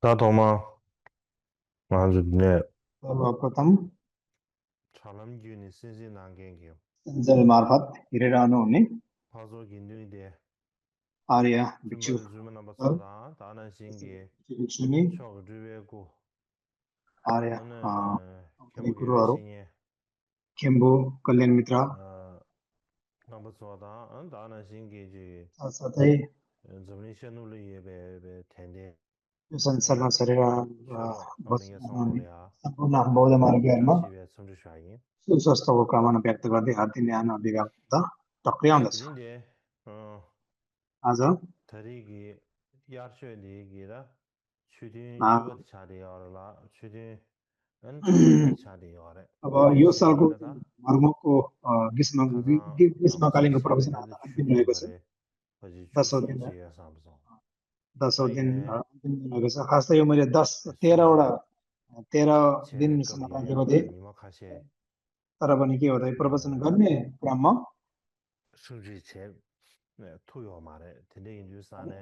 나도마 아주 네 सर्वप्रथम 차람균이 신신 난겐기요. जल मार्फत हिँडिरहनु हुने 파소 긴누이데 आर्य भिक्षु 줌바드 줌은 한번 쏘다 다는 신기 भिक्षुनी 쇼그르베고 आर्य 오늘 पनि 겸게 गुरुहरू 외신이 खेम्बु कल्याण मित्र 한번 쏘다 다는 신기 이제 साथसाथै 점리션으로 예배 텐데 यो संसारमा छरेर 쇼로 बस्न नमिया हुने 송로야 सम्पूर्ण बौद्ध मार्गीहरूमा 자시베 섬주샤이 सुस्वास्थ्यको कामना व्यक्त गर्दै हार्दिक न्यान अभिव्यक्त टक्रियाउँदछ 근데 आज 다리기 야르셔리기라 추딘 आ, 유어디 차리어라 추딘 엔초디 차리어라 अब यो सालको 디시에나다 मर्मको 가자 ग्रीष्मकालीनको प्रवचन आज 남사시에는 अन्तिम रहेको छ 추딘거래 거기 10औं दिन 추송지에 삼성 10औं दिन 아예 अन्तिम दिन रहेको छ खास त यो मैले 13 दिनसम्म राखेको 제거비에다 थिएँ 니마카시에 तर पनि के हो त प्रवचन गर्ने क्रममा 수지체 네 토요 말에 근데 인주산에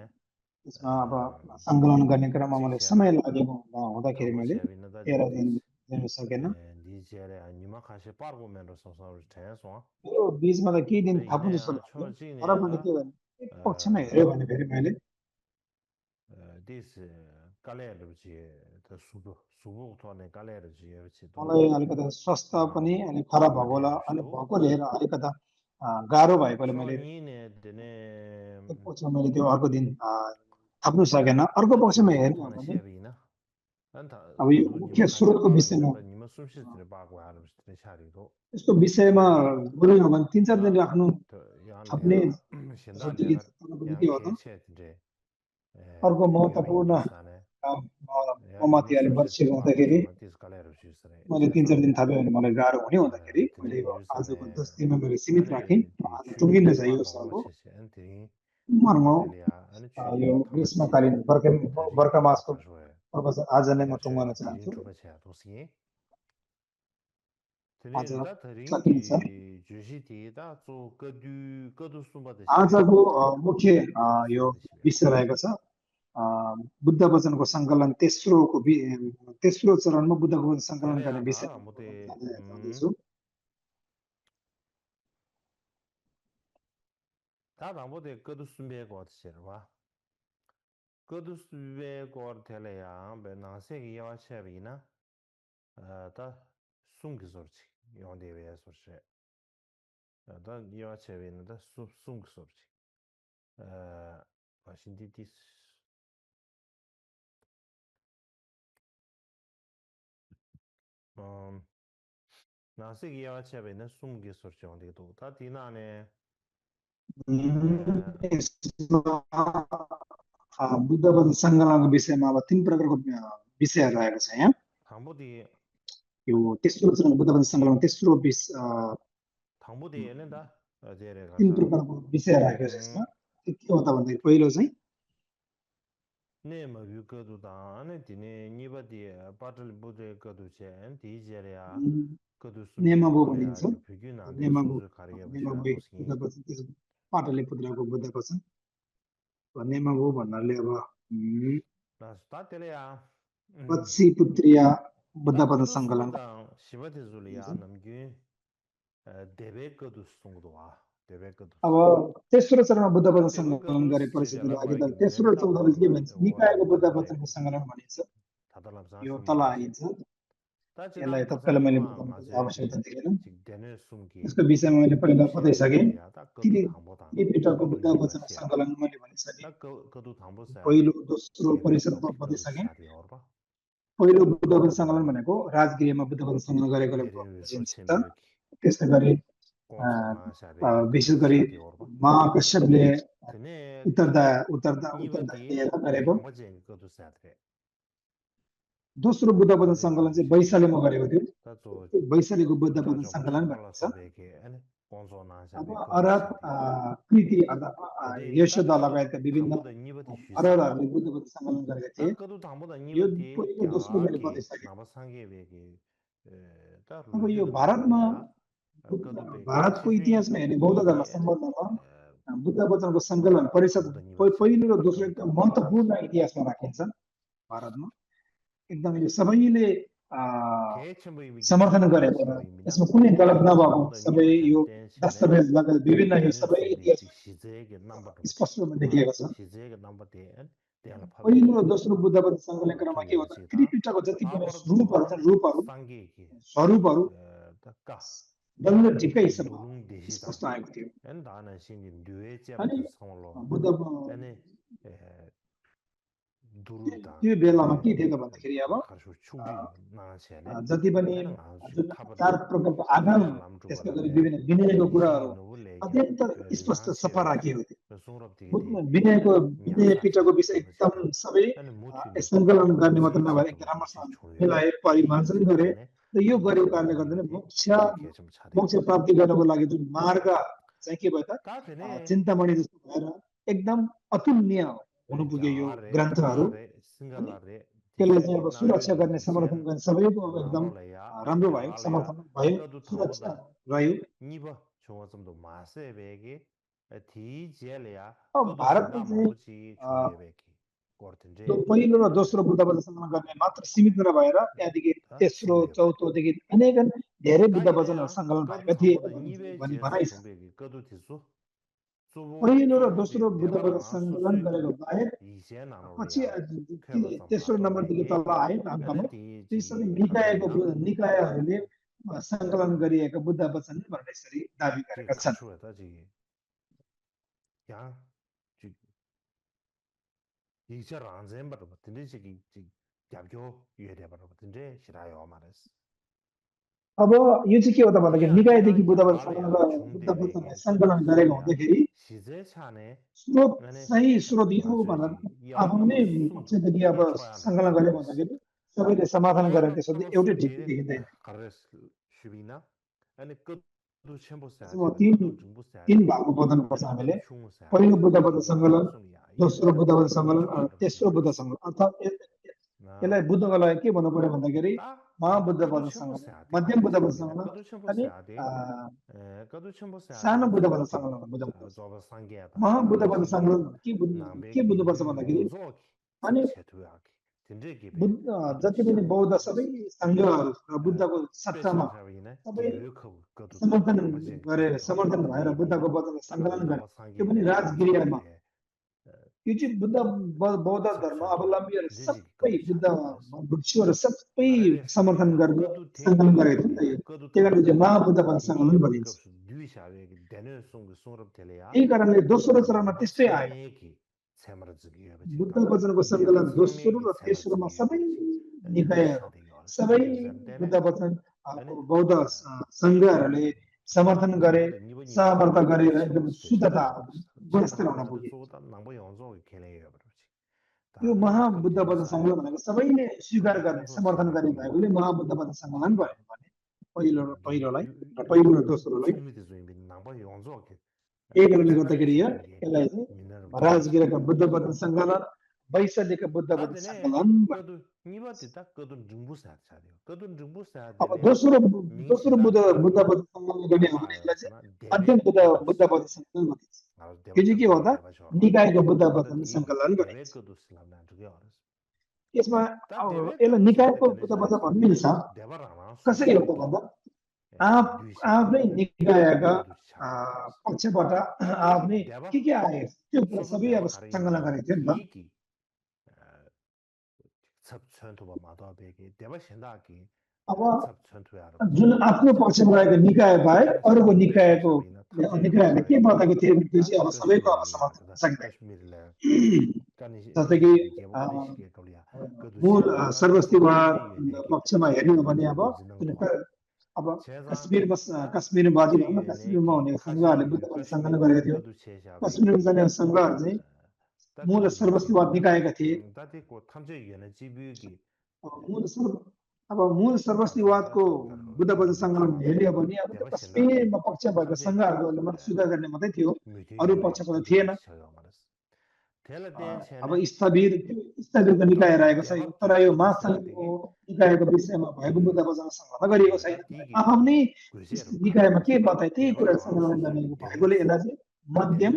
त्यसमा अब सङ्कलन गर्ने क्रममा मलाई समय 지시에나 लागेको हुँदाखेरि मैले 당보시에비나다 13 दिन दिन सकेन 니제레 니마카시 빠르고면로 서서 대소 यो बिचमा त केही दिन थप्नु जस्तो 이내야 लाग्यो तर पनि 초진에다 के भने एक पक्षमा हेऱ्यो भने फेरि मैले this 갈레르지 더 수부토네 갈레르지 여치도 मलाई अलिकति स्वास्थ्य पनि अलिक खराब भएको होला अलिक 디아르쇼 भएको लिएर अलिकता गाह्रो भएकोले मैले 초니네 되네 एक पक्षमा मैले त्यो अर्को दिन थप्नु सकेन अर्को पक्षमा हेर्ने हो 수부토네 भने 시에비나 안타 अब यो 도 मुख्य 니마카시 स्रोतको 빠르 विषयमा 멤버 니마 숨시스를 바고 하는 샤리도 यसको विषयमा बोल्ने हो भने 3-4 दिन 야 राख्नु थप्ने 야한테가 सोचेकी 신다내가 तपाईँले के 양 हो त 개체들이 अर्को महत्त्वपूर्ण 여인주산에 काम 야 ममाथि 니마 अलि बर्सिएको 숨시스를 바고 हुँदाखेरि 저만 디스칼레르 주스래 मैले 3-4 दिन थप्यो भने मलाई गाह्रो हुने हुँदाखेरि मैले 근데 यो आजको 인주산에 10 दिनमा मैले सीमित राखेँ 아니 디 आज 추디 टुङ्गिन छ यो 빠르고 सालको 뭐치시 엔티 मर्मौ 텔리아 아니 यो 추디 탐바치 ग्रीष्मकालीन 다리 बर्खा मासको 가서에 प्रवचन आज नै म 야셔 टुङ्गाउन 디린 चाहन्छु 투바치야 도시 आज 드네다 सकिन्छ 드링기 주시디다 조 거두 숨바드 시베 आजको मुख्य 거두 यो 숨바드 시베 विषय रहेको छ बुद्ध वचनको सङ्कलन तेस्रो चरणमा बुद्ध वचन सङ्कलन गर्ने विषय 텔레아다 아무데 जाँदैछु 다 아무데 거두 숨베 거치르와 거두 숨베 거 텔레야 베나세기 야와체비나 다 숨기sor지 용데베 소시 다 야와체비나 다 숨기sor지 마신디디스 나세기 야와체비나 숨기sor지 용데도 다 디나네 बुद्ध वचन सङ्कलनको विषयमा अब 3 प्रकारको विषयहरू रहेको छ यहाँ 당보디 यो तेस्रो चरण बुद्ध वचन सङ्कलनको तेस्रो 당보디에는다 제레 3 가서 प्रकारको विषय राखेको छ यसमा के हो त भन्दाखेरि पहिलो चाहिँ 네마 유거도다 안에 디네 니바디 바틀 부제 거두체 디제레야 거두 नेमाबु 숨비고래야 भनिन्छ 저 비규나데 नेमाबु 순수 가리게 नेमाबु 버셔 도시 बुद्ध वचन त्यसो पाटलले पुत्रेको बुद्ध वचन नेमाबु भन्नाले अब 나스타 텔레야 पत्सी पुत्रिया बुद्ध 다 वचन 거두 सङ्कलन 숨다 시바티 줄이야 남기 데베 거두 숨도 와 데베 거두 अब तेस्रो चरणमा बुद्ध वचन 데베 सङ्कलन 거두 गरेपछि 제레라 अघि त 거기 तेस्रो र 내다 चौधले के भन्छ निकायको बुद्ध 와와와제 वचनको सङ्कलन भनिन्छ 다달람사 यो तल 숨바시 आइन्छ 다 यसलाई 지난 तत्कालै मैले 가사도마 बताउनु 맞에 आवश्यकता थिएन 직대는 숨기 यसको विषयमा मैले पहिला बताइसकेँ 시에비야 딱 그도 당보다 त्रिपिटकको 그도 बुद्ध वचन 니마시야 सङ्कलन मैले भनिसकेँ 딱 그도 당보사 पहिलो दोस्रो 제베 परिषद 거두 बताइसकेँ 샤리 어바 पहिलो बुद्ध वचन सङ्कलन भनेको राजगृहमा बुद्ध वचन सङ्कलन गरेकोले 데레 बुझिन्छ 소체미기 त्यस्तै गरी 꽁소나 विशेष 샤베 गरी 샤리 어바 महाकश्यपले 드네 उत्तरदायी 니버디 लिएर गरेको 당보제 거두 사드레 दोस्रो बुद्ध वचन 나세 सङ्कलन चाहिँ 거두시 वैशालीमा गरेको थियो 다조 वैशालीको बुद्ध वचन 다조 सङ्कलन 무슨발라 भनिन्छ 사베게 아니 꽁소나 अब 샤베 거두 अरब 샤리 कृति अर्थात् 그데 यशोद 딱 लगायतका विभिन्न 당보다 니버디 슈세 अरबहरूले बुद्ध वचन सङ्कलन गरेका थिए 딱 그도 당보다 यो 니버디 पहिलो दोस्रो मैले 갸기 बताइसकेँ 나바상게베게 딱 अब यो 루주도 भारतमा 바로야 그도 베게 भारतको इतिहासमा हेर्ने बौद्ध धर्म 치주인이 아니 सम्बन्धमा बुद्ध वचनको सङ्कलन परिषद 당보다 니버디 पहिलो र दोस्रो 그도 एकदम 당보다 महत्त्वपूर्ण इतिहासमा राखिन्छ भारतमा एकदम यो सबैले 개첨부임이 समर्थन गरेको र 신호입니다. यसमा कुनै गलत नभएको 좀더 सबै यो iten션에 दस्तावेज लगायत विभिन्न यो सबै 되는 시제의 넘버로 स्पष्ट रूपमा देखिएको छ 시제의 넘버 대한 대한 पहिलो दोस्रो बुद्धबाट सङ्कलनक्रममा के हो त त्रिपिटकको जति पनि रूपहरू छन् रूपहरू 상계기 स्वरूपहरू 까 डल्लो ढिक्कैसँग 도롱 대시다 स्पष्ट आएको थियो 엔다는 신이 뇌제 अनि 성로 बुद्ध अनि दुरुदा त्यो बेलामा के थियो त भन्दाखेरि अब 가수 충지 나세네 जति पनि जुन चार प्रकारको आगम त्यसै गरी विभिन्न विनयको कुराहरू अत्यन्त स्पष्ट सफा राखिएको थियो विनय पिटको विषय एकदम सबै सङ्कलन गर्ने मात्र नभएर एकदम राम्रोसँग मिलाए परिमार्जन गरे र यो गरेको कारणले गर्दा नै मोक्ष प्राप्ति गर्नको लागि जुन मार्ग चाहिँ के भयो त चिन्तामणि जस्तो भएर एकदम अतुलनीय हुनु पुग्यो यो ग्रन्थहरू त्यसले चाहिँ अब सुरक्षा गर्ने समर्थन गर्ने सबैको एकदम राम्रो भयो समर्थन भयो सुरक्षा रह्यो अब भारतमा चाहिँ त्यो पहिलो र दोस्रो बुद्धबाट सङ्कलन गर्ने मात्र सीमित नभएर त्यहाँदेखि तेस्रो चौथोदेखि अनेक धेरै बुद्ध वचनहरू सङ्कलन भएका थिए भनी भनाइ छ पहिलो र दोस्रो बुद्धबाट सङ्कलन गरेको बाहेक पछि तेस्रो नम्बरदेखि तल आयो अङ्कमा ती सबै निकायहरूले सङ्कलन गरिएका बुद्ध वचन भनेर यसरी दाबी गरेका छन् अब यो चाहिँ के हो त भन्दाखेरि निकायदेखि बुद्ध वचन सङ्कलन गरेको हुँदाखेरि स्रोत सही स्रोत यो भनेर आफू नै पक्षदेखि अब सङ्कलन गरेको हुँदाखेरि सबैले समाधान गरेर त्यसो एउटै ठिक देखिँदैन तीन भागमा बदल्नुपर्छ हामीले पहिलो बुद्धबाट सङ्कलन दोस्रो बुद्धबाट सङ्कलन तेस्रो बुद्ध सङ्कलन अर्थात् यसलाई बुद्धको लागि के भन्नु पर्यो भन्दाखेरि महाबुद्धबाट सङ्कलन मध्यम बुद्धबाट सङ्कलन अनि सानो बुद्धबाट सङ्कलन बुझ्नुपर्छ महाबुद्धबाट सङ्कलन के बुझ्नुपर्छ भन्दाखेरि अनि जति पनि बौद्ध सबै सङ्घहरू र बुद्धको सट्टामा सबै समर्थन भएर बुद्धको वचन सङ्कलन गरे त्यो पनि राजगिरियामा यो चाहिँ बौद्ध धर्म अवलम्बीहरू सबै बुद्ध भिक्षुहरू सबै समर्थन गरेर सङ्कलन गरेको थियो नि त त्यही कारणले चाहिँ महाबुद्धबाट सङ्कलन भनिन्छ यही कारणले दोस्रो चरणमा त्यस्तै आयो बुद्ध वचनको सङ्कलन दोस्रो र तेस्रोमा सबै निकायहरू सबै बुद्ध वचन बौद्ध सङ्घहरूले समर्थन गरे सहमर्थ गरेर एकदम शुद्धता गुणस्तर हुन पुगे यो महाबुद्ध वचन सङ्कलन भनेको सबैले स्वीकार गर्ने समर्थन गर्ने भएकोले महाबुद्ध वचन सङ्कलन भयो भने पहिलोलाई र पहिलो र दोस्रोलाई यही कारणले गर्दाखेरि यसलाई राजगिरका बुद्ध वचन सङ्कलन वैशालीका बुद्ध वचन सङ्कलन अब दोस्रो बुद्ध वचन सङ्कलन गर्ने हो भने यसलाई चाहिँ मध्यम बुद्ध वचन सङ्कलन भनिन्छ यो चाहिँ के हो त निकायको बुद्ध वचन सङ्कलन गरिन्छ यसमा अब यसलाई निकायको बुद्ध वचन भन्नु मिल्छ कसरी हो त भन्दा आफ्नै निकायका पक्षबाट आफ्नै के आए त्यो कुरा सबै अब सङ्कलन गरेको थियो नि त अब जुन आफ्नो पक्षमा रहेको निकाय बाहेक अरूको निकायहरूले के बताएको थियो भने त्यो चाहिँ अब सबैको अब समर्थन सकिँदैन जस्तै कि मूल सर्वस्तिवाद पक्षमा हेर्ने हो भने अब काश्मीरवादी भनौँ काश्मीरमा हुने सङ्घहरूले बुद्धको सङ्कलन गरेको थियो काश्मीरमा जाने सङ्घहरू चाहिँ मूल सर्वस्तिवाद निकायका थिए अब मूल सर्वस्तिवादको बुद्ध वचन सङ्कलन हेर्ने हो भने अब काश्मीरमा पक्ष भएको सङ्घहरूले मात्रै सुधार गर्ने मात्रै थियो अरू पक्षको त थिएन अब स्थवीरको निकाय रहेको छ तर यो महासङ्घको निकायको विषयमा भएको बुद्ध वचन सङ्कलन गरिएको छैन आफ्नै निकायमा के बताए त्यही कुरा सङ्कलन गर्ने भएकोले यसलाई चाहिँ मध्यम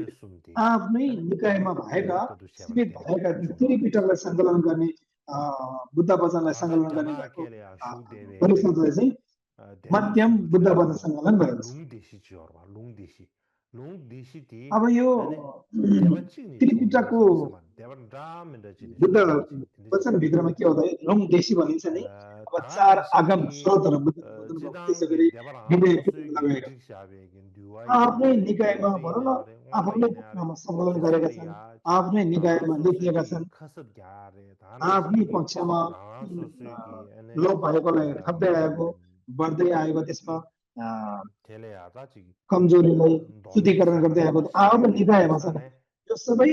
आफ्नै निकायमा भएका सीमित भएका त्रिपिटकलाई सङ्कलन गर्ने बुद्ध वचनलाई 다다 सङ्कलन गर्ने 갸나 भएको 켈야 슈데베게 परिषदले चाहिँ मध्यम 대두수 बुद्ध वचन 주야고 सङ्कलन गरेको छ 롱디시 지어봐 롱디시디 अब यो 아니 대바치니 त्रिपिटकको 총대지 있어만 대바는 라면다 지니 बुद्ध 총대지 근데 वचनभित्रमा के हुँदा लुङ देशी भनिन्छ नि अब चार आगम 다다시기 स्रोतहरू बुझ्नु भएको त्यसै गरी 지당게 대바랑 विनय 소수기 लगाएको 딕샤베게 आफ्नै 듀와이 निकायमा भनौँ न आफ्नै पक्षमा सङ्कलन गरेका छन् आफ्नै निकायमा लेखिएका छन् खसत ग्यारे आफ्नै पक्षमा लोप भएकोलाई थप्दै आएको बढ्दै आएको त्यसमा कमजोरीलाई शुद्धिकरण गर्दै आएको आफ्नो निकायमा छन् यो सबै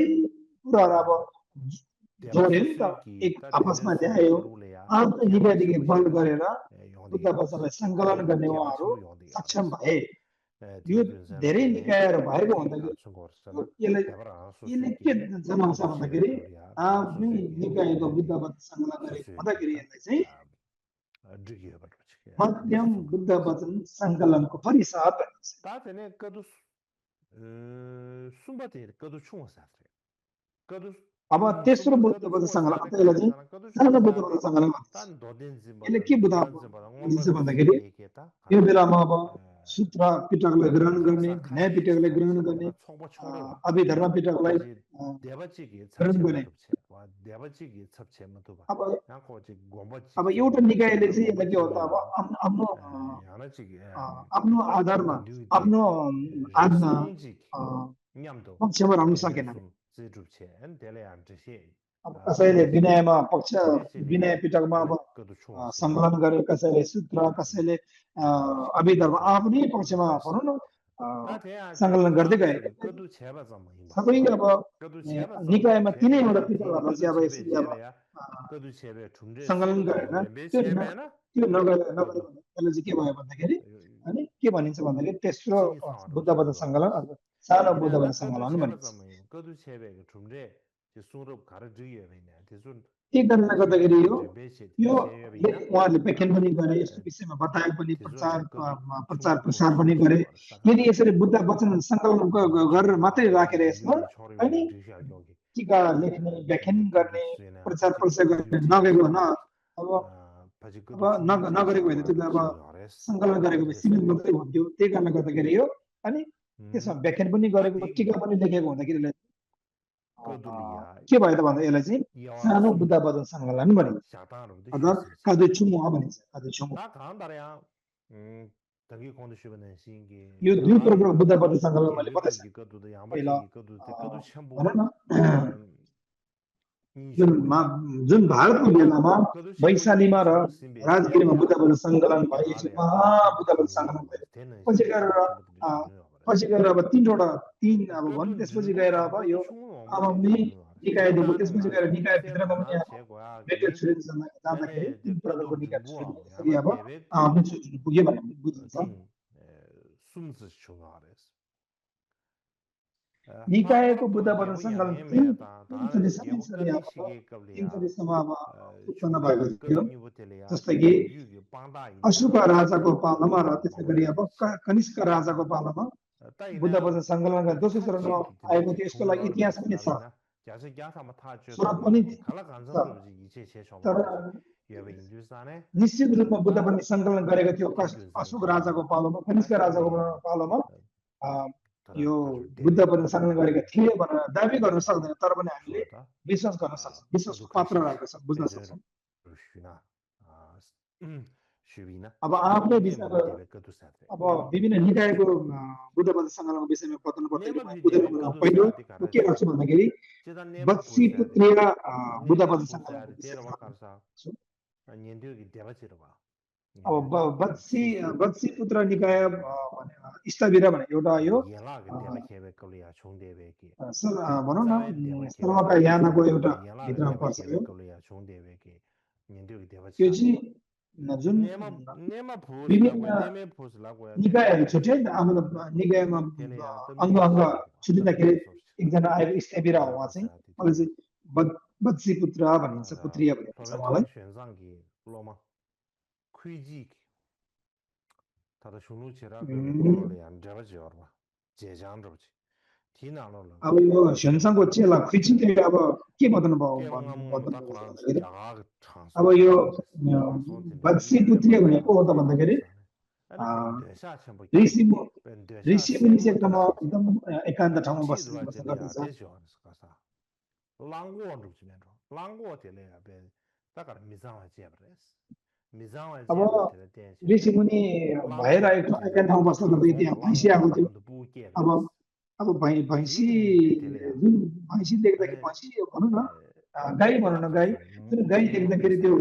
कुराहरू अब जोड्यो नि त एक आपसमा ल्यायो आफ्नो निकायदेखि बन्द गरेर बुद्ध वचनलाई सङ्कलन गर्ने उहाँहरू सक्षम भए यो धेरै निकायहरू भएको भन्दाखेरि यसले के जनाउँछ भन्दाखेरि आफ्नै निकायको बुद्ध वचन सङ्कलन गरेको हुँदाखेरि यसलाई चाहिँ मध्यम बुद्ध वचन सङ्कलनको परिषद भनिन्छ तातेने कदु सुम्बते कदु छुङसात्रे कदु अब तेस्रो बुद्ध वचन सङ्कलन त्यसलाई चाहिँ सानो बुद्ध वचन सङ्कलन भनिन्छ यसले के बुझाउँछ भन्दाखेरि यो बेलामा अब सूत्र पिटकलाई ग्रहण गर्ने न्याय पिटकलाई ग्रहण गर्ने अभिधर्म पिटकलाई ग्रहण गर्ने अब एउटा निकायले चाहिँ यसलाई के हो त अब आफ्नो आधारमा आफ्नो पक्षमा रहन सकेन अब कसैले विनयमा पक्ष विनय पिटकमा अब सङ्कलन गरे कसैले सूत्र कसैले अभिधर्म आफ्नै पक्षमा भनौँ न सङ्कलन गर्दै गए सबै अब निकायमा तिनैवटा पिटकहरूलाई चाहिँ अब यसरी अब सङ्कलन गरेर त्यो नगरे त्यसले चाहिँ के भयो भन्दाखेरि अनि के भनिन्छ भन्दाखेरि तेस्रो बुद्ध वचन सङ्कलन अथवा सानो बुद्ध वचन सङ्कलन भनिन्छ के कारणले गर्दाखेरि यो उहाँहरूले व्याख्यान पनि गरे यस्तो विषयमा बताए पनि प्रचार प्रसार पनि गरे यदि यसरी बुद्ध वचन सङ्कलन गरेर मात्रै राखेर यसमा अनि टिका लेख्ने व्याख्यान गर्ने प्रचार प्रसार गर्ने नगरेको न अब नगरेको होइन त्यो अब सङ्कलन गरेको भए सीमित मात्रै हुन्थ्यो त्यही कारणले गर्दाखेरि यो अनि त्यसमा व्याख्यान पनि गरेको टिका पनि लेखेको हुँदाखेरि के भयो त भन्दा यसलाई चाहिँ सानो बुद्ध वचन सङ्कलन भनिन्छ अथवा कादुछुमो भनिन्छ कादुछुमो यो दुई प्रकार बुद्ध वचन सङ्कलन मैले बताइसकेँ पहिला भनौँ न जुन भारतको बेलामा वैशालीमा र राजगिरीमा बुद्ध वचन सङ्कलन भयो बुद्ध वचन सङ्कलन भयो पछि गएर अब तीन अब भनौँ त्यसपछि गएर अब यो आमामी निकायदेखि त्यसपछि गएर निकायभित्रमा पनि अब बेटर छुरी जाँदाखेरि तीन प्रकारको निकाय छुरी अब पुग्यो भन्ने बुझिन्छ निकायको बुद्ध वचन सङ्कलन तीनचोटिसम्म अब उत्पन्न भएको थियो जस्तै कि अशोक राजाको पालामा र त्यसै गरी अब कनिष्क राजाको पालामा बुद्ध वचन सङ्कलनका दोस्रो चरणमा आएको थियो यसको लागि इतिहास पनि छ स्रोत पनि तर निश्चित रूपमा बुद्ध वचन सङ्कलन गरेको थियो अशोक राजाको पालोमा कनिष्क राजाको पालोमा यो बुद्ध वचन सङ्कलन गरेका थिए भनेर दाबी गर्न सक्दैन तर पनि हामीले विश्वास गर्न सक्छौँ विश्वासको पात्र रहेको छ बुझ्न सक्छौँ अब आफ्नै विषयमा अब विभिन्न निकायको बुद्ध वचन सङ्कलनको विषयमा बताउनु पर्दाखेरि पहिलो के गर्छु भन्दाखेरि बत्सी पुत्रीय बुद्ध वचन सङ्कलन अब बत्सी पुत्र निकाय स्थविर भने एउटा यो भनौँ न सर्वका यानाको एउटा भित्रमा पर्छ यो त्यो चाहिँ जुन विभिन्न निकायहरू छुट्यो नि त आफ्नो निकायमा अङ्ग छुटिँदाखेरि एकजना आएको स्थविर हो उहाँ चाहिँ मलाई चाहिँ बत्सी पुत्र भनिन्छ पुत्रीय भनिन्छ उहाँलाई अब यो 현상고 चेला खिचिते अब के बताउनु अब यो बत्सी पुत्री भनेको हो त भन्दाखेरि ऋषि मुनि चाहिँ एकदम एकान्त ठाउँमा बस्नुपर्छ गर्दछ अब ऋषि मुनि भएर एकान्त ठाउँमा बस्दा त त्यहाँ भैँसी आएको थियो अब भैँसी जुन भैँसी देख्दाखेरि भैँसी भनौँ न गाई भनौँ न गाई जुन गाई देख्दाखेरि त्यो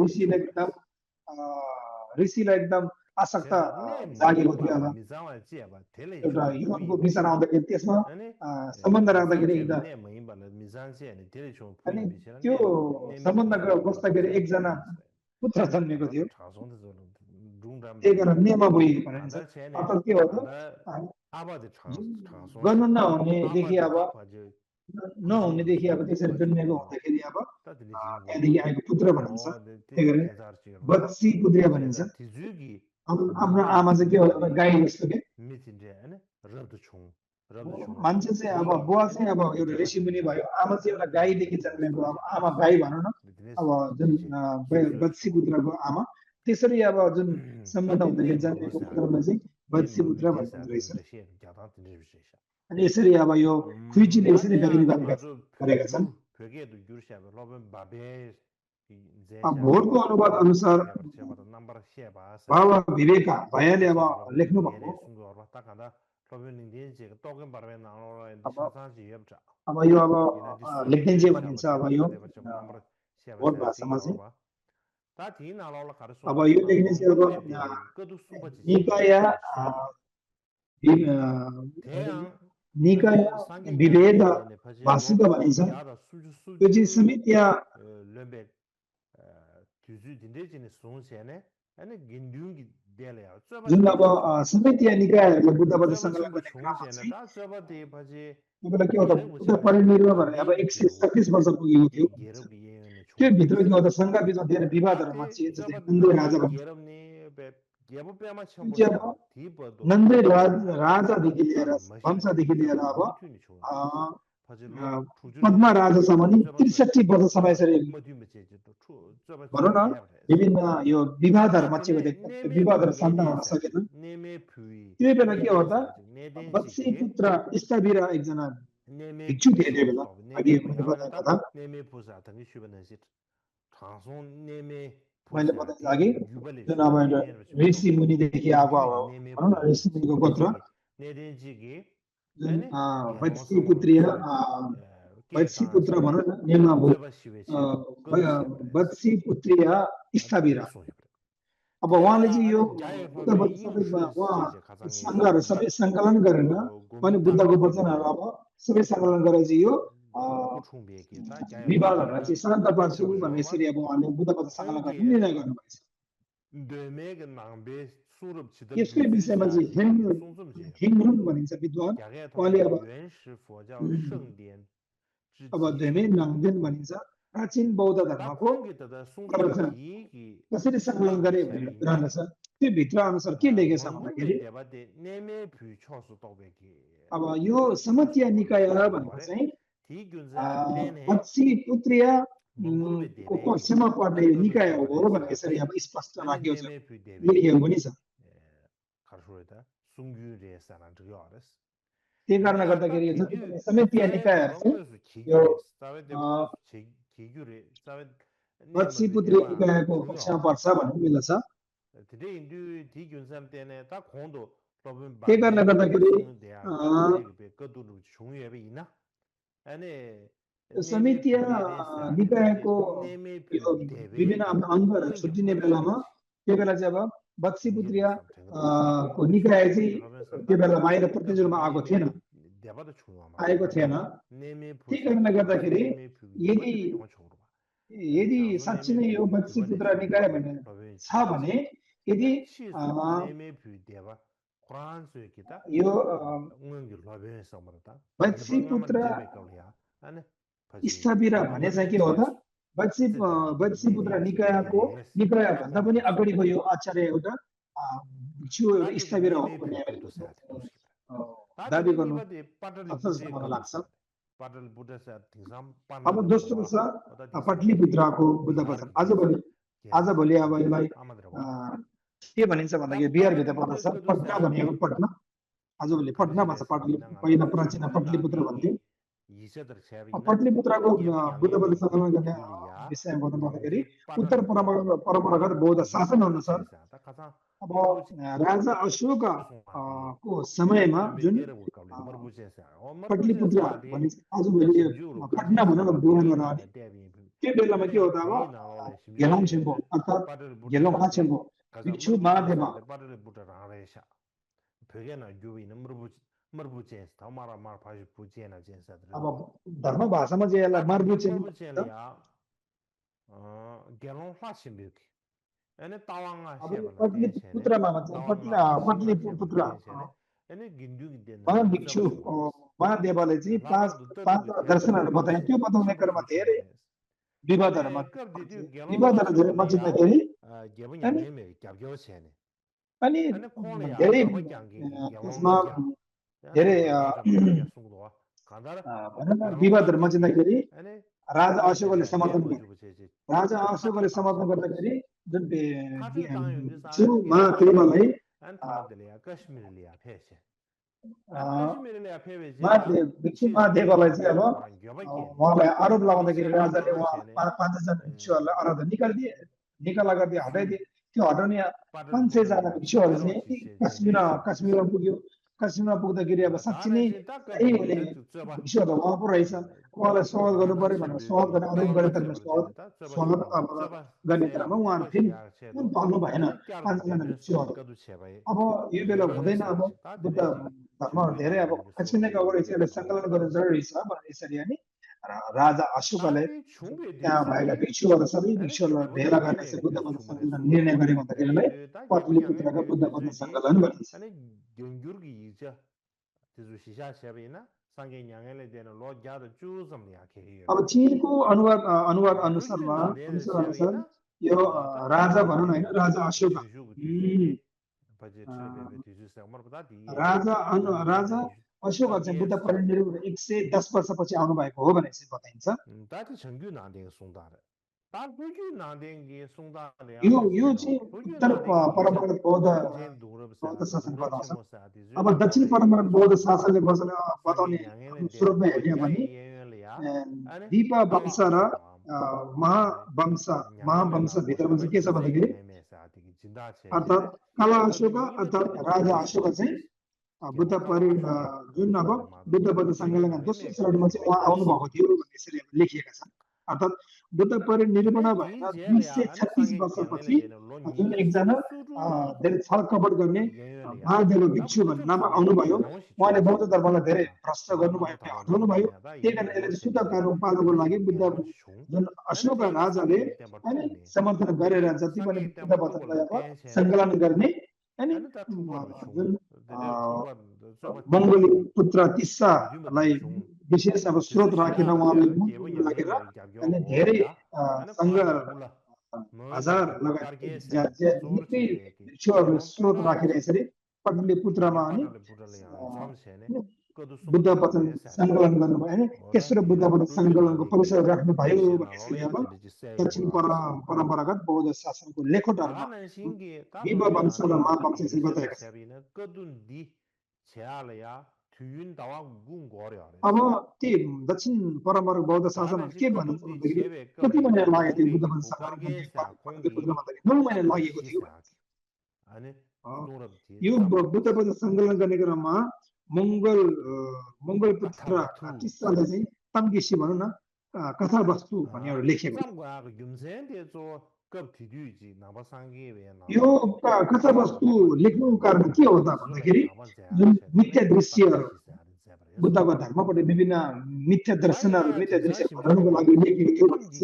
ऋषिलाई एकदम आसक्त जागेको थियो अब एउटा युवकको विचार आउँदाखेरि त्यसमा सम्बन्ध राख्दाखेरि अनि त्यो सम्बन्ध बस्दाखेरि एकजना पुत्र जन्मेको थियो त्यही कारण नेमा भइएको भनिन्छ अर्थात् के हो त गर्नु नहुनेदेखि अब नहुनेदेखि अब त्यसरी जन्मेको हुँदाखेरि अब त्यहाँदेखि आएको पुत्र भनिन्छ त्यही कारण बत्सी पुत्रिया भनिन्छ हाम्रो आमा चाहिँ के हो एउटा गाई जस्तो के मान्छे चाहिँ अब बुवा चाहिँ अब एउटा ऋषि मुनि भयो आमा चाहिँ एउटा गाईदेखि जन्मेको अब आमा गाई भनौँ न अब जुन बत्सी पुत्रको आमा त्यसरी अब जुन सम्बन्ध हुँदाखेरि जन्मेको पुत्रलाई चाहिँ बत्सी पुत्र भनिन्छ रहेछ अनि यसरी अब यो खुइचीले यसरी गरेका छन् भोरको अनुवाद अनुसार बाबा विवेका भैयाले अब लेख्नु भएको अब यो अब लेख्दिन्छे भनिन्छ अब यो भोट भाषामा चाहिँ अब यो लेख्ने चाहिँ अब निकाय विभेद भाषिक भनिन्छ त्यो चाहिँ समेत या जुन अब समेत या निकायहरूले बुद्धबाट सङ्कलन गर्ने क्रममा चाहिँ तपाईँलाई के हो त बुद्ध परिनिर्वाण भनेर अब 137 वर्ष पुगेको थियो त्यो भित्र के हो त सङ्घ बिचमा धेरै विवादहरू मचिए जस्तै नन्दै राजा नन्दै राजादेखि लिएर वंशदेखि लिएर अब पद्मा राजासम्म नि 63 वर्ष समय यसरी भनौँ न विभिन्न यो विवादहरू मचेको थियो विवादहरू शान्त हुन सकेनन् त्यो बेला के हो त बत्सी पुत्र स्थविर एकजना भिक्षु थिए त्यो बेला अघि मैले बताएको था मैले बताएको अघि जुन अब ऋषि मुनिदेखि अब भनौँ न ऋषि मुनिको गोत्र जुन वत्सी पुत्र भनौँ न नेमा वत्सी पुत्रिया स्थविरा अब उहाँले चाहिँ यो सङ्घहरू सबै सङ्कलन गरेर अनि बुद्धको वचनहरू अब सबै सङ्कलन गरेर चाहिँ यो विवादहरूलाई चाहिँ शान्त पार्छु भन्ने यसरी अब उहाँले बुद्धको सङ्कलन गर्ने निर्णय गर्नुभएछ यसकै विषयमा चाहिँ हेङरुङ भनिन्छ विद्वान उहाँले अब धैमे नाङदेन भनिन्छ प्राचीन बौद्ध धर्मको प्रवचन कसरी सङ्कलन गरे भनेर रहन्छ त्यो भित्र अनुसार के लेखेछ भन्दाखेरि अब यो समत्या निकाय भनेको चाहिँ वत्सी पुत्रिया को पक्षमा पर्ने निकाय हो भनेर यसरी अब स्पष्ट राखिएको छ लेखिएको पनि छ त्यही कारणले गर्दाखेरि समत्या निकायहरू चाहिँ यो वत्सी पुत्री निकायको पक्षमा पर्छ भन्ने मिल्दछ त्यही कारणले गर्दाखेरि समितिया निकायको विभिन्न अङ्गहरू छुट्टिने बेलामा त्यो बेला चाहिँ अब वत्सी पुत्रिया को निकाय चाहिँ त्यो बेला बाहिर प्रत्यक्ष रूपमा आएको थिएन त्यही कारणले गर्दाखेरि यदि साँच्चै नै यो वत्सी पुत्र निकाय भन्ने छ भने यदि यो वत्सी पुत्र स्थविर भने चाहिँ के हो त वत्सी पुत्र निकाय भन्दा पनि अगाडिको यो आचार्य एउटा भिक्षु स्थविर हो भन्ने दाबी गर्नु निबा दे पाटली असर बुटे मलाई लाग्छ। पाटली बुटे से तिङसाम अब पाना दोस्रो छ पाटलिपुत्रको बुद्ध वचन। आजभोलि अब यसलाई के भनिन्छ भन्दाखेरि बिहारभित्र पर्दछ पटना भनेको पटना। आजभोलि पटना भन्छ, पहिला प्राचीन पाटलिपुत्र भन्थ्यो। पाटलिपुत्रको बुद्ध वचन सङ्कलन गर्ने विषयमा भन्नु पर्दाखेरि उत्तर परम्परागत बौद्ध शासन अनुसार अब राजा अशोक को समयमा जुन पाटलिपुत्र भनिन्छ, आजभोलि पटना भनौँ न बुहान रहने, त्यो बेलामा के हो त अब गेलाङ छेम्पो अर्थात् गेलाङ छेम्पो भिक्षु महादेव अब धर्म भाषामा चाहिँ यसलाई मार्बुचेन पाटलिपुत्रमा भन्छ, पाटलिपुत्र भिक्षु महादेवले चाहिँ पाँच दर्शनहरू बताए। त्यो बताउने क्रममा धेरै विवादहरू धेरै मचिँदाखेरि अनि धेरै त्यसमा धेरै भनौँ न विवादहरू मचिँदाखेरि राजा अशोकले समर्थन गरे। राजा अशोकले समर्थन गर्दाखेरि जुन भिक्षु महादेवलाई भिक्षु महादेवलाई चाहिँ अब उहाँलाई आरोप लगाउँदाखेरि राजाले उहाँ 500 भिक्षुहरूलाई आरोप निकाला गरिदिए, हटाइदिए। त्यो हटाउने 500 जना भिक्षुहरू चाहिँ काश्मीरमा पुग्यो। काश्मीरमा पुग्दाखेरि अब साँच्ची नै भिक्षुहरू उहाँ पो रहेछ, उहाँलाई स्वागत गर्नु पर्यो भनेर स्वागत गर्ने आरोप गरे। तर स्वागत गर्ने क्रममा उहाँहरू फेरि पाउनु भएन 500 जना भिक्षुहरू। अब यो बेला हुँदैन, अब बुद्ध धर्म धेरै अब काश्मीरको अगाडि चाहिँ यसलाई सङ्कलन गर्नु जरुरी छ भनेर यसरी अनि राजा अशोकले त्यहाँ भएका भिक्षुहरू सबै भिक्षुहरूलाई भेला गर्ने चाहिँ बुद्ध वचन सङ्कलन निर्णय गरे भन्दाखेरिलाई पाटलिपुत्रको बुद्ध वचन सङ्कलन भनिन्छ। अब चीनको अनुवाद अनुसार यो राजा भनौँ न होइन, राजा अशोक राजा अशोक चाहिँ बुद्ध परिनिर्वाण 110 वर्षपछि आउनु भएको हो भनेर चाहिँ बताइन्छ। यो चाहिँ उत्तर परम्परागत बौद्ध शासन बताउँछ। अब दक्षिण परम्परागत बौद्ध शासनले बताउने स्रोतमा हेर्ने भने दीप वंश र महावंश भित्रमा चाहिँ के छ भन्दाखेरि अर्थात् काला अशोक अर्थात् राजा अशोक चाहिँ बुद्ध जुन अब बुद्ध वचन सङ्कलनका दोस्रो चरणमा चाहिँ उहाँ आउनु भएको थियो भन्ने यसरी लेखिएका छन्। अर्थात् बुद्ध परिनिर्वाण भएर 236 वर्षपछि जुन एकजना धेरै छलकपट गर्ने महादेव भिक्षु भन्ने नाममा आउनुभयो। उहाँले बौद्ध धर्मलाई धेरै भ्रष्ट गर्नुभयो, हटाउनु भयो। त्यही कारण यसले शुद्ध कानुन पाल्नको लागि बुद्ध जुन अशोक राजाले होइन समर्थन गरेर जति पनि बुद्ध वचनलाई अब सङ्कलन गर्ने अनि जुन मङ्गोली पुत्र तिस्सालाई विशेष अब स्रोत राखेर उहाँले राखेर अनि धेरै हजार निकै भिक्षुहरूले स्रोत राखेर यसरी पाटलिपुत्रमा अनि बुद्ध वचन सङ्कलन गर्नुभयो होइन। तेस्रो बुद्ध वचन सङ्कलनको परिसर राख्नुभयो भने यसरी अब दक्षिण परम्परागत बौद्ध शासनको लेखोटहरूमा विव वंश र महावंश यसरी बताएका छन्। अब ती दक्षिण परम्परागत बौद्ध शासनहरू के भन्छ भन्दाखेरि कति महिना लागेको थियो बुद्ध वचन सङ्कलन भन्दाखेरि 9 महिना लागेको थियो। यो बुद्ध वचन सङ्कलन गर्ने क्रममा मङ्गोल पुत्र तिस्साले चाहिँ तम्गिसी भनौँ न कथावस्तु भन्ने एउटा लेखेको थियो। यो कथावस्तु लेख्नुको कारण के हो त भन्दाखेरि जुन मिथ्या दृश्यहरू बुद्धको धर्मपट्टि विभिन्न मिथ्या दर्शनहरू मिथ्या दृश्य बनाउनुको लागि लेखेको थियो भनिन्छ।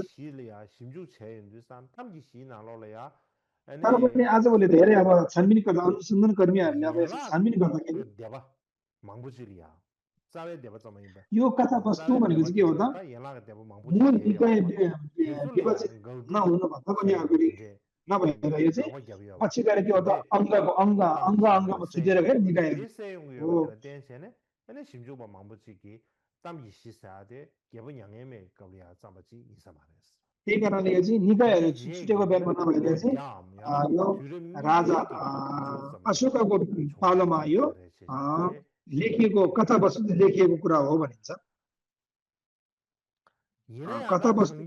तर पनि आजभोलि धेरै अब छानबिन गर्दा अनुसन्धान कर्मीहरूले अब यसो छानबिन गर्दाखेरि यो कथावस्तु भनेको चाहिँ के हो त मूल विषय विभाजित नहुनुभन्दा पनि अगाडि नभएर यो चाहिँ 강화 겹이야. पछि गएर के हो त अङ्गमा छुटेर गएर निकाय हो 댄스네. 근데 심주바 망부치기 땀 이시사데 개분 양해매 거리야 잡아지 이사 말했어. त्यही कारणले यो चाहिँ निकायहरू छुटेको बेलामा नभएर चाहिँ यो राजा अशोकको पालोमा यो लेखिएको कथा वस्तु लेखिएको कुरा हो भनिन्छ कथा वस्तु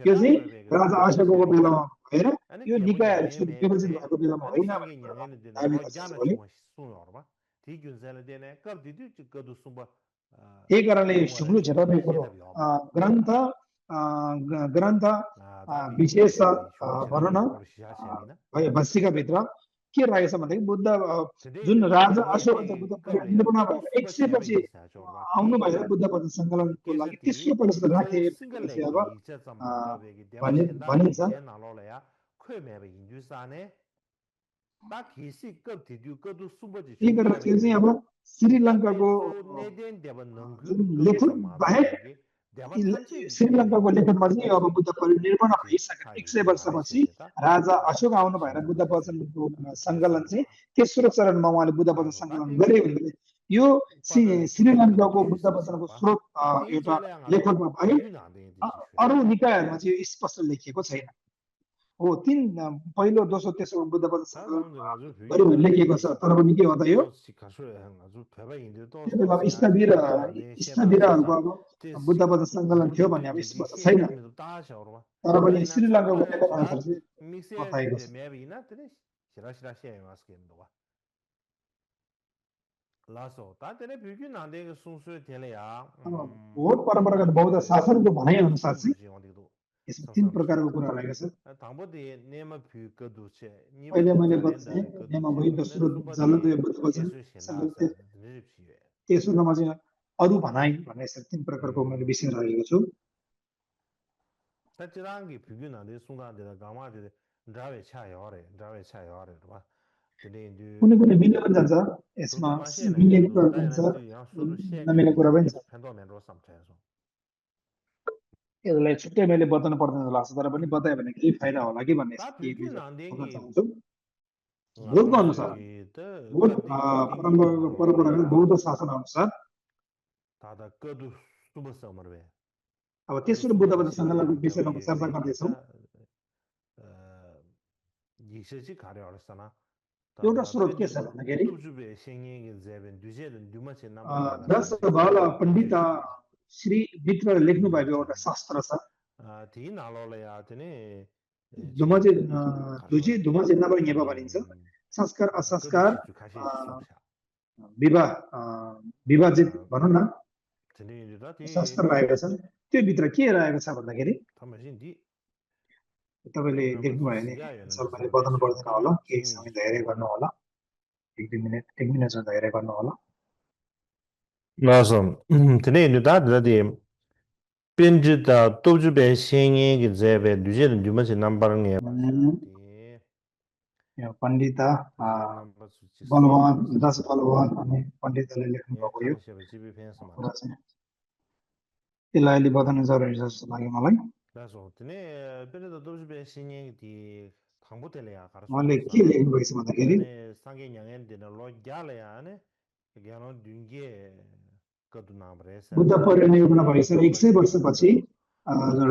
यो चाहिँ राजा अशोकको बेलामा भएर यो निकायहरू विभाजित भएको बेलामा होइन त्यही कारणले सुग्लु क्षेत्रको ग्रन्थ विशेष भनौँ न भस्टिकाभित्र के रहेछ भनेदेखि बुद्ध जुन राजा अशोक बुद्ध निरूपण भएर 100 पछि आउनु भएर बुद्ध वचन सङ्कलनको लागि तेस्रो पटक राखे अब भनिन्छ त्यही गरेर त्यो चाहिँ अब श्रीलङ्काको लेखन बाहेक श्रीलङ्काको लेखनमा चाहिँ अब बुद्ध परिनिर्वाण भइसकेको 100 वर्षपछि राजा अशोक आउनु भएर बुद्ध वचनको सङ्कलन चाहिँ तेस्रो चरणमा उहाँले बुद्ध वचन सङ्कलन गरे भने यो श्रीलङ्काको बुद्ध वचनको स्रोत एउटा लेखनमा भए अरू निकायहरूमा चाहिँ यो स्पष्ट लेखिएको छैन हो तीन पहिलो दोस्रो तेस्रो बुद्ध वचन लेखिएको छ तर पनि के हो त यो स्थविरहरूको अब बुद्ध वचन सङ्कलन थियो भन्ने अब स्पष्ट छैन तर पनि श्रीलङ्काको लेखन अनुसार चाहिँ बताएको छ बहुत परम्परागत बौद्ध शासनको भनाइ अनुसार चाहिँ यसमा 3 प्रकारको कुरा रहेको छ अहिले मैले बताएँ नेमा भई दोस्रो जलदय बुद्ध वचन तेस्रोमा चाहिँ अरू भनाइ भन्ने यसरी 3 प्रकारको मैले विषय राखेको छु कुनै कुनै मिल्न पनि जान्छ यसमा मिलेको कुरा पनि छ नमिलेको कुरा पनि छ यसलाई छुट्टै मैले बताउनु पर्दैन जस्तो लाग्छ तर पनि बताए भने केही फाइदा होला कि भन्ने चाहन्छु बौद्धको अनुसार परम्परागत बौद्ध शासन अनुसार अब तेस्रो बुद्ध वचन सङ्कलनको विषयमा चर्चा गर्दैछौँ एउटा स्रोत के छ भन्दाखेरि दश बाल पण्डित श्री मित्रले लेख्नु भएको एउटा शास्त्र छ धुमजे नबर नेपा भनिन्छ संस्कार असंस्कार विभाजित भनौँ न शास्त्र रहेको छ त्यो भित्र के रहेको छ भन्दाखेरि तपाईँले देख्नुभयो भने मैले बताउनु पर्दैन होला केही समय धैर्य गर्नु होला एक मिनट धैर्य गर्नु होला 나서 드네는 다들이 빈지다 또주배 생애 제베 뉴제는 뉴먼스 남바랑에 पण्डित बलवान दश बलवान अनि पण्डितले लेख्नु भएको यो यसलाई अलि बताउनु जरुरी जस्तो लाग्यो मलाई उहाँले के लेख्नु भएको छ भन्दाखेरि बुद्ध परिनिर्वाण भइसकेर 100 वर्षपछि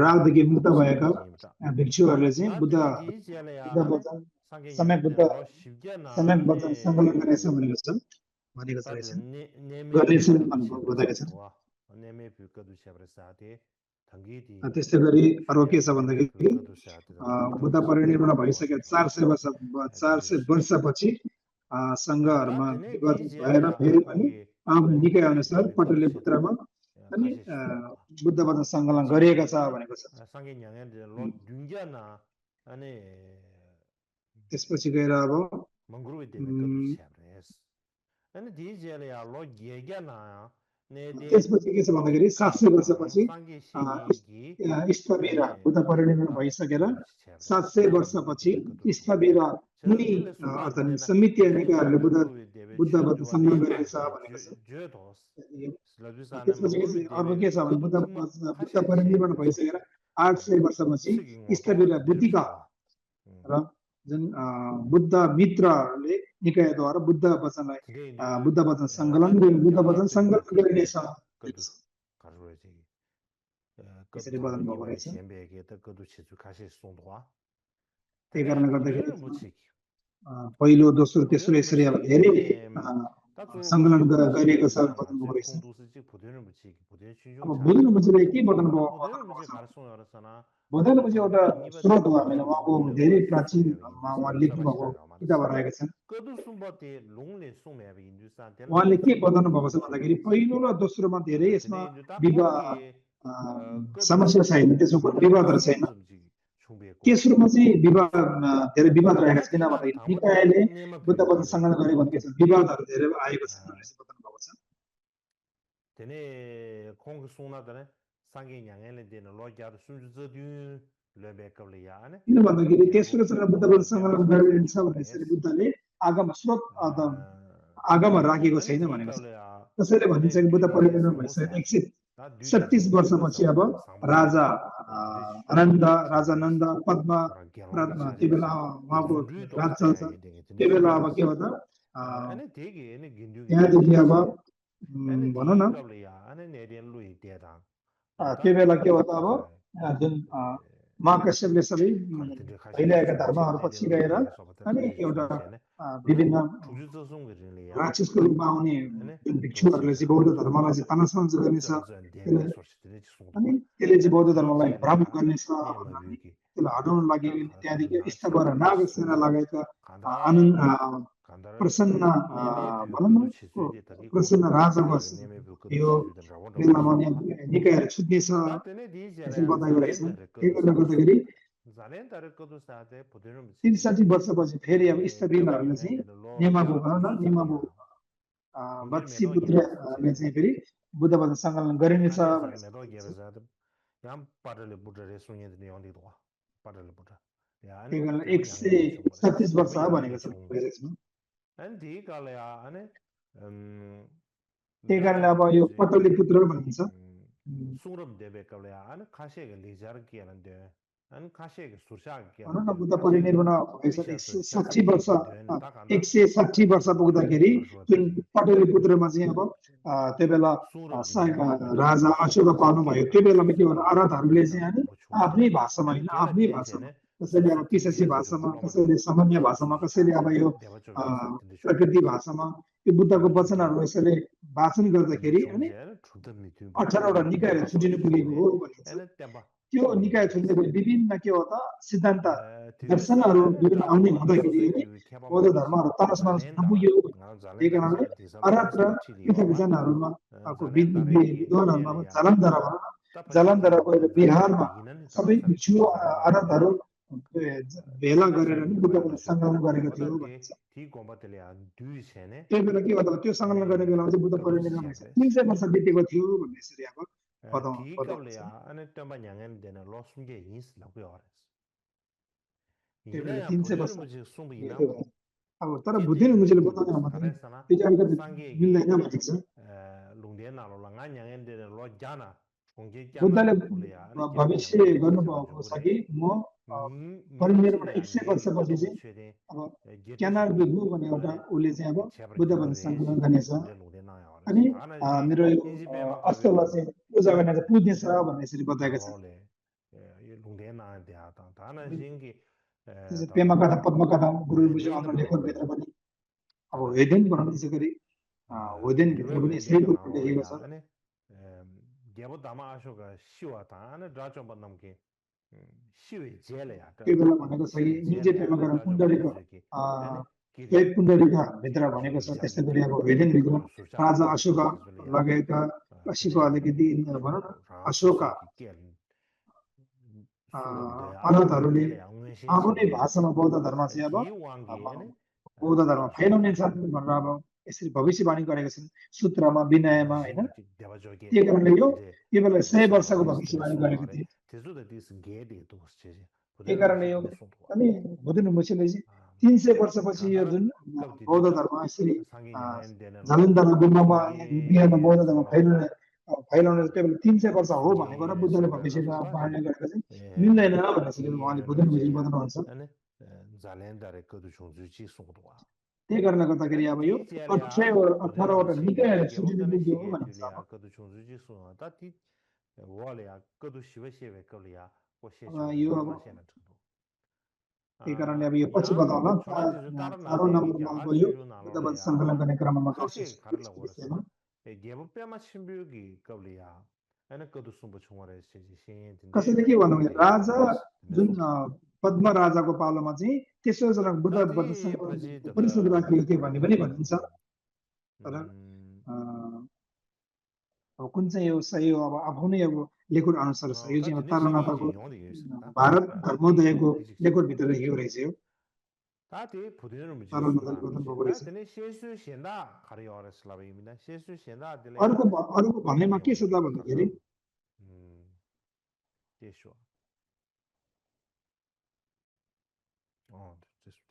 राजदेखि मुक्त भएका भिक्षुहरूले चाहिँ बुद्ध वचन सम्यक वचन सङ्कलन गरेछ भनेको छ त्यस्तै गरी अर्को के छ भन्दाखेरि बुद्ध परिनिर्वाण भइसकेर 400 वर्षपछि सङ्घहरूमा विभाजित भएर फेरि पनि निकाय अनुसार पटलिपुत्रमा अनि बुद्ध वचन सङ्कलन गरिएका छ भनेको छ त्यसपछि गएर अब त्यसपछि के छ भन्दाखेरि 700 वर्षपछि स्थविर बुद्ध परिनिर्वाण भइसकेर 700 वर्षपछि स्थविर मुनि अर्थात् समिति निकायहरूले बुद्ध वचन सङ्कलन गरेको छ भनेको छ त्यसपछि अर्को के छ भने बुद्ध परिनिर्वाण भइसकेर 800 वर्षपछि स्थविर बुद्धिका र जुन बुद्ध मित्रले निकायद्वारा बुद्ध वचनलाई बुद्ध वचन सङ्कलन गरिनेछ यसरी वर्णन भएको रहेछ। त्यही कारणले गर्दाखेरि पहिलो दोस्रो तेस्रो यसरी अब धेरै सङ्कलन गरिएको छ बताउनु रहेछ। अब बुझ्नु बुझेर के बताउनु भयो बुझ्नु एउटा स्रोत हो हामीलाई उहाँको धेरै प्राचीन उहाँ लेख्नु भएको किताबहरू रहेका छन्। उहाँले के बताउनु भएको छ भन्दाखेरि पहिलो र दोस्रोमा धेरै यसमा समस्या छैन, त्यसमा कुनै विवादहरू छैन। तेस्रोमा चाहिँ धेरै विवाद रहेको छ, किन भन्दाखेरि निकायले बुद्ध वचन सङ्कलन गरेको भनेको छ, विवादहरू धेरै आएको छ भनेर बताउनु भएको छ। किन भन्दाखेरि तेस्रो चरण बुद्ध वचन सङ्कलन गरिन्छ भनेपछि बुद्धले आगम स्रोत आगममा राखेको छैन भनेको छ। कसैले भनिन्छ कि बुद्ध परिनिर्वाण भइसक्यो 136 वर्षपछि अब राजा नन्द पद्मा त्यो बेला उहाँको राज चल्छ। त्यो बेला अब के हो त त्यहाँदेखि अब भनौँ न त्यो बेला के हो त अब जुन महाकश्यपले सबै फैलाएका धर्महरू पछि गएर अनि एउटा विभिन्न राक्षसको रूपमा आउने जुन भिक्षुहरूले चाहिँ बौद्ध धर्मलाई चाहिँ तनासमस गर्नेछ अनि त्यसले चाहिँ बौद्ध धर्मलाई भ्रम गर्नेछ, त्यसलाई हटाउन लागि त्यहाँदेखि स्थावर नाग सेना लगाएका प्रसन्न राजा बस यो बेलामा निकायहरू छुट्नेछ यसरी बताएको रहेछ। त्यही कारणले गर्दाखेरि 63 वर्षपछि फेरि अब स्थवीरहरूले चाहिँ नेमाबु बत्सी पुत्रले चाहिँ फेरि बुद्ध वचन सङ्कलन गरिनेछ। त्यही कारण 136 वर्ष भनेको छ। त्यही कारणले अब यो पटलिपुत्र भनिन्छ। बुद्ध परिनिर्वाण भइसक्यो 160 वर्ष पुग्दाखेरि जुन पटलिपुत्रमा चाहिँ अब त्यो बेला राजा अशोक पाउनुभयो। त्यो बेलामा के भन्नु अरबहरूले चाहिँ आफ्नै भाषामा होइन आफ्नै भाषामा कसैले अब पिसासी भाषामा कसैले सामान्य भाषामा कसैले अब यो प्रकृति भाषामा यो बुद्धको वचनहरू यसैले वाचन गर्दाखेरि अनि 18वटा निकायहरू छुटिनु पुगेको हो भनिन्छ। त्यो निकाय छुट्दै विभिन्न के हो त सिद्धान्त दर्शनहरू विभिन्न आउने हुँदाखेरि बौद्ध धर्महरू तनासमास नपुग्यो। त्यही कारणले अरब र पृथक जनाहरूमा विद्वानहरूमा जालन्धर गएर बिहारमा सबै भिक्षु अरबहरू भेला गरेर नि बुद्धको सङ्कलन गरेको थियो भनिन्छ। त्यही बेला के हो त त्यो सङ्कलन गर्ने बेलामा चाहिँ बुद्ध परिनिर्वाण भएछ 300 वर्ष बितेको थियो भन्ने यसरी अब अब तर बुद्धिन मुझेले बताउने हो मतलब त्यो चाहिँ अलिकति मिल्दैन भनेको छ। बुद्धले भविष्य गर्नुभएको छ कि म परिनिर्वाण 100 वर्षपछि चाहिँ अब क्यानार बिग्नु भन्ने एउटा उसले चाहिँ अब बुद्ध वचन सङ्कलन गर्नेछ अनि मेरो यो अस्तललाई चाहिँ पूजा गर्ने चाहिँ पुज्नेछ भन्ने यसरी बताएको छ। पेमा कथा पद्म कथा गुरु बुझ्यो आफ्नो लेखनभित्र पनि अब वेदेन बनाउँदैछ गरी वेदेनभित्र पनि यसै कुरो लेखेको छ। त्यो बेला भनेको छ कि निजे पेमा कथा कुण्डलीको कुण्डलीका भित्र भनेको छ। त्यस्तै गरी अब वेदेनभित्र राजा अशोक लगायतका अशोक अलिकति भनौँ न अशोक अरबहरूले आफ्नै भाषामा बौद्ध धर्म चाहिँ अब बौद्ध धर्म फैलाउने छ भनेर अब यसरी भविष्यवाणी गरेका छन् सूत्रमा विनयमा होइन। त्यही कारणले यो बेला 100 वर्षको भविष्यवाणी गरेको थिए। त्यही कारणले यो अनि बुद्ध मुसीले चाहिँ 300 वर्षपछि यो जुन बौद्ध धर्म यसरी जालन्धर गुम्बामा बिहारमा बौद्ध धर्म फैलाउने त्यो बेला 300 वर्ष हो भनेको र बुद्धले भविष्यवाणी गरेको चाहिँ मिल्दैन भनेपछि उहाँले बुद्ध मुसीले बताउनुहुन्छ। जालेन्दारे कदु 총주지 송도와 त्यही कारणले गर्दाखेरि अनि अब यो दिजेले 18वटा निकायले छुट्टी गेबोतने दियो 시게 भनिन्छ 줄이야 कदु 총주지 송아 다티 월이야 कदु शिवशिवे कलिया अब कोशेचो यो अब मासेना ठुलो त्यही कारणले अब यो पछि 야 बताउला 저한테 저 다른 4 나라들이 नम्बरमा अब यो 야수요 बुद्धवाद 나라래야 सङ्कलन गर्ने क्रममा 사실 가르라 विषयमा 버렸어 गेबोपेमा 신비기 कलिया हैन कदु सुम्बु छुमरे सेजी सेन कसैले के भन्नु भने राजा जुन पद्म राजाको पालोमा चाहिँ तेस्रो जना बुद्धवाद सङ्कलन परिषद राखिएको थियो भन्ने पनि भनिन्छ तर अब कुन चाहिँ यो सही हो अब आफू नै अब लेखुट अनुसार छ यो चाहिँ अब तारानाथको भारत धर्मोदयको लेखुटभित्र लेखेको रहेछ यो 다들 부대는 미지 तारानाथले शेषु शेन्दा खरियरेस्लाबैमिना शेषु शेन्दाले अर्को भन्नेमा के छ त भन्दाखेरि त्यसो त्यसो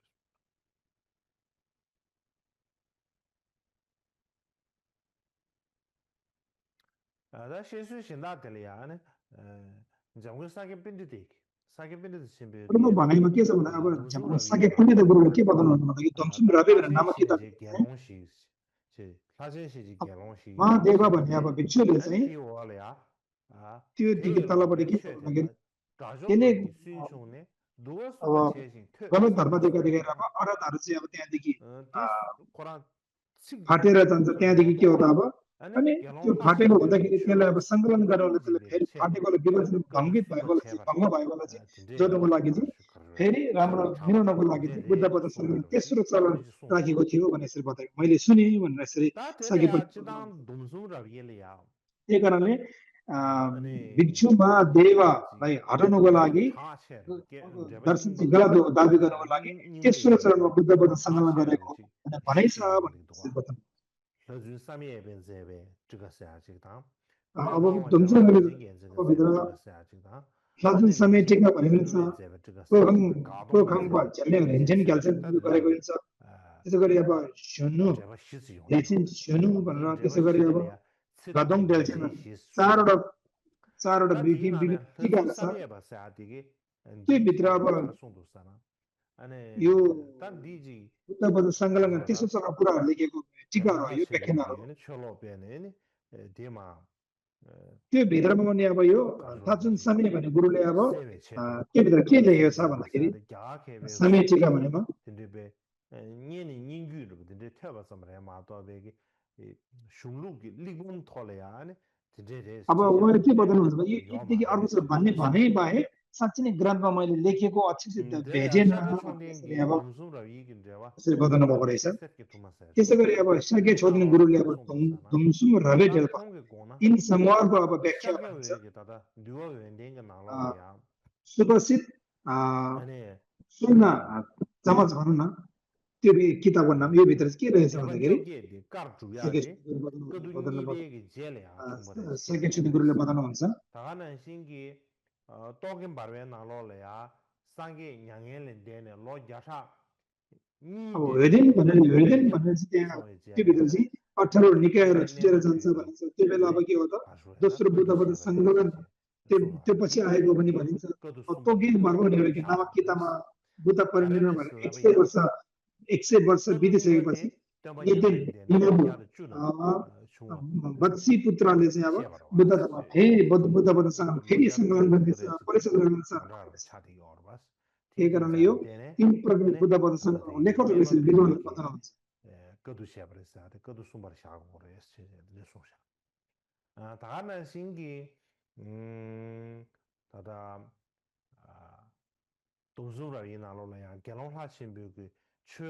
다 शेषु शेन्दाले याने जमगु साके पिन्डिदिक साके पिन्डिद सिम्बे अर्को भनाइमा के छ भन्दा अब साके पण्डित गुरुले के बताउनुहुन्छ भन्दाखेरि दमसुम रवि भनेर नामक किताब महादेवा भन्ने अब भिक्षुले चाहिँ त्यो दिके तलपट्टि के भन्दाखेरि त्यसले अब गलत धर्म देखाएर अब अरतहरू चाहिँ अब त्यहाँदेखि फाटेर जान्छ त्यहाँदेखि के हो त अब अनि त्यो फाटेको हुँदाखेरि त्यसलाई अब सङ्कलन गरेर त्यसले फेरि फाटेकोले विभाजन भङ्गित भएकोलाई चाहिँ भङ्ग भएकोलाई चाहिँ जोड्नको लागि चाहिँ फेरि राम्रो मिलाउनको लागि चाहिँ बुद्ध पद सङ्कलन तेस्रो चलन राखेको थियो भनेर यसरी बताएको मैले सुने भनेर यसरी सकेपछि त्यही कारणले भिक्षुमा देवालाई हटाउनको लागि दर्शन चाहिँ गलत दाबी गर्नको लागि तेस्रो चरणमा बुद्ध पद सङ्कलन गरेको भनाइ छ भनेर बताउनु अब दमसुम भित्र लाजुन समय टेक्न भनेको छ प्रोखङको झल्ले हेन्जेन क्याल्सियम गरेको हुन्छ त्यसै गरी अब सुनु डेल्सिन सुनु भनेर त्यसै गरी अब गदङ डेल्सिन चारवटा विभिन्न टिकाहरू छ त्यो भित्र अब यो बुद्ध पद सङ्कलन तेस्रो चरण कुराहरू लेखेको टिकाहरू यो व्याख्यानहरू त्यो भित्रमा पनि अब यो ताजुन समय भन्ने गुरुले अब त्यो भित्र के लेखेको छ भन्दाखेरि समय टिका भनेमा अब उहाँले के बताउनुहुन्छ भने एकदेखि अर्को छ भन्ने भने बाहेक साँच्चै नै ग्रन्थमा मैले लेखेको अक्षर भेटेन यसरी बताउनु भएको रहेछ त्यसै गरी अब साके छोडिने गुरुले अब दमसुम रवि डेल्पा इन समूहको अब व्याख्या गर्नुहुन्छ सुप्रसिद्ध स्वर्ण चमच भनौँ न त्यो किताबको नाम यो भित्र के रहेछ भन्दाखेरि साके छोडिने गुरुले बताउनुहुन्छ token barbe na lo le ya sange nyangyen le de ne lo jasa अब वेदिन भनेर चाहिँ त्यहाँ त्यो भित्र चाहिँ 18 निकायहरू छुटेर जान्छ भनिन्छ त्यो बेला अब के हो त दोस्रो बुद्धपद सङ्कलन त्यो पछि आएको पनि भनिन्छ तोगे भर्व भनेर के नामक किताबमा बुद्ध परिनिर्वाण भनेर 100 वर्ष बितिसकेपछि बत्सी पुत्रले चाहिँ अब बुद्ध धर्म फेरि बुद्ध पद सङ्कलन फेरि सङ्कलन गर्नेछ परिषद गर्नेछ त्यही कारणले यो तीन प्रकार बुद्ध पद सङ्कलन लेखक यसरी विद्वान बताउनुहुन्छ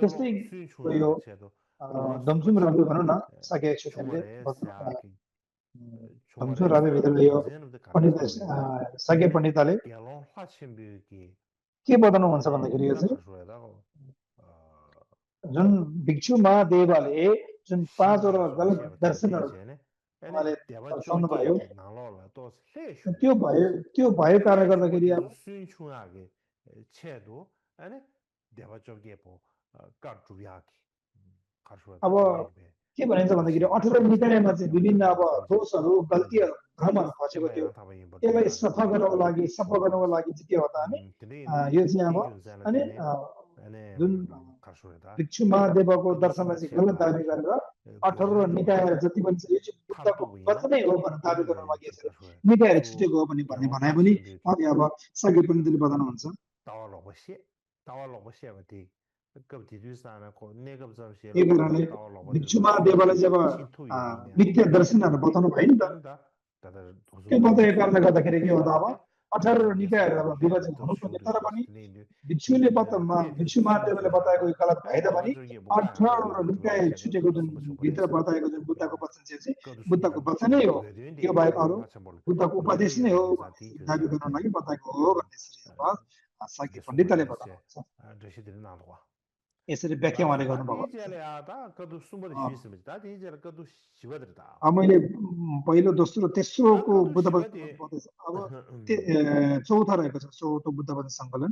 त्यस्तै यो दमसुम रवि भनौँ न साके छुटेले दमसुम रवि भित्र यो पण्डित साके पण्डितले के बताउनुहुन्छ भन्दाखेरि यो चाहिँ जुन भिक्षु महादेवले जुन 5 वटा गलत दर्शनहरू उहाँले दर्शाउनु भयो त्यो भएको कारणले गर्दाखेरि अब के भनिन्छ भन्दाखेरि 18 निकायमा चाहिँ विभिन्न अब दोषहरू गल्तीहरू भ्रमहरू खसेको थियो त्यसलाई सफा गर्नको लागि चाहिँ के हो त अनि यो चाहिँ अब अनि ane जुन 가수에다 भिक्षु महादेवको 그것도 दर्शनलाई 숨을 चाहिँ गलत 채가 दाबी गरेर 18 고전도 निकायहरू जति पनि छ यो चाहिँ बुद्धको 탑도 वचन 보이나 नै हो भनेर दाबी गर्न 그들의 लागि यसरी 가수에 निकायहरू 수 छुटेको हो भन्ने भनाइ पनि 경사신비 उहाँले अब सके पनि त्यसले बताउनुहुन्छ तावा लोबसे बती कब दिजुसाना को नेकब जमसे त्यही कारणले तावा लोबते भिक्षु महादेवलाई जब छिन्थु यबिने मिथ्या दर्शनहरू बताउनु भयो नि त अन्त तदा त्यो धोजुले बताएको मिसु कारणले गर्दाखेरि के हो त अब फेबाते 18 यसा निकायहरू अब विभाजन लेबतो हुनुपर्ने सुडु तर पनि बस्ने भिक्षुले फेदि भिक्षु महादेवले सुमसुया बताएको यो गलत भए तापनि तावा बोका 18 यो निकाय लबसेको छुटेको कदु जुन सुमसु भित्र परेछ बताएको जुन बुद्धको वचन चाहिँ कदु बुद्धको सुमसु वचनै हो वेदिन त्यो दे बाहेक यो अरू माछा बोल बुद्धको उपदेश नै हो जाति भन्ने दाबी जुसा गर्न ते लागि बताएको हो भन्ने यसरी अब साक्य पण्डितले बताउनुहुन्छ दृश्यतिर नालवा यसरी व्याख्या उहाँले 다 गर्नुभएको छ 디젤에 하다 그도 숨어도 쉬었으면 다 디젤 그도 쉬어들다 अब मैले पहिलो दोस्रो 다 तेस्रोको 그도 बुद्ध 쉬어디 उपदेश अब चौथा रहेको छ चौथो बुद्ध वचन सङ्कलन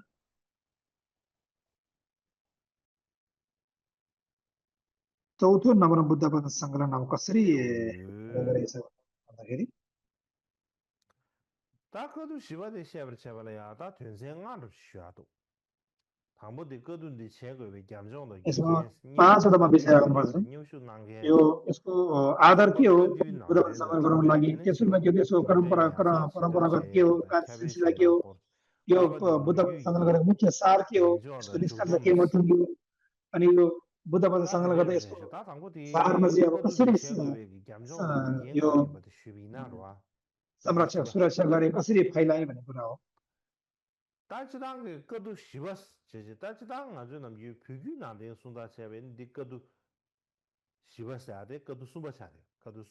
चौथो नम्बर बुद्ध वचन सङ्कलन अब कसरी रहेको छ भन्दाखेरि 다 그도 쉬어디 쉬어버 쳐발야 다 전생아로 쉬어도 당보디 그도디 제거에 감정도 यसमा 이게 पाँचवटामा विषय राख्नुपर्छ 뉴스 난게 यो यसको आधार के हो सम्बद्ध बुद्ध वचन सङ्कलन गर्नको लागि तेस्रोमा के हो यसको परम्परागत के हो कार्य सिलसिला के हो यो बुद्ध वचन सङ्कलन गरेको मुख्य सार के हो यसको निष्कर्ष के हो अनि यो बुद्ध वचन सङ्कलन गर्दा यसको 다 당보디 सारमा चाहिँ अब कसरी 그도디 제거에 감정도 이게 यो 뭐 쉬비나로와 संरक्षण सुरक्षा गरे कसरी फैलाए भन्ने कुरा हो 다치당 그도 쉬었 제제 다치당 아주 남기 표규나데 순다체베 디거도 쉬었어야 돼 그도 숨어야 돼 그도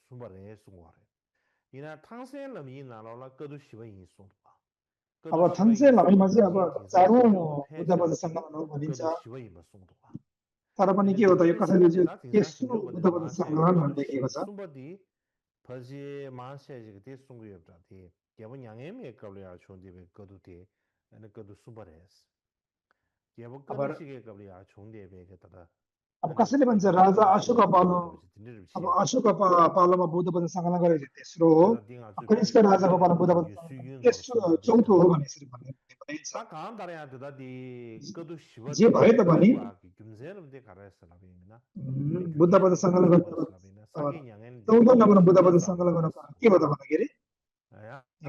숨어래 숨어래 이나 탕생람이 나라라 그도 쉬어 있어 अब थन्से लैमा चाहिँ अब चारौँ बुद्ध वचन सङ्कलन हो भनिन्छ तर पनि के हो त यो कसैले चाहिँ तेस्रो बुद्ध वचन सङ्कलन भनेर लेखिएको छ 숨버디 버지 마세지 그 송구였다디 개본 양엠에 걸려야 존재베 거두디 아니 거두 숨버레스 개본 끊으시게 걸려야 존재베 그다가 अब कसैले भन्छ राजा अशोक पालो अब अशोक पालोमा बुद्ध वचन सङ्कलन गरेको तेस्रो हो कनिष्क राजाको पालो बुद्ध वचन तेस्रो चौथो हो भने यसरी भनिन्छ 딱 간다래야 되다디 거두 쉬워 जे भए तापनि 김세르데 가라스라비나 बुद्ध वचन सङ्कलन गर्दा 사기 양엔 चौथो नम्बर बुद्ध वचन सङ्कलन गर्न के भयो त भन्दाखेरि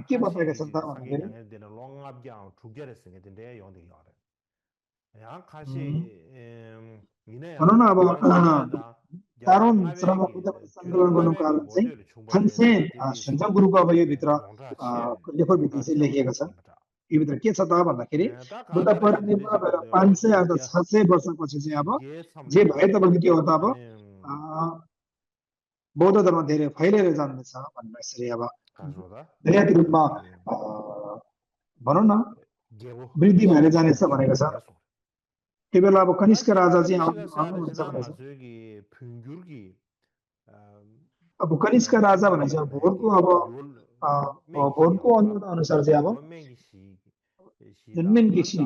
के बताएका छन् त भन्दाखेरि 양엔 되는 롱압경 두 개를 쓰게 된대 용대 요래 야 가시 이내 भनौँ न अब चारौँ चरणमा बुद्ध वचन सङ्कलन गर्नुको कारण चाहिँ थन्सेन सुन्जा गुरुको अब यो भित्र लेखोभित्र चाहिँ लेखिएको छ यो भित्र के छ त भन्दाखेरि बुद्ध परिनिर्वाण भएर 500 अथवा 600 वर्षपछि चाहिँ अब जे भए तापनि के हो त अब बौद्ध धर्म धेरै फैलिएर जाँदैछ भनेर यसरी अब निर्याती रूपमा भनौँ न वृद्धि भएर जानेछ भनेको छ त्यो बेला अब कनिष्क राजा चाहिँ आउनुहुन्छ भनेको छ अब कनिष्क राजा भनेको चाहिँ भोटको अब भोटको अनुसार चाहिँ अब जुन किसी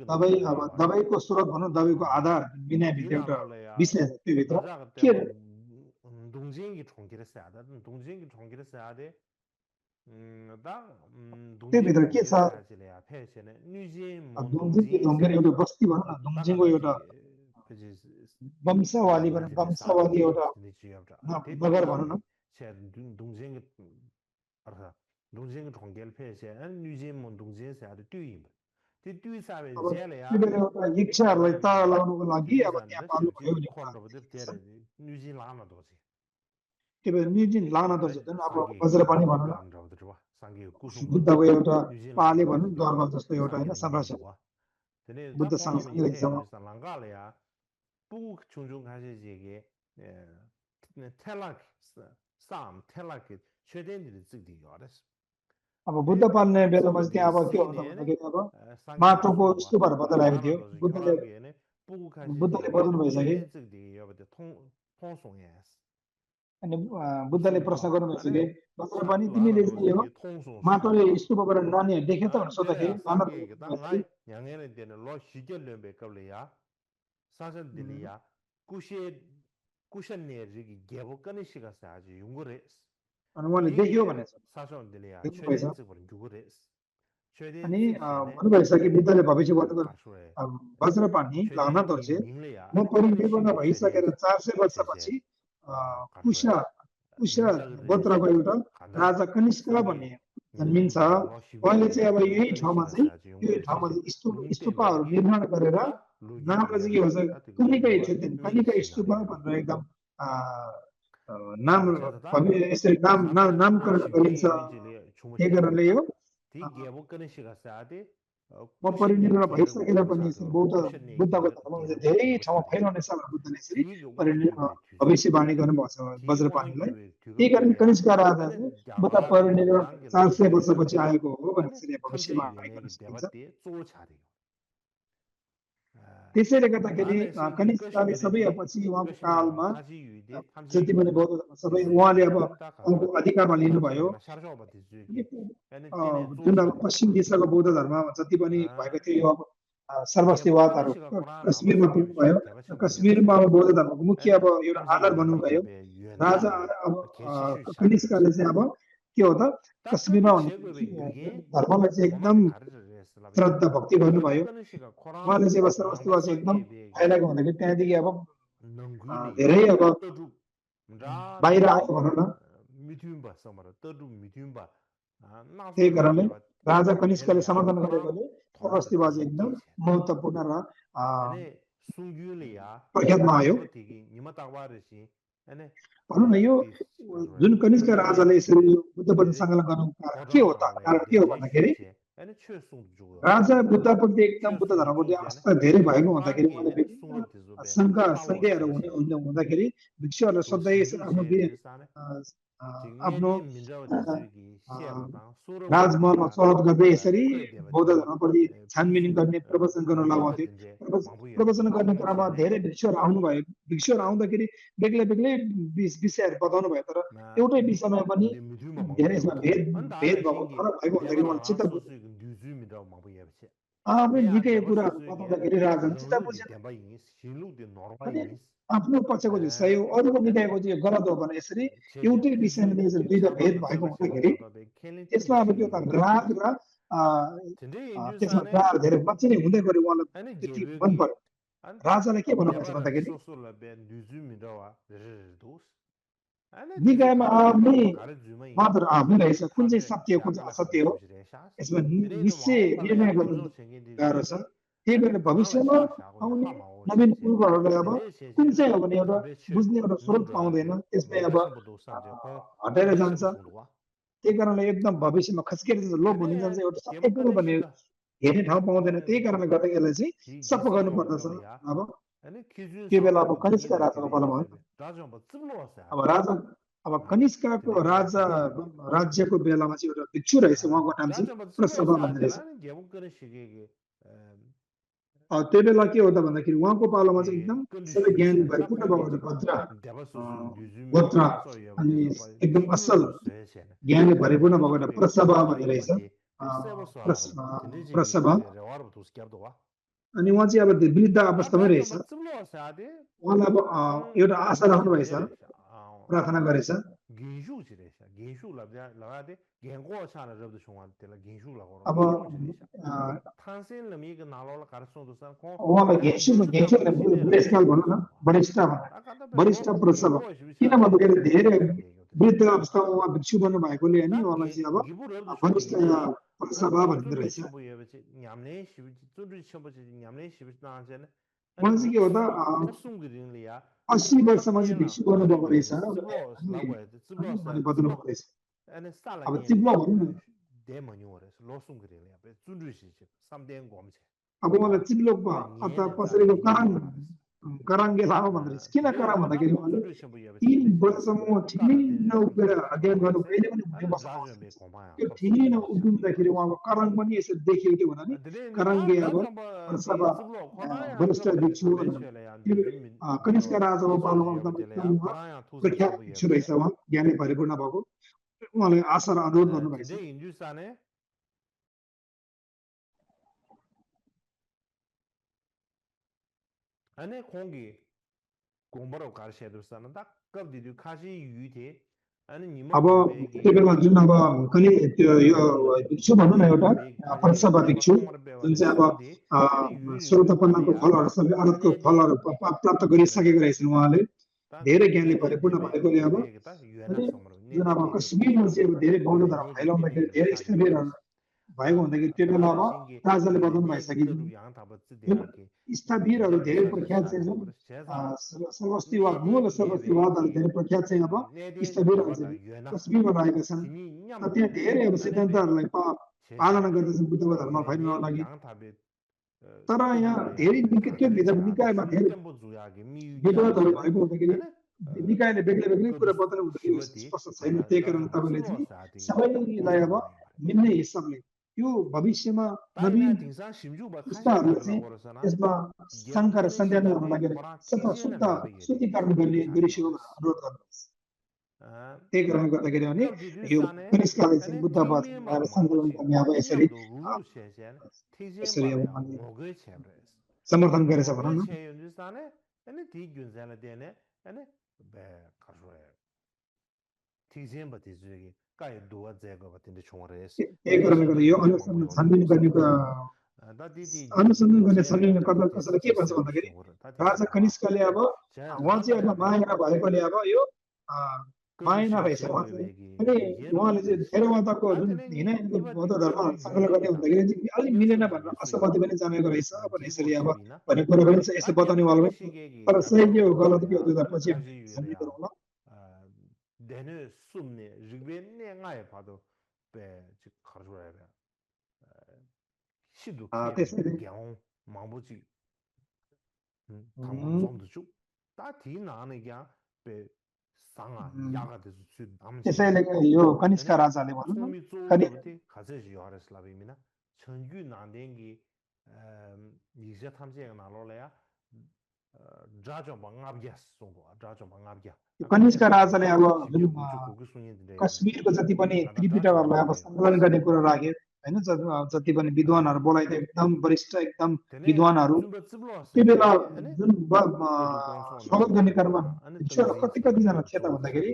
दबाई अब दबाईको स्रोत भनौँ दबाईको आधार विनय भित्र एउटा विषय छ त्यो भित्र के 동쟁이 총기를 써야 돼. 동쟁이 총기를 써야 돼. त्यो भित्र के छ ढुङ्गेर एउटा बस्ती भनौँ न ढुङ्गेको एउटा वंशवाली भनौँ वंशवाली एउटा नगर भनौँ न 동쟁이 총기를 폐쇄 뉴지몬 동쟁에서 아주 뛰임 त्यो दुई साबे अब ज्याले त्यो बेला एउटा इच्छाहरूलाई ताला लगाउनुको लागि अब त्यहाँ पाल्नुभयो भने न्युजिल्यान्ड दोसी त्यो बेला न्युजिन लान त जुन अब वज्र पनि भनौँ न बुद्धको एउटा पाले भनौँ दरबार जस्तो एउटा होइन संरचना बुद्ध सँगसँगै रहेछ 랑가래야 북 중중 가시지게 텔락 쌈 텔락 최대한들이 찍디 요랬어 अब बुद्ध पाल्ने बेलामा चाहिँ त्यहाँ अब के हुन्छ भन्दाखेरि अब माटोको स्तूपहरू बताइरहेको थियो बुद्धले बताउनु भइसके अनि बुद्धले प्रश्न गर्नुभएछ कि वज्र पनि तिमीले चाहिँ यो माटोले स्तूपबाट नानीहरू देख्यो त भनेर सोद्धाखेरि अनि उहाँले देख्यो भनेछ देख्नुभएछ अनि भन्नुभएछ कि बुद्धले भविष्य भन्नुभयो वज्रपाणि लाग्न चाहिँ म परिनिर्वाण भइसकेर 400 वर्षपछि कुशा कुशा गोत्रको एउटा राजा कनिष्क भन्ने जन्मिन्छ उहाँले चाहिँ अब यही ठाउँमा चाहिँ स्तूपहरू निर्माण गरेर नामलाई चाहिँ के भन्छ कनिकै छेदेन कनिका स्तूप भनेर एकदम नाम यसरी नामकरण गरिन्छ त्यही कारणले यो म परिनिर्वाण भइसकेर पनि यसरी बुद्धको धर्म धेरै ठाउँमा फैलाउने छ बुद्धले यसरी परिनिर्वाण भविष्यवाणी गर्नुभएको छ वज्रपाणिलाई त्यही कारण कनिष्क राजा बुद्ध परिनिर्वाण 400 वर्षपछि आएको हो भनेर यसरी भविष्यवाणी गर्न सकिन्छ त्यसैले गर्दाखेरि कनिष्कले सबै पछि उहाँको कालमा जति पनि बौद्ध धर्म सबै उहाँले अब उहाँको अधिकारमा लिनुभयो जुन अब पश्चिम दिशाको बौद्ध धर्म जति पनि भएको थियो यो अब सर्वस्तीवादहरू कश्मीरमा पुग्नुभयो कश्मीरमा अब बौद्ध धर्मको मुख्य अब एउटा आधार बन्नुभयो राजा अब कनिष्कले चाहिँ अब के हो त कश्मीरमा धर्मलाई चाहिँ एकदम श्रद्धा भक्ति गर्नुभयो उहाँले चाहिँ अब सर्वस्तीवाद चाहिँ एकदम फैलाएको हुँदाखेरि त्यहाँदेखि अब धेरै अब बाहिर आयो भनौँ न त्यही कारणले राजा कनिष्कले समर्थन गरेकोले सर्वस्तीवाद चाहिँ एकदम महत्त्वपूर्ण र प्रख्यातमा आयो भनौँ न यो जुन कनिष्क राजाले यसरी बुद्धप्रति सङ्कलन गर्नुको कारण के हो त कारण के हो भन्दाखेरि राजा बुद्धप्रति एकदम बुद्ध धर्मप्रति आस्था धेरै भएको हुँदाखेरि उहाँले विभिन्न शङ्का सन्देहहरू हुँदाखेरि भिक्षुहरूले सधैँ आफ्नो राजमहलमा स्वागत गर्दै यसरी बौद्ध धर्मप्रति छानबिन गर्ने प्रवचन गर्न लगाउँथ्यो प्रवचन गर्ने क्रममा धेरै भिक्षुहरू आउनुभयो भिक्षुहरू आउँदाखेरि बेग्लै बेग्लै विषयहरू बताउनु भयो तर एउटै विषयमा पनि धेरै यसमा भेद भएको फरक भएको हुँदाखेरि उहाँले चित्त आफ्नो निकै कुराहरू बताउँदाखेरि राजाले चित्त बुझेन आफ्नो पक्षको चाहिँ सही हो अरूको निकायको चाहिँ गलत हो भने यसरी एउटै विषयमा यसरी दुईटा भेद भएको हुँदाखेरि त्यसमा अब त्यो त राग र त्यसमा राग धेरै पछि नै हुँदै गयो उहाँलाई त्यति मन पर्यो राजाले के भन्नुपर्छ भन्दाखेरि निकायमा आफ्नै मात्र आफ्नै रहेछ कुन चाहिँ सत्य हो कुन चाहिँ असत्य हो यसमा निश्चय निर्णय गर्नु गाह्रो छ त्यही भएर भविष्यमा आउने नवीन पूर्वहरूलाई अब कुन चाहिँ हो भने एउटा बुझ्ने एउटा स्रोत पाउँदैन त्यसमै अब हटेर जान्छ त्यही कारणले एकदम भविष्यमा खस्केर लोप हुने जान्छ एउटा सत्य कुरो भन्ने हेर्ने ठाउँ पाउँदैन त्यही कारणले गर्दा यसलाई चाहिँ सफा गर्नु पर्दछ अब त्यो बेला अब कनिष्क राजाको पालामा अब कनिष्कको राजा राज्यको बेलामा चाहिँ एउटा भिक्षु रहेछ उहाँको नाम चाहिँ प्रसभा भन्ने रहेछ त्यो बेला के हो त भन्दाखेरि उहाँको पालोमा चाहिँ एकदम सबै ज्ञान भरिपूर्ण भएको गोत्र अनि एकदम असल ज्ञानले भरिपूर्ण भएको प्रसभा भन्ने रहेछ प्रसभा अनि उहाँ चाहिँ अब वृद्ध अवस्थामै रहेछ उहाँलाई अब एउटा आशा राख्नु भएछ प्रार्थना गरेछ अब उहाँलाई बुढेसकाल भनौँ न वरिष्ठ प्रसव किन भन्दाखेरि धेरै वृद्ध अवस्थामा उहाँ भिक्षु बन्नु भएकोले अनि उहाँलाई चाहिँ अब वरिष्ठ प्रसव भनिँदो रहेछ उहाँ चाहिँ के हो त 80 वर्षमा चाहिँ भिक्षु गर्नुभएको रहेछ बताउनु भएको रहेछ अब चिप्लो भनौँ न अब उहाँलाई चिप्लो अथवा पछाडिको कराङ्गे लामो भन्दो रहेछ किन कराङ भन्दाखेरि उहाँले 3 वर्षसम्म ठिनै उभिएर अध्ययन गर्नु कहिले पनि हुने बस्नु त्यो ठिनै उभिँदाखेरि उहाँको कराङ पनि यसरी देखियो के भन्दा नि कराङ्गे अब वरिष्ठ भिक्षु कनिष्क राजाको पालोमा एकदम प्रख्यात भिक्षु रहेछ उहाँ ज्ञानले भरिपूर्ण भएको उहाँले आशा र अनुरोध गर्नुभएको छ ane kongi gombarao karshe dursa na da kabdi du kashi yu te अब त्यति बेला जुन अब कलि त्यो यो भिक्षु भनौँ न एउटा परसभा भिक्षु जुन चाहिँ अब श्रोतपन्नको फलहरू सबै अरबको फलहरू प्राप्त गरिसकेको रहेछन् उहाँले धेरै ज्ञानले परिपूर्ण भएकोले अब अनि जुन अब कश्मीरमा चाहिँ अब धेरै बौद्ध धर्म फैलाउँदाखेरि धेरै स्थबिरहरू भएको हुँदाखेरि त्यो बेला अब राजाले बताउनु भइसकेको जुन स्थबिरहरू धेरै प्रख्यात चाहिँ जुन सर्वस्तिवाद मूल सर्वस्तिवादहरू धेरै प्रख्यात चाहिँ अब स्थबिरहरू चाहिँ कश्मीरमा रहेका छन् र त्यहाँ धेरै अब सिद्धान्तहरूलाई पालना गर्दछन् बुद्धको धर्म फैलाउन लागि तर यहाँ धेरै त्यो भित्र निकायमा धेरै विवादहरू भएको हुँदाखेरि निकायले बेग्लै बेग्लै कुरा बताउनु हुँदाखेरि स्पष्ट छैन त्यही कारण तपाईँले चाहिँ सबैलाई अब मिल्ने हिसाबले यो भविष्यमा नवीन पुस्ताहरूले चाहिँ यसमा शङ्का र सन्ध्यानहरू लागेर शुद्धिकरण गर्ने गरिसक्यो भनेर अनुरोध गर्नुहोस् त्यही कारणले गर्दाखेरि भने यो कनिष्कले चाहिँ बुद्धवाद सङ्कलन गर्ने अब यसरी यसरी अब समर्थन गरेछ भनौँ न त्यही कारणले गर्दा यो अनुसन्धान छानबिन गर्ने कसैलाई के भन्छ भन्दाखेरि राजा कनिष्कले अब उहाँ चाहिँ अब माया भएकोले अब यो माया नरहेछ अनि उहाँले चाहिँ थेरवादको जुन हिनाइको बौद्ध धर्म सङ्कलन गर्ने हुँदाखेरि चाहिँ अलिक मिलेन भनेर असहमति पनि जमेको रहेछ अब यसरी अब भन्ने कुरा पनि छ यस्तो बताउने वाला पनि तर सही के हो गलत के हो त्यो त पछि हामी गरौँला त्यसैले त्यसैले यो कनिष्क राजाले भनौँ कनिष्क राजाले अब जुन कश्मीरको जति पनि त्रिपिटकहरूलाई अब सङ्कलन गर्ने कुरा राख्यो होइन जति पनि विद्वानहरू बोलाइदियो एकदम वरिष्ठ एकदम विद्वानहरू त्यो बेला जुन स्वागत गर्ने क्रममा कति कतिजना थिए त भन्दाखेरि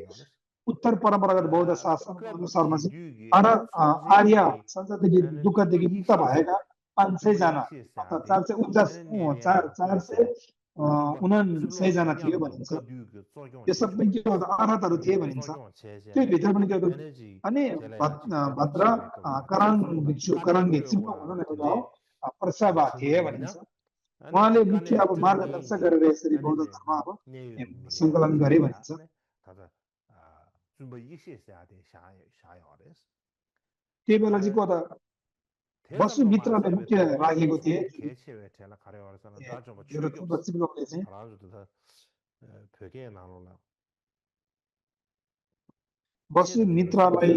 उत्तर परम्परागत बौद्ध शासन अनुसारमा चाहिँ आर्य संसारदेखि दुःखदेखि मुक्त भएका 500 जना अथवा 449 जना थियो भनिन्छ यो सबै के अर्हतहरू थिए भनिन्छ त्यो भित्र पनि के अनि भद्र करण भिक्षु भनौँ न एउटा प्रसभा थिए भनिन्छ उहाँले मुख्य अब मार्गदर्शन गरेर यसरी बौद्ध धर्म अब सङ्कलन गरे भनिन्छ त्यो बेला चाहिँ को त वसुमित्रले मुख्य राखेको थिए वसुमित्रलाई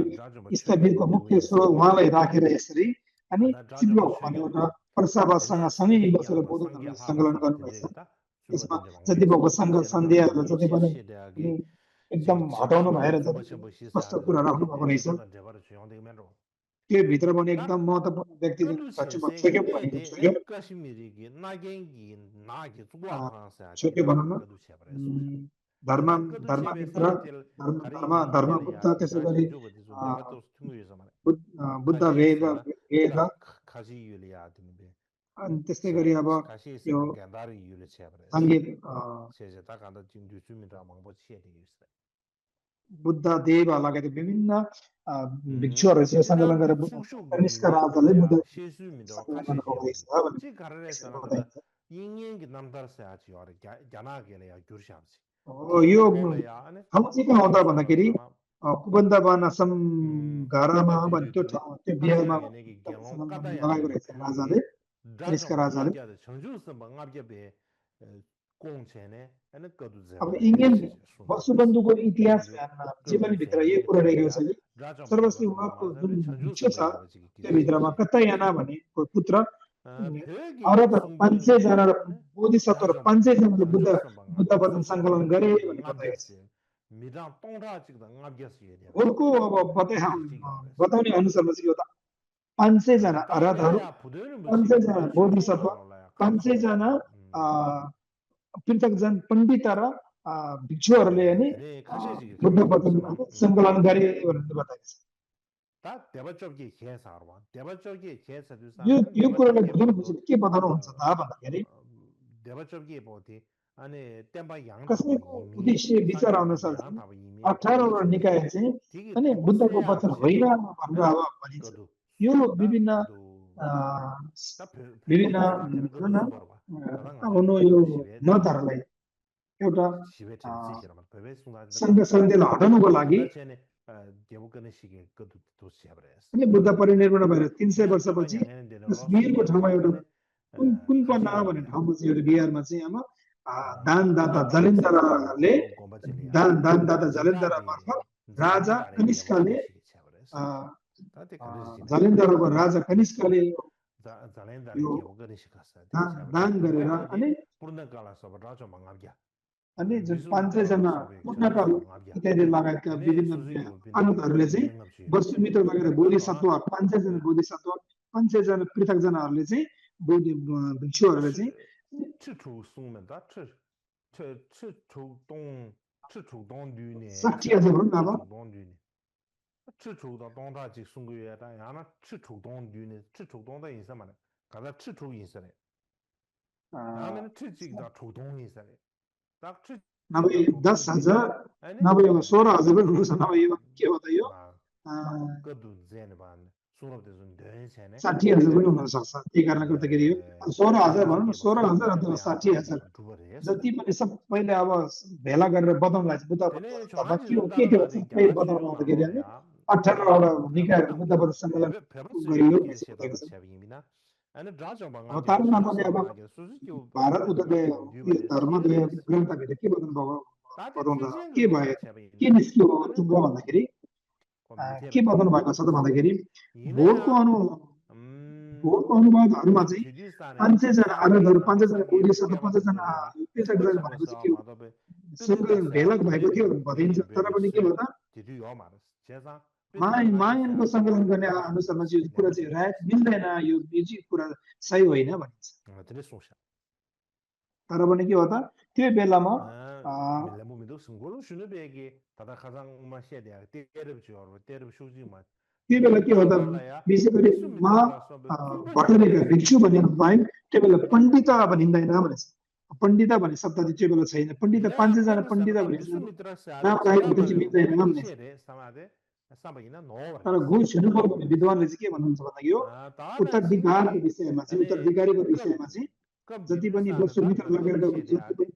स्थबिरको मुख्य स्रोत उहाँलाई राखेर यसरी अनि चिप्लोक भन्ने एउटा प्रसभासँग सँगै बसेर बौद्ध धर्म सङ्कलन गर्नुभएछ त्यसमा जति भएको सङ्घ सन्ध्याहरू जति पनि एकदम हटाउनु भएर स्पष्ट कुरा राख्नु भएको रहेछ त्यो भित्र पनि एकदम महत्त्वपूर्ण व्यक्ति छुट्यो भनौँ न धर्मगुप्त त्यसै गरी बुद्ध वेद अनि त्यस्तै गरी अब यो बुद्ध देव लगायत विभिन्न भिक्षुहरू सङ्कलन गरेर कनिष्क राजाले बुद्ध सङ्कलन यो ठाउँ चाहिँ कहाँ आउँदा भन्दाखेरि कुबन्धवानासम घरमा भन्ने त्यो बिहारमा लगाएको रहेछ राजाले कनिष्क राजाले अब इङ्ग्ल्यान्ड वसुबन्धुको इतिहास जे पनि भित्र यही कुरा रहेको छ कि सर्वश्री उहाँको जुन भिक्षु छ त्यो भित्रमा कतैयाना भने पुत्र औरत 500 जना र बोधिसत्व 500 जनाले बुद्ध वचन सङ्कलन गरे भन्ने बताएको छ उनको अब बताउने अनुसारमा चाहिँ एउटा 500 जना अरहतहरू 500 जना बोधिसत्व 500 जना पृथक जन पण्डित र भिक्षुहरूले नि बुद्ध पतन सङ्कलन गरे भनेर बताएको छ यो कुरालाई बुझ्नु बुझ्नु के बताउनुहुन्छ त भन्दाखेरि कसैको उद्देश्य विचार अनुसार चाहिँ 18वटा निकाय चाहिँ अनि बुद्धको वचन होइन भनेर अब भनिन्छ यो विभिन्न यो मतहरूलाई एउटा सङ्घ सन्धिलाई हटाउनुको लागि अनि बुद्ध परिनिर्वाण भएर 300 वर्षपछि बिहारको ठाउँमा एउटा कुन पन्ना भन्ने ठाउँमा चाहिँ एउटा बिहारमा चाहिँ अब दानदाता जलेन्द्र मार्फत राजा कनिष्कले जलेन्द्रको राजा कनिष्कले दान गरेर अनि जुन 500जना पूर्णकाल इत्यादि लगायतका विभिन्न अनुतहरूले चाहिँ वस्तुमित्र लगेर बोधिसत्व 500जना बोधिसत्व 500जना पृथकजनाहरूले चाहिँ बौद्ध भिक्षुहरूले चाहिँ 60,000 भनौँ न अब 10,000 नभए 16,000 पनि हुनु छ नभए के हो त यो 60,000 पनि हुन सक्छ त्यही कारणले गर्दाखेरि यो 16,000 भनौँ न 16,000 अथवा 60,000 जति पनि सबैले अब भेला गरेर बताउनलाई बुद्ध के थियो सबै बताउनु आउँदाखेरि 18वटा निकाय बुद्ध पद सङ्कलन गरियो तारमा पनि अब भारत उताले धर्मदेव ग्रन्थभित्र के बताउनु के भयो के निस्क्यो टुङ्गो भन्दाखेरि के बताउनु भएको छ त भन्दाखेरि भोटको अनुवादहरूमा चाहिँ 500जना आनन्दहरू 500जना बोधिसत्व 500जना पृथकजना भनेको चाहिँ के हो सङ्कलन भेला भएको थियो भनिन्छ तर पनि के हो त मायनको सङ्कलन गर्ने अनुसारमा चाहिँ यो कुरा चाहिँ राइट मिल्दैन यो चाहिँ कुरा सही होइन भनिन्छ तर पनि के हो त त्यो बेलामा त्यो बेला के हो त विशेष गरी भट्टरेका भिक्षु भन्ने बाहेक त्यो बेला पण्डित भनिँदैन भनेछ पण्डित भन्ने शब्द चाहिँ त्यो बेला छैन पण्डित 500जना पण्डित भनिन्छ तर घुस हुनुको भने विद्वानले चाहिँ के भन्नुहुन्छ भन्दाखेरि यो उत्तराधिकारको विषयमा चाहिँ उत्तराधिकारीको विषयमा चाहिँ जति पनि वस्तुमित्र लगेर जति पनि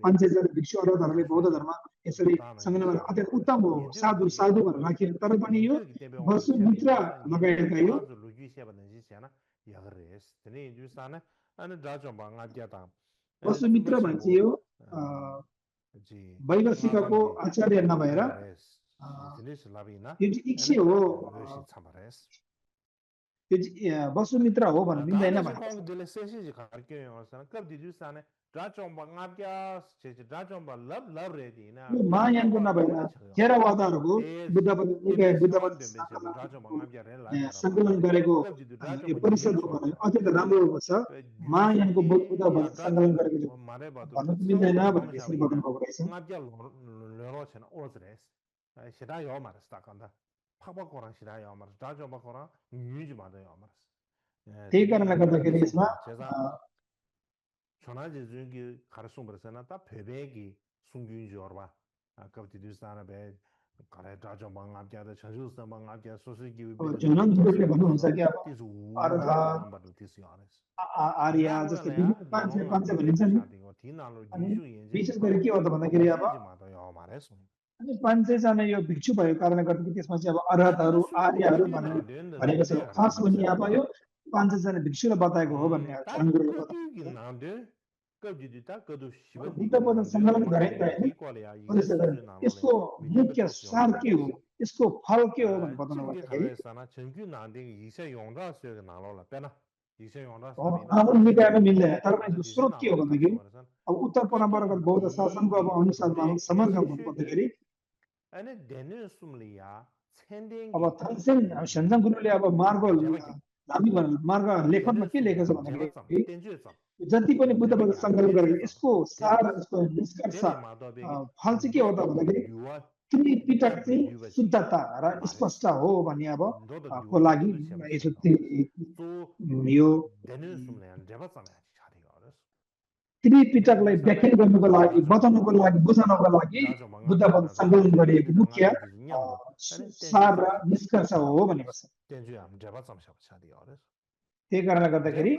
500जना भिक्षु अरबहरूले बौद्ध धर्म यसरी सङ्कलन अत्यन्त उत्तम हो साधु भनेर राखियो तर पनि यो वस्तुमित्र लगाएका यो वस्तुमित्र भन्छ यो वैवशिकको आचार्य नभएर यो इच्छा हो वसुमित्र हो भन्नु मिल्दैन महायानको नभएर थेरवादहरूको सङ्कलन गरेको परिषद अत्यन्त राम्रो छ महायानको बुद्ध सङ्कलन गरेको भन्नु मिल्दैन भनेर यसरी बताउनु भएको रहेछ त्यही कारणले गर्दाखेरि यसमा भन्नुहुन्छ कि आर्य जस्तै पाँच भनिन्छ नि अनि विशेष गरी के हो त भन्दाखेरि अब अनि 500जना यो भिक्षु भएको कारणले गर्दाखेरि त्यसमा चाहिँ अब अर्हतहरू आर्यहरू भनेको छ खास पनि अब यो 500जना भिक्षुले बताएको हो भन्ने सङ्कलन गरेको यसको मुख्य सार के हो यसको फल के हो भनेर बताउनु पर्दाखेरि निकायमा मिल्दैन तर पनि स्रोत के हो भन्दाखेरि अब उत्तर परम्परागत बौद्ध शासनको अब अनुसारमा समग्र भन्नुपर्दाखेरि अब थानसेन सेन्जाङ गुरुले अब मार्गो हामी मार्ग लेखनमा के लेखेको छ भन्दाखेरि जति पनि बुद्धबाट सङ्कलन गरेको यसको सार यसको निष्कर्ष फल चाहिँ के हो त भन्दाखेरि त्रिपिटक चाहिँ शुद्धता र स्पष्ट हो भन्ने अब को लागि यो त्रिपिटकलाई व्याख्या गर्नुको लागि बताउनुको लागि बुझाउनको लागि बुद्धबाट सङ्कलन गरिएको मुख्य सार र निष्कर्ष हो भनेको छ त्यही कारणले गर्दाखेरि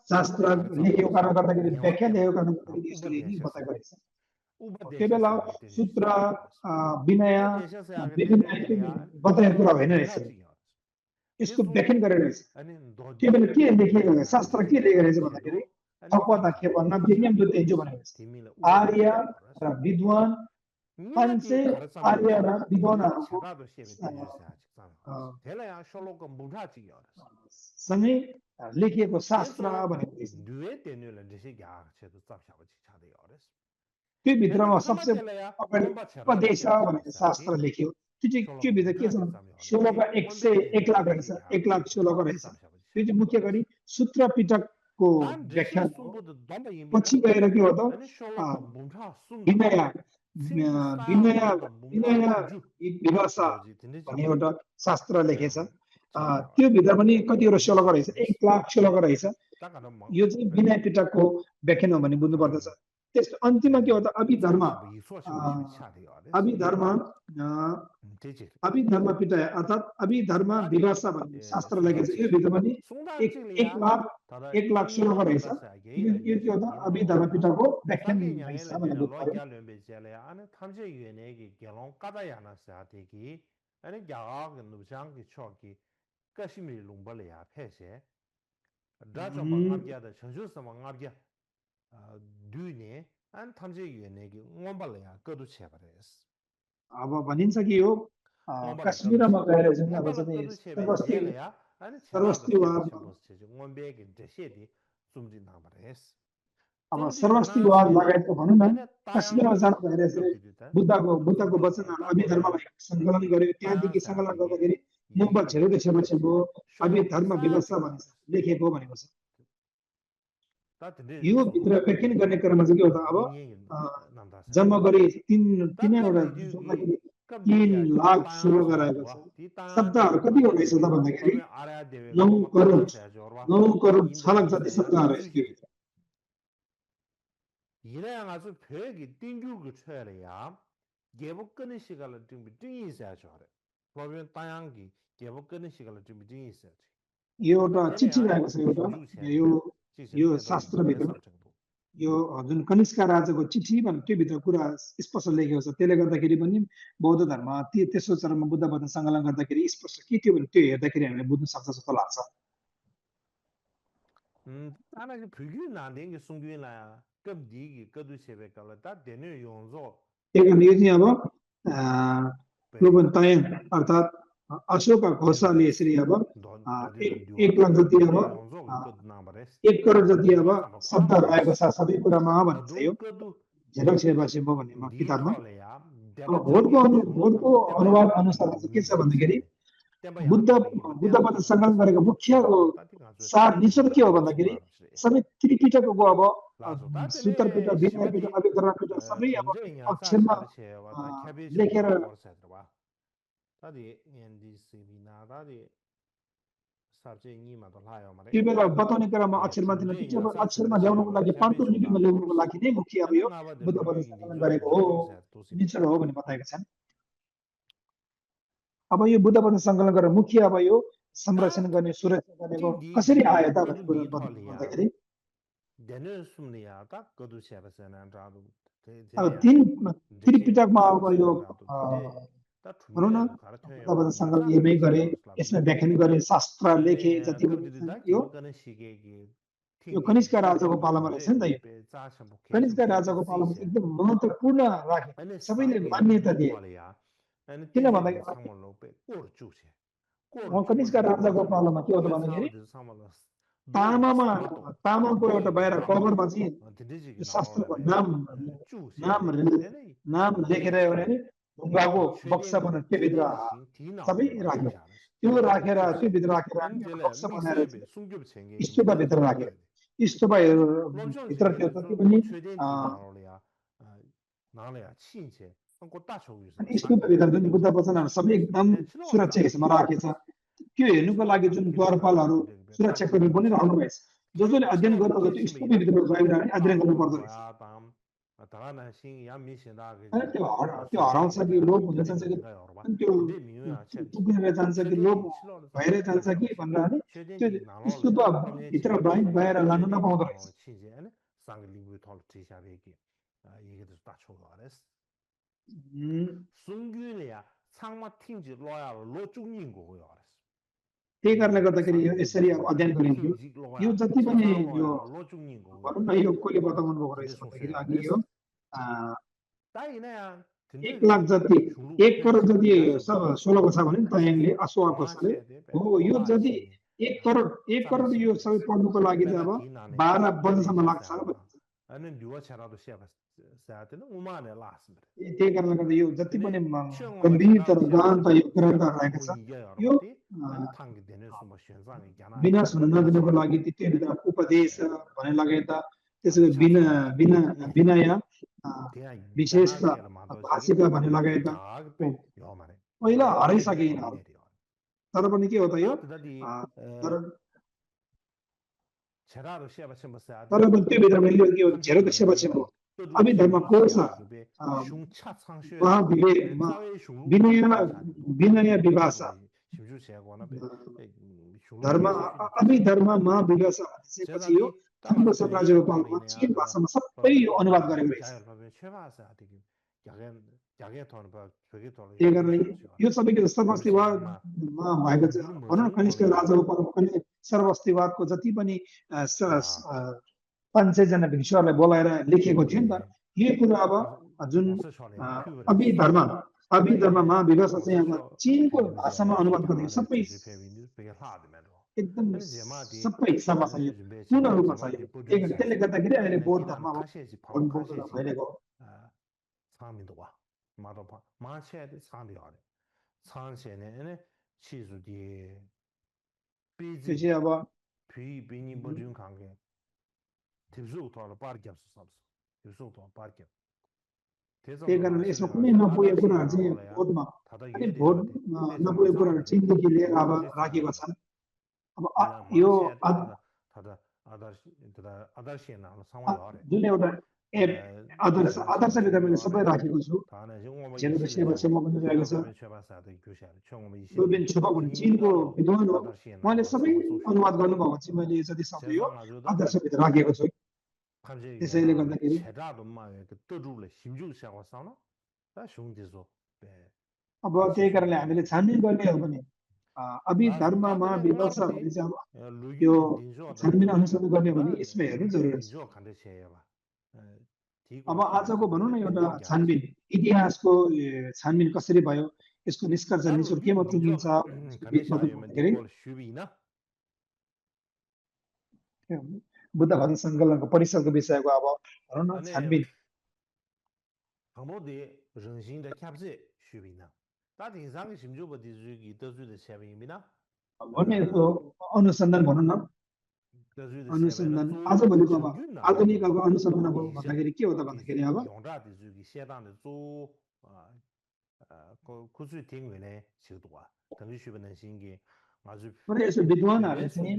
शास्त्र लेखेको कारणले गर्दाखेरि व्याख्या लेखेको कारणले गर्दाखेरि यसरी नै बताएको रहेछ त्यो बेला सूत्र विनय बताएको कुरा होइन रहेछ यसको व्याख्यान गरेर रहेछ त्यो बेला के लेखिएको शास्त्र के लेखेको रहेछ भन्दाखेरि आर्य र विद्वान मान्छे आर्य र विद्वानहरूको सँगै लेखिएको शास्त्र भनेको त्यो भित्रमा सबसे अगाडि उपदेश भनेको शास्त्र लेख्यो त्यो भित्र के छ 16 का 101 लाख रहेछ 1 लाख 16 को रहेछ त्यो चाहिँ मुख्य गरी सूत्र पिटकको व्याख्या पछि गएर के हो त विनय विभाषा भन्ने एउटा शास्त्र लेखेछ त्यो भित्र पनि कतिवटा 16 को रहेछ 1 लाख 16 को रहेछ यो चाहिँ विनय पिटकको व्याख्यान हो भन्ने बुझ्नु पर्दछ त्यसको अन्तिममा के हो त अभिधर्म पिटाय अर्थात् अभिधर्म विभाषा भन्ने शास्त्र लेखेको छ यो भित्र पनि 1 लाख 16 को रहेछ यो के हो त अभिधर्म पिटाको व्याख्यान रहेछ भन्ने बुझ्नु पर्यो अब भनिन्छ कि यो कश्मीरमा गएर जुन अब चाहिँ सर्वस्तिवाद लगायतको भनौँ न कश्मीरमा जानु भएर बुद्धको वचनहरू अभिधर्मलाई सङ्कलन गर्यो त्यहाँदेखि सङ्कलन गर्दाखेरि मुम्बई छेउपछि भयो अभिधर्म व्यवस्था भनेर लेखेको भनेको छ यो भित्र व्याख्यान गर्ने क्रममा चाहिँ के हो त अब जम्मा गरी 3 लाख 16 गराएको छ शब्दहरू कति हो रहेछ त भन्दाखेरि 9 करोड 6 लाख जति शब्दहरू रहेछ त्यो भित्र यो एउटा चिठी रहेको छ एउटा यो शास्त्रभित्र यो जुन कनिष्क राजाको चिठी भन्ने त्यो भित्र कुरा स्पष्ट लेखेको छ त्यसले गर्दाखेरि पनि बौद्ध धर्म तेस्रो चरणमा बुद्ध वचन सङ्कलन गर्दाखेरि स्पष्ट के थियो भने त्यो हेर्दाखेरि हामीले बुझ्न सक्छ जस्तो लाग्छ यो चाहिँ अब लोबन तायन अर्थात् अशोक घोषाले यसरी अब 1 लाख जति अब 1 करोड जति अब शब्दहरू आएको छ सबै कुरामा भनिन्छ यो झेलक सेवा भन्ने किताबमा भोटको अनुवाद अनुसार के छ भन्दाखेरि बुद्ध वचन सङ्कलन गरेको मुख्य सार निचोड के हो भन्दाखेरि सबै त्रिपिटकको अब सूत्र पिटक विनय पिटक अभिधर्म पिटक सबै अब अक्षरमा लेखेर त्यो बेला बताउने क्रममा अक्षरमा थिएन अक्षरमा ल्याउनुको लागि पाण्डुलिपिमा ल्याउनुको लागि नै मुख्य अब यो बुद्ध वचन सङ्कलन गरेको हो निचोड हो भन्ने बताएका छन् अब यो बुद्ध वचन सङ्कलन गरेर मुख्य अब यो संरक्षण गर्ने सुरक्षा गर्नेको कसरी आयो त भन्ने कुरा भन्दाखेरि अब त्रिपिटकमा अब यो भनौँ न बुद्ध सङ्कलन यमै गरे यसमा व्याख्यान गरे शास्त्र लेखे जति यो कनिष्क राजाको पालामा रहेछ नि त यो कनिष्क राजाको पालामा एकदम महत्त्वपूर्ण राखे सबैले मान्यता दिए किन भन्दाखेरि कनिष्क राजाको पालामा के हो त भन्दाखेरि तामाको एउटा बाहिर कभरमा चाहिँ शास्त्रको नाम लेखेर ढुङ्गाको बक्सा बनाएर त्यो भित्र सबै राख्यो त्यो राखेर त्यो भित्र राखेर हामी एउटा बक्सा बनाएर स्तूपभित्र राख्यो स्तूप भित्र त्यो जति पनि अनि स्तूपभित्र जुन बुद्ध वचनहरू सबै एकदम सुरक्षा हिसाबमा राखेछ त्यो हेर्नुको लागि जुन द्वारपालहरू सुरक्षाकर्मी पनि राख्नु भएछ जसले अध्ययन गरेको त्यो स्तूपभित्र गएर अध्ययन गर्नु पर्दो रहेछ अनि त्यो हराउँछ कि लोप हुन जान्छ कि अनि त्यो पुगेर जान्छ कि लोप भएर जान्छ कि भनेर त्यो स्तूपभित्र बाहिर लानु नपाउँदो रहेछ त्यही कारणले गर्दाखेरि यो यसरी अब अध्ययन गरिन्थ्यो यो जति पनि यो भनौँ न यो कसले बताउनु भएको रहेछ भन्दाखेरि अघि यो 1,00,000 जति 1 करोड जति 16 छ भने तयाङले अश्वाको छले हो यो जति 1 करोड यो सबै पढ्नुको लागि चाहिँ अब 12 वर्षसम्म लाग्छ त्यही कारणले गर्दा यो जति पनि गम्भीर तर गहन त यो ग्रन्थहरू रहेको छ यो विनाश हुन नदिनको लागि त्यो उपदेश भन्ने लगायत त्यसको विनय विशेष भाषिका भन्ने लगायत पहिला हराइसके यिनीहरू तर पनि के हो त यो तर पनि त्यो भित्र मैले के हो झेरो त सेवा हो अभी धर्म कोर्स विनय विभाष धर्म अभी धर्म महाविभाष भनेपछि यो थाङ्गो साम्राज्यको कालमा चीन भाषामा सबै यो अनुवाद गरेको रहेछ त्यही कारणले यो सबैको सर्वस्तिवादमा भएको छ भनौँ न कनिष्क राजाको पर्वको सर्वस्तिवादको जति पनि 500 जना भिक्षुहरूलाई बोलाएर लेखेको थियो नि त यो कुरा अब जुन अभिधर्म महाविभाष चाहिँ अब चीनको भाषामा अनुवाद गर्ने सबै एकदम सबै समाज पूर्ण रूपमा छ त्यसले गर्दाखेरि अहिले बौद्ध धर्म भइरहेको त्यो चाहिँ अब त्यही कारणले यसमा कुनै नपुगेको कुराहरू चाहिँ भोटमा भोट नपुगेको कुराहरू चीनदेखि लिएर अब राखेका छन् अब यो जुन एउटा आदर्शभित्र मैले सबै राखेको छु सेवा पनि रहेको छ चीनको विद्वान हो उहाँले सबै अनुवाद गर्नुभएको चाहिँ मैले जति सक्यो यो आदर्शभित्र राखेको छु त्यसैले गर्दाखेरि अब त्यही कारणले हामीले छानबिन गर्ने हो भने अभिधर्ममा विभाष भने चाहिँ अब यो छानबिन अनुसन्धान गर्ने भने यसमा हेर्नु जरुरी छ अब आजको भनौँ न एउटा छानबिन इतिहासको छानबिन कसरी भयो यसको निष्कर्ष निचोड केमा टुङ्गिन्छ बुद्ध भजन सङ्कलनको परिसरको विषयको अब भनौँ न छानबिन अनुसन्धान भनौँ न अनुसन्धान आजभोलिको अब आधुनिक अब अनुसन्धान अब भन्दाखेरि के हो त भन्दाखेरि अब यसो विद्वानहरूले चाहिँ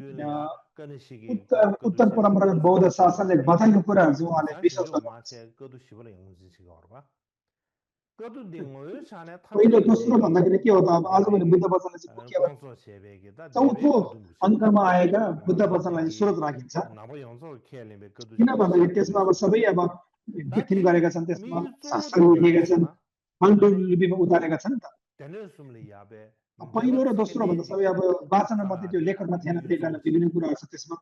उत्तर परम्परागत बौद्ध शासनले बताएको कुराहरू चाहिँ उहाँले विश्वास गर्नुहुन्छ पहिलो दोस्रो भन्दाखेरि के हो त अब आजभोलि बुद्ध वचनले चाहिँ चौथो अङ्कमा आएका बुद्ध वचनलाई स्रोत राखिन्छ किन भन्दाखेरि त्यसमा अब सबै अब व्याख्यान गरेका छन् त्यसमा शास्त्रहरू लेखेका छन् पाण्डुलिपिमा उतारेका छन् त पहिलो र दोस्रो भन्दा सबै अब वाचन मात्रै त्यो लेखनमा थिएन त्यही कारण विभिन्न कुराहरू छ त्यसमा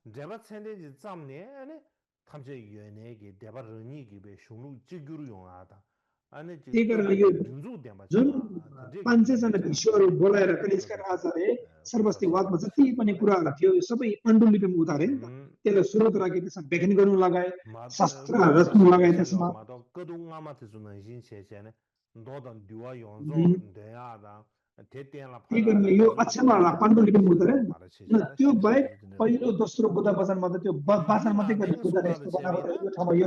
त्यही कारणले यो जुन 500 जना भिक्षुहरू बोलाएर कनिष्क राजाले सर्वस्तिवादमा जति पनि कुराहरू थियो यो सबै पाण्डुलिपिमा उतारे नि त त्यसलाई स्रोत राखे त्यसमा व्याख्यान गर्नु लगाए शास्त्र रच्नु लगाए त्यसमा 너던 뉴와 용조 त्यही 내야다 대대ला कारणले यो अक्षरमा पाण्डुलिपि मुद्रण त्यो बाहेक पहिलो दोस्रो बुद्ध वचनमा त त्यो वाचन मात्रै गर्ने बुद्धले यस्तो बनाएको थियो यो ठाउँमा यो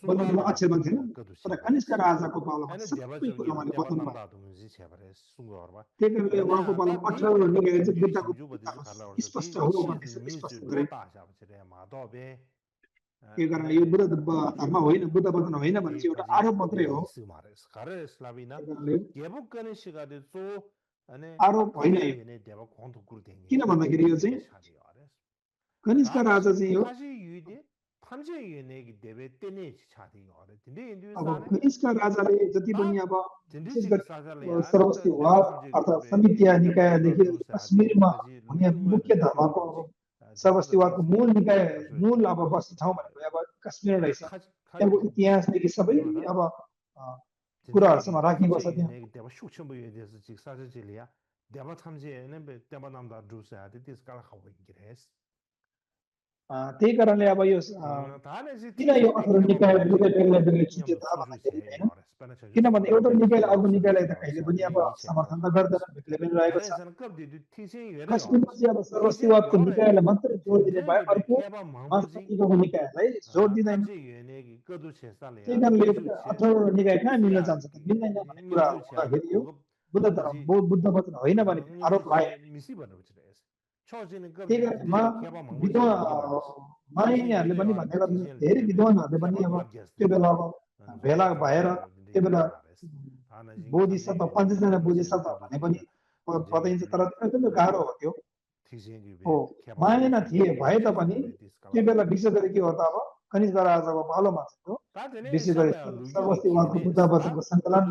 बनाउनुमा अक्षरमा थिएन तर कनिष्क राजाको पालामा सबै कुरा उहाँले बताउनु भयो त्यही कारणले उहाँको पालामा 18 निकाय चाहिँ बुद्धको स्पष्ट हो भन्ने स्पष्ट गरे त्यही कारणले यो बुद्ध धर्म होइन बुद्ध वचन होइन भने चाहिँ एउटा आरोप मात्रै हो आरोप होइन किन भन्दाखेरि यो चाहिँ कनिष्क राजा चाहिँ हो अब कनिष्क राजाले जति पनि अब विशेष गरी सर्वस्तिवाद अर्थात् समितिया निकायदेखि कश्मीरमा हुने मुख्य धर्मको सर्वस्तिवादको मूल निकाय मूल अब बस्ने ठाउँ भनेको अब कश्मीर रहेछ त्यहाँको इतिहासदेखि सबै अब कुराहरूसँग राखिएको छ त्यहाँ त्यही कारणले अब यो किन यो 18 निकाय बेग्लै छुट्यो त भन्दाखेरि हैन किनभने एउटा निकायले अर्को निकायलाई त कहिले पनि अब समर्थन त गर्दैन बेग्लै पनि रहेको छ कश्मीरमा चाहिँ अब सर्वस्तिवादको निकायलाई मात्रै जोड दिने भए अर्को मार्क्सवादीको निकायलाई जोड दिँदैन त्यही कारणले 18 निकाय कहाँ मिल्न जान्छ त मिल्दैन भन्ने कुरा हुँदाखेरि यो बुद्ध धर्म बुद्ध वचन होइन भने आरोप लाग्यो त्यही कारण माइहरूले पनि भन्ने गर्छ धेरै विद्वानहरूले पनि अब त्यो बेला अब भेला भएर त्यो बेला बोधिसत्व 5जना बोधिसत्व भने पनि बताइन्छ तर एकदमै गाह्रो हो त्यो हो मायना थिए भए तापनि त्यो बेला विशेष गरी के हो त अब कनिष्क राजाको पालोमा चाहिँ विशेष गरी सर्वस्तिवादको बुद्ध वचनको सङ्कलन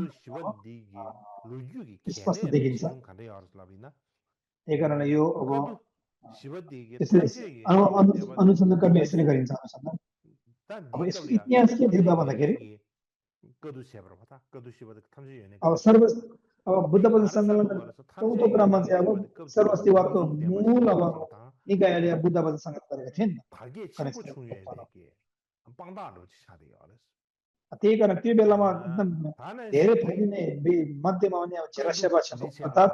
स्पष्ट देखिन्छ त्यही कारणले यो अब अनुसन्धान यसरी गरिन्छ अनुसन्धान अब यसको इतिहास के थियो भन्दाखेरि अब बुद्ध वचन सङ्कलन 4औं क्रममा चाहिँ अब सर्वस्तिवादको मूल अब निकायले बुद्ध वचन सङ्कलन गरेका थिए नि त्यही कारण त्यो बेलामा एकदम धेरै फैलिने मध्यमा पनि अब चेरासेवा छ अर्थात्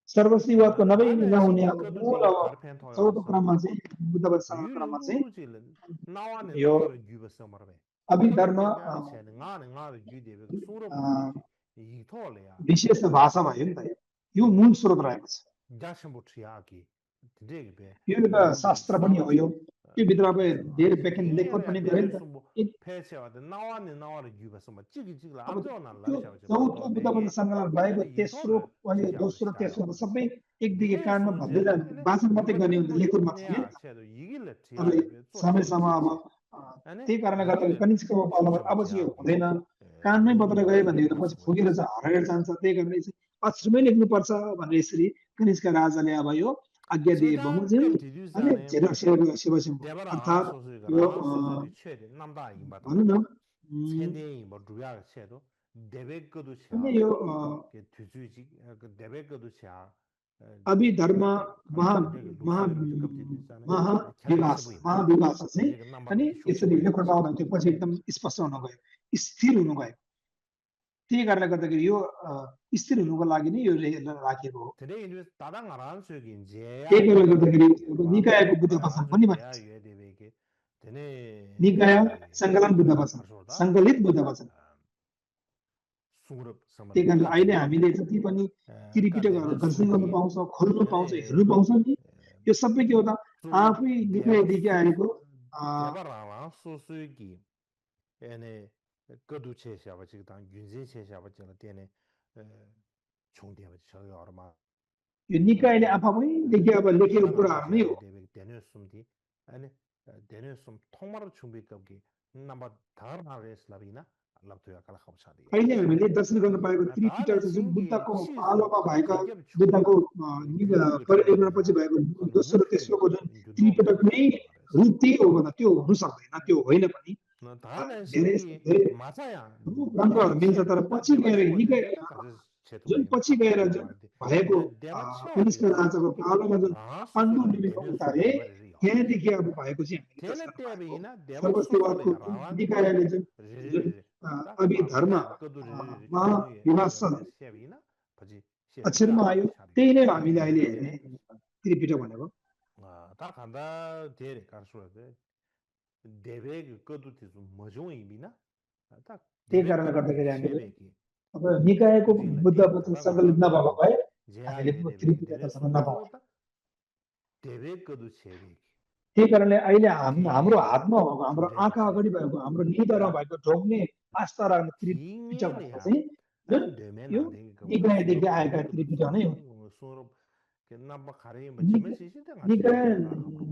सर्वस्तिवादको नभई नहुने अब मूल अब 4औं क्रममा चाहिँ बुद्ध वचन सङ्कलन क्रममा चाहिँ यो अभिधर्म विशेष भाषा भयो नि त यो मूल स्रोत रहेको छ यो एउटा शास्त्र पनि हो यो त्यो भित्र अब धेरै व्याख्यान लेखन पनि गरे नि त चौथो बुद्ध वचन सङ्कलन भएको तेस्रो अनि दोस्रो तेस्रो सबै एकदिके कानमा भन्दै वाचन मात्रै गर्ने लेखनमा थिए समयसम्म अब त्यही कारणले गर्दा कनिष्कको पालामा अब चाहिँ यो हुँदैन कानमै बदलेर गयो भनेदेखि पछि फुकेर चाहिँ हराएर जान्छ त्यही कारणले चाहिँ अक्षरमै लेख्नुपर्छ भनेर यसरी कनिष्क राजाले अब यो आज्ञा दिए बमोजिम अनि शिवसिंह अर्थात् यो भनौँ न यो अभिधर्म महाविभाष चाहिँ अनि यसरी लेख्न आउँदा त्यो पछि एकदम स्पष्ट हुन गयो स्थिर हुन गयो त्यही कारणले गर्दाखेरि यो स्थिर हुनुको लागि नै यो राखिएको हो त्यही कारणले गर्दाखेरि निकायको बुद्ध वचन पनि भनिन्छ निकाय सङ्कलन बुद्ध वचन सङ्कलित बुद्ध वचन त्यही कारणले अहिले हामीले जति पनि त्रिपिटकहरू दर्शन गर्न पाउँछौँ खोल्नु पाउँछ हेर्नु पाउँछ नि यो सबै के हो त आफै निकायदेखि आएको यो निकायले आफैदेखि अब लेखेको कुराहरू नै हो अहिले हामीले दर्शन गर्न पाएको त्रिपिटक जुन बुद्धको पालोमा भएका बुद्धको परिनिर्वाणपछि भएको दोस्रो तेस्रोको जुन त्रिपिटक नै रूप त्यही हो भन्दा त्यो हुनु सक्दैन त्यो होइन पनि धेरै ग्रन्थहरू मिल्छ तर पछि गएर निकै जुन पछि गएर जुन भएको कनिष्क राजाको पालोमा जुन पाण्डुलिपि उतारे त्यहाँदेखि अब भएको चाहिँ हामीले त्यसले दर्शन त्यहाँ पाएको बिना देव सर्वसेवाको सुसले जुन रावण निकायले जुन अभिधर्म महाविभाजन अक्षरमा आयो त्यही नै हो हामीले अहिले हेर्ने त्रिपिटक भनेको 딱 간다 대래 가르쳐야 대백 것도 되죠 뭐종이비나 딱 त्यही 대백 कारणले गर्दाखेरि हामीले 세백이 अब निकायको बुद्ध सङ्कलित नभएको भए हामीले 제약에 त्रिपिटकसँग नपाउने 딱 대백 것도 세백이 त्यही कारणले अहिले हाम्रो हातमा भएको हाम्रो आँखा अगाडि भएको हाम्रो निधारमा भएको ढोक्ने आस्था राख्ने त्रिपिटक भनेको चाहिँ जुन यो निकायदेखि आएका त्रिपिटक नै हो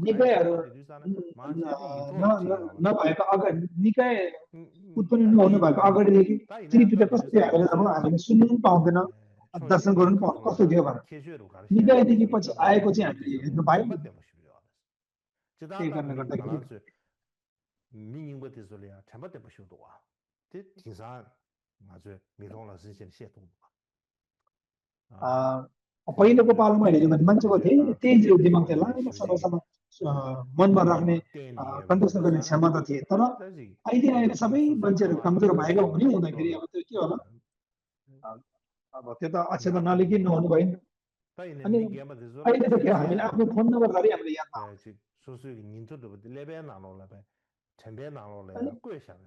निकायहरू नभएको अगाडि निकाय उत्पन्न नहुनु भएको अगाडिदेखि त्रिपिटक कस्तो हामीले अब हामीले सुन्नु पनि पाउँदैन दर्शन गर्नु पनि पाउँदैन कस्तो थियो भनेर निकायदेखि पछि आएको चाहिँ हामीले हेर्नु पायौँ त्यही कारणले गर्दाखेरि 민잉버티솔이야 잘못된 것이도 와. 그 기사 맞아요. 미동라 신신 시도. पहिलोको पालोमा हेऱ्यो भने मान्छेको धेरै तेज दिमाग थियो लामो समयसम्म मनमा राख्ने कन्ठस्थ गर्ने क्षमता थिए तर अहिले आएर सबै मान्छेहरू कमजोर भएको हुने हुँदाखेरि अब त्यो के होला अब त्यो त अक्षर नलेखि नहुनु भयो अनि अहिले त हामीले आफ्नो फोन नम्बर गरी हामीले याद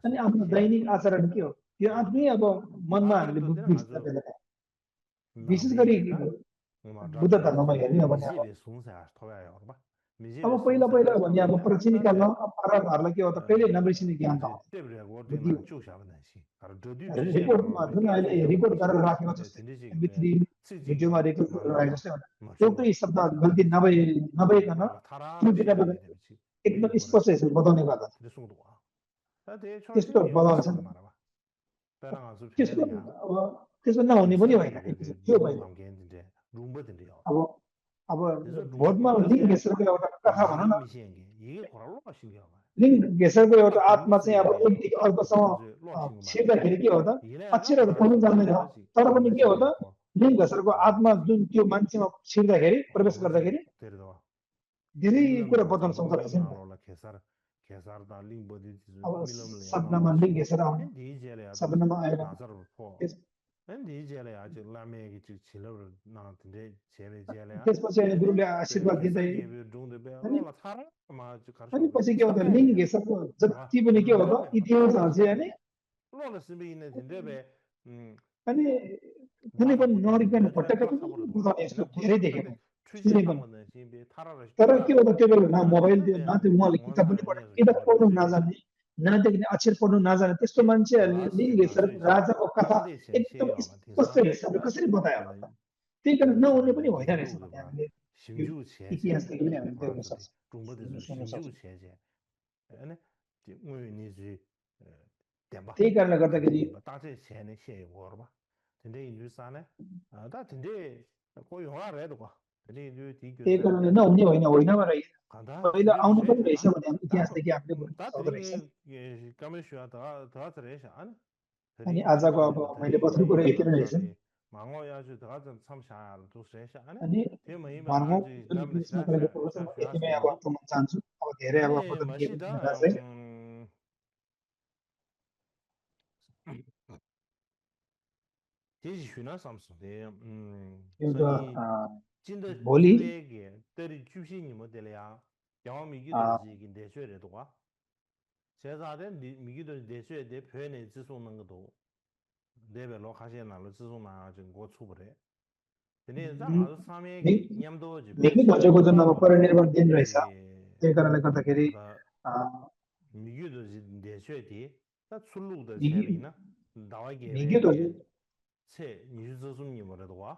अनि आफ्नो दैनिक आचरण के हो त्यो आफ्नै अब मनमा हामीले विशेष गरी बुद्ध धर्ममा हेर्ने हो भने अब पहिला पहिला भने अब प्राचीन कालमा पाराहरूलाई के हो त पहिले नबिर्सिने ज्ञान त रिपोर्टमा जुन अहिले रिपोर्ट गरेर राखेको जस्तै भिडियोमा रेकर्ड गरेर राखेको जस्तै एउटै शब्द गल्ती नभइकन एकदम स्पष्ट यसरी बताउने गर्दछ त्यस्तो बताउँछ त्यस्तो अब त्यसो नहुने पनि होइन त्यो भयो अब भोटमा लिङ घेसरको एउटा कथा भनौँ न लिङ घेसरको एउटा आत्मा चाहिँ अब एकदेखि अर्कोसँग छिर्दाखेरि के हो त अक्षरहरू पढ्नु जान्दैन तर पनि के हो त लिङ घेसरको आत्मा जुन त्यो मान्छेमा छिर्दाखेरि प्रवेश गर्दाखेरि धेरै कुरा बताउन सक्दो रहेछ अब सपनामा लिङ घेसर आउने सपनामा आएर त्यसपछि अनि गुरुले आशीर्वाद दिँदै अनि पछि के हो त लिङ घेसरको जति पनि के हो त इतिहासहरू चाहिँ अनि कुनै पनि नरिकन भट्टका पनि बताउने यस्तो धेरै देखेको तर के हो त त्यो बेला न मोबाइल थियो न त्यो उहाँले किताब पनि पढ्ने किताब पढ्नु नजान्ने नदेख्ने अक्षर पढ्नु नजाने त्यस्तो मान्छेहरूले लिङ घेसर राजाको कथा एकदम स्पष्ट हिसाबले कसरी बतायो होला त त्यही कारण नहुने पनि होइन रहेछ भने हामीले इतिहासदेखि पनि हामीले देख्न सक्छौँ त्यही कारणले गर्दाखेरि त्यही कारणले नहुने होइन होइन रहेछ पहिला आउनु पनि रहेछ भने इतिहासदेखि हामीले अनि आजको अब मैले बताउनु कुरा यति नै रहेछ अनि यतिमै अब अन्त म चाहन्छु अब धेरै अब भोलि 제사된 미기도 대수에 대 표현에 지속는 것도 레벨로 가시나로 지속나 좀 고추버래. 근데 아주 삼에 냠도 लेकिन बच्चों जुन अब परिनिर्वाण दिन रहेछ त्यही कारणले गर्दाखेरि 미기도 대수에 대 출루도 제리나 나와게 체 니즈스ум이 뭐라도 와.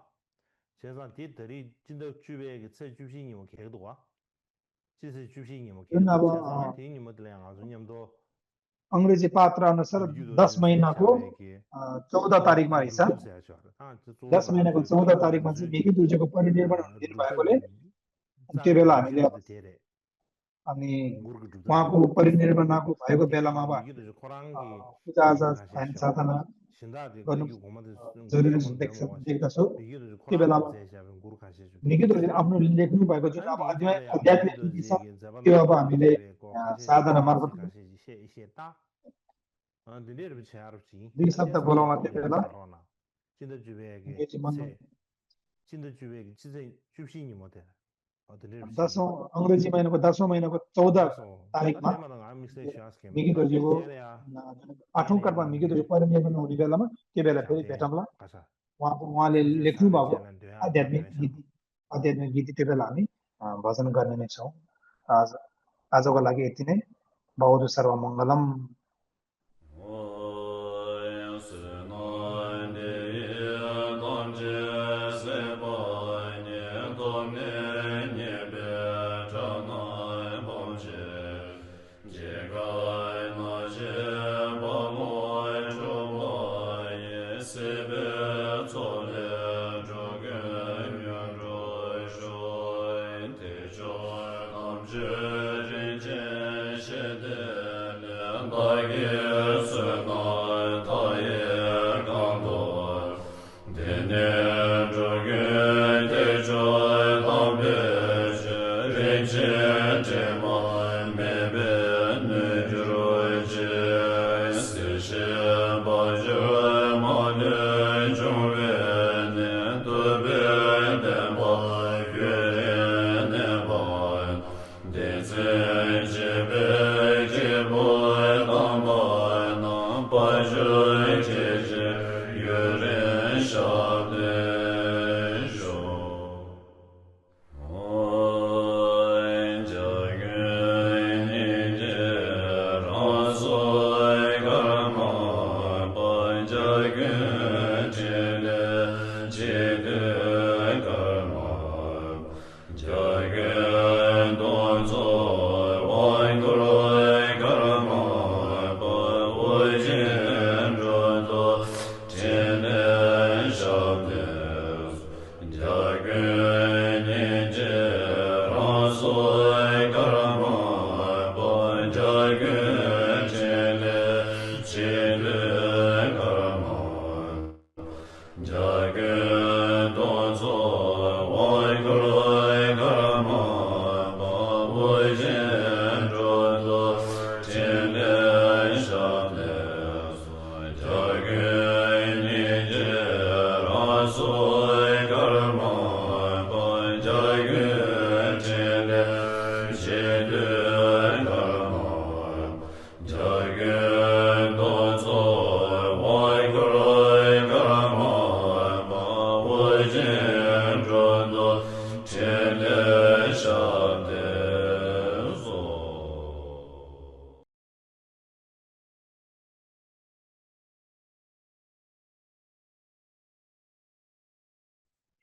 제사 뒤들이 진짜 주베에 체 주신이 뭐 계획도 와. अंग्रेजी पात्र अनुसार 10 महिनाको 14 तारिकमा रहेछ 10 महिनाको 14 तारिकमा चाहिँ मिगी दुजेको परिनिर्वाण दिन भएकोले त्यो बेला हामीले अनि उहाँको परिनिर्वाण भएको बेलामा अब पूजा आजा ध्यान साधना 신다디 गर्नु 그 고마데 जरुरी 고마데 देख्छ 데모와시 देख्दछु 비기도 त्यो 코라나 बेलामा 제샤빈 गुरु खा시주 निकितहरूले आफ्नो लेख्नु भएको जुन 안 अब अध्याय 디기도야 आध्यात्मिक 비기도 नीति छ 지게 त्यो 자발로 अब हामीले 디게 고 카시지 साधना 디시 मार्फत 카시지 셰셰다 디네르 비차르지 दुई 안데 शब्द बोलाउन त्यो 스토리도 बेला 사로나 진짜 주베게 अङ्ग्रेजी मनमा 세 진짜 주베게 진짜 줍시니 못해 디네르 비차르 10औं महिनाको 14 다소 तारिकमा 아테마랑 आमिसे 샤스케 निकितहरूको 제레야 8औं कर्म निकितहरू परिनिर्माण हुने बेलामा त्यो बेला फेरि 자데 भेटौँला 가사 उहाँले 수주 लेख्नु 사회 भएको 제는 돼야 되는 आध्यात्मिक गीति त्यो बेला हामी भजन गर्ने नै छौँ आजको लागि यति नै बहुत सर्वमङ्गलम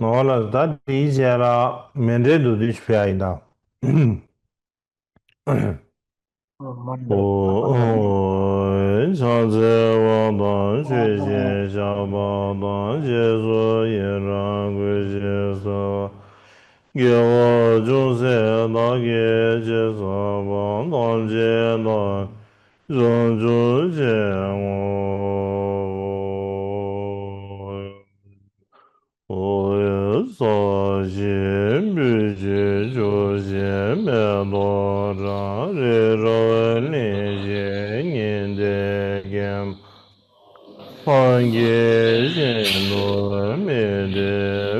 Nola da dizera mendredo dispiaida. मन्दिर स्थापना गर्ने ओ चाजे वादा शेजे शाबादा जेसो येरा गुजेसो गेवा जुसे दागे जेसो वादा जेदा zonju जेवो 오예 사진 비지 조제 메도라 레로니 제닌데겜 환게 진노 메데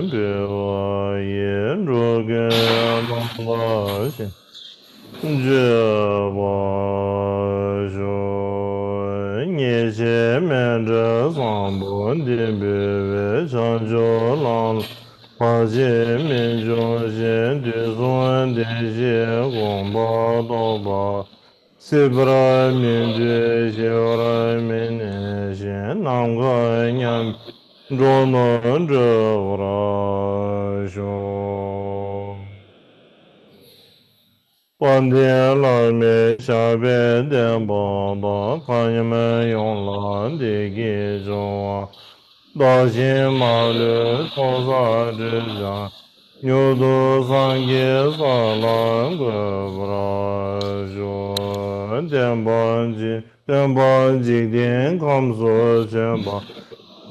베와예 로게 나와시 제와조 예제면저 상본디베 장조랑 화제민조제 뒤손대제 공바도바 시브라민제시오라미네제 남가냥 조노저라쇼万天来面下边的宝宝，看你们用蓝的给中啊，大兴马路头上之上，牛肚三给三郎个不拉说，电棒机电看不说全棒。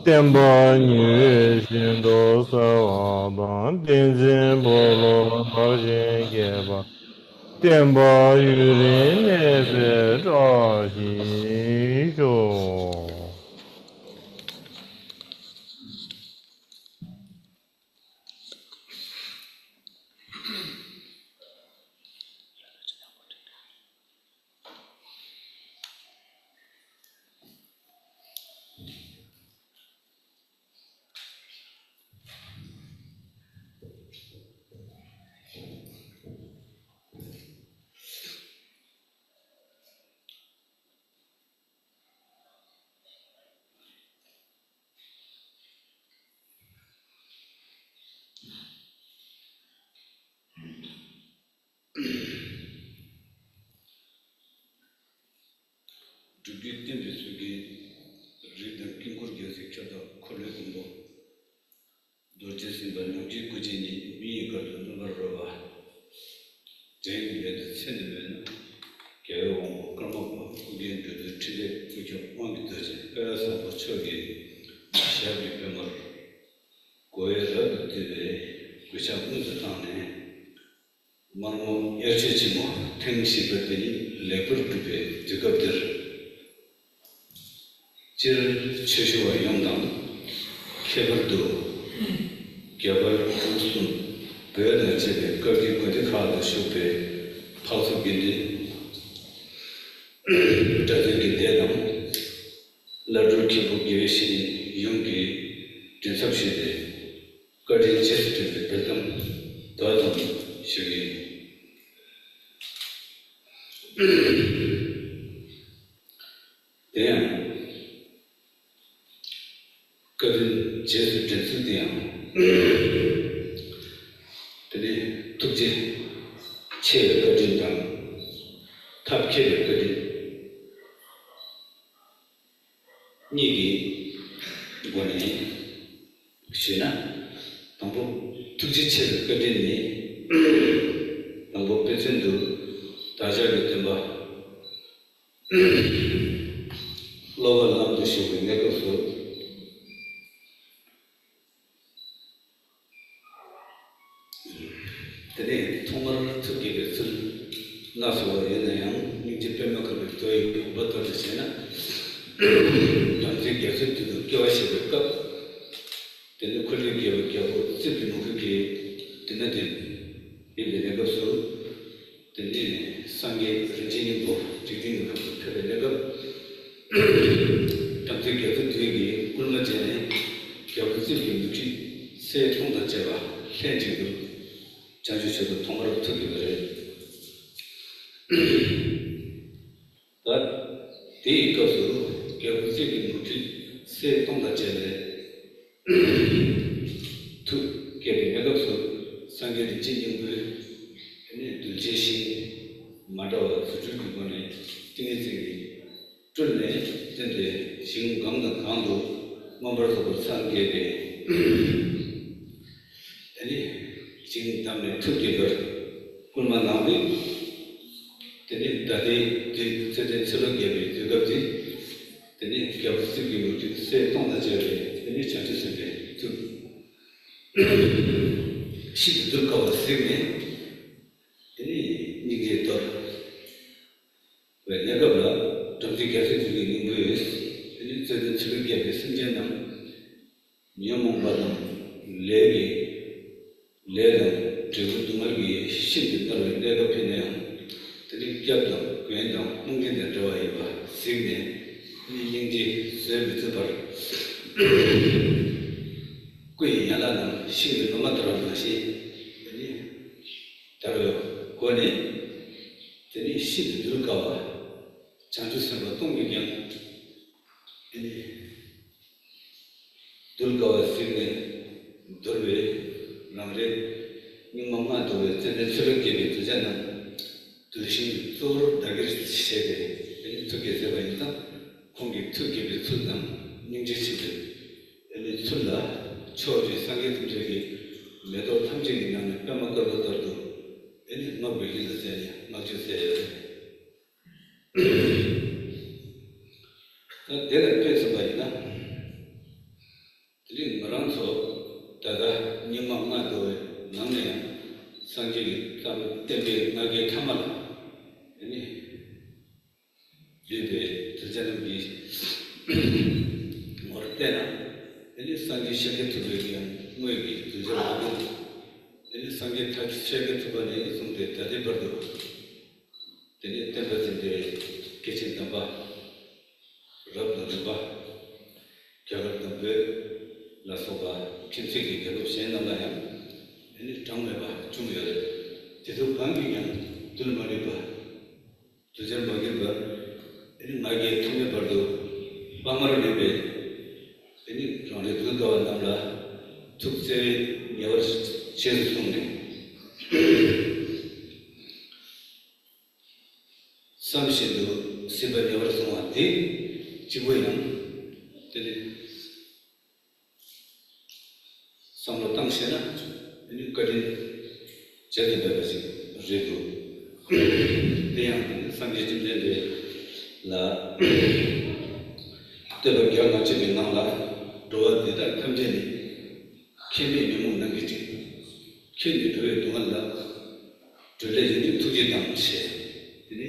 Temba Nyu Shindo Sawaban Tenzin Bolo Barjen Geba Temba Yurin Nefe Rashi Sho Mano yachichimo tengsi batini lepur pipe jikabdir jir chishuwa yongdang kebardo gyabar kusun gaya chebe kagi kodi khada shupe palsu gindi dadagi dedam ladur kibu gyeshi yongi dinsabshide kadi chesite bedam dadam shigi Then, kadın cesur cesur diye, dedi Türkçe çevre kadından tapkere kadın, nigi bu ne? Şuna, tamam Türkçe çevre kadın ne? Tamam peşinde taşa gittim ba. Lower lam to show the neck of foot. Today, tomorrow to give it to Nassau in a young, you depend on the toy, but of the Sena. Don't think you to the Kyoshi cup. Then the colleague gave a careful sipping of the key, the netting in the neck of soul. The Sangi Virginia book, taking the leg tamte kya tugi kulma jene kya kusil ki muki se thongda cheba henji gu janju chodo thongara tugi gare da di kasu kya kusil ki muki se thongda chebe tu kya mega su sangye di jinjing gu ene du jeshi madawa suju gu gane tingi Chulne, tende, sing gangda kandu, mambar sobo sangye Any sing tamne tuki gar, kulma nabi, tene dade, tene surangye jugabdi, tene kyabsiki muti, se tonda jere, tene chanchi sebe, tu. Shit durkawa sebe, tene nige tor. Nagabla, Tamsi Cassie to the English, and it said that she get a Sinjanam, Yamambadam, Lady, Ledam, Tributumagi, Ship, Lega Pinam, the Captain, Gwendam, Mungan and Driver, Signe, Yingi, Servitor, Queen Yalana, she no matter of she, Taro, Gone, the ship Dukawa. Chanchu Samba Tongyang Dulgawa Signe Dolbe Namre Nimama Dove Tende Suraki to Jana to the Shin Tur Dagris Shede and took it away. Kongi took it to them, Ninja and Sula, Chori, Sangit Jagi, Metal Tamjing and Pamaka, and not begin the say, not to say. There are places like that. 때나 이제 상기 시작해 두고요. 뭐기 두저하고 이제 상기 다 시작해 두고네 송대 다들 버도 이제 때버진데 계신다 봐. rabda ba kyagar tambe la soba kinse ki kelo shen na ya ani tangme ba chung ya de so gangi ya tul mari ba tujar magi ba ani magi thume bardo bamar ne be ani rone du da na la tukse yavar chen sumne samshidu sibar yavar sumati 지구에는 상로 당시에는 여기까지 제대로되지 그래도 대양 상계진들의 라 때로 결과 집에 나라 도와드다 감전이 kimi mimu nangi chi kimi tuwe tuwanda tule yini tuji damche ini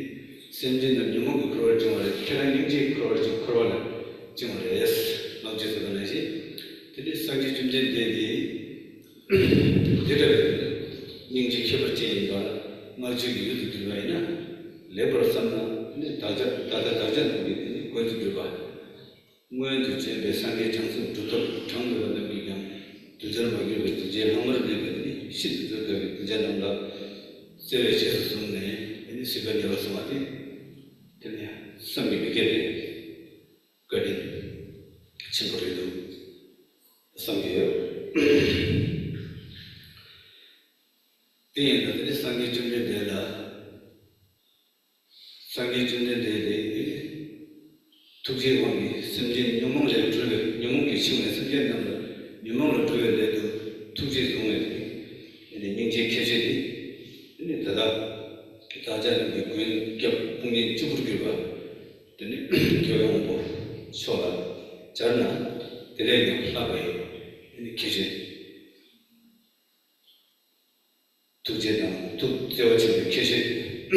semjin na mimu ku kruwa chingwale kera nyingji kruwa la chingwale yes nangche sabana shi tili sangji chumjen dedi dirawe nyingji khibar chenyi ka ngangchi ki yudu kirwa ina lebar samna dada nangi ini kwenzu kirwa nguyen tu chenpe sangye changsum tutab changwa nangi kyang tujar magir be tuje hamar de be shid durga be tujar namla sere chesu sumne ini siban yawa samati tene samgi bigere gadi chimbori do samgi yo tiyen tene sangi chumne de la sangi chumne de tuje wangi simjin nyomong le durga nyomong ki chimne simjin namla 유명을 보여내도 투지 동에 이제 인지 캐제디 이제 다다 다자는 게 보인 겹 공인 쭈부르기가 되네 교양보 쇼라 잘나 데레이 하바이 이제 캐제 투제다 투제와지 캐제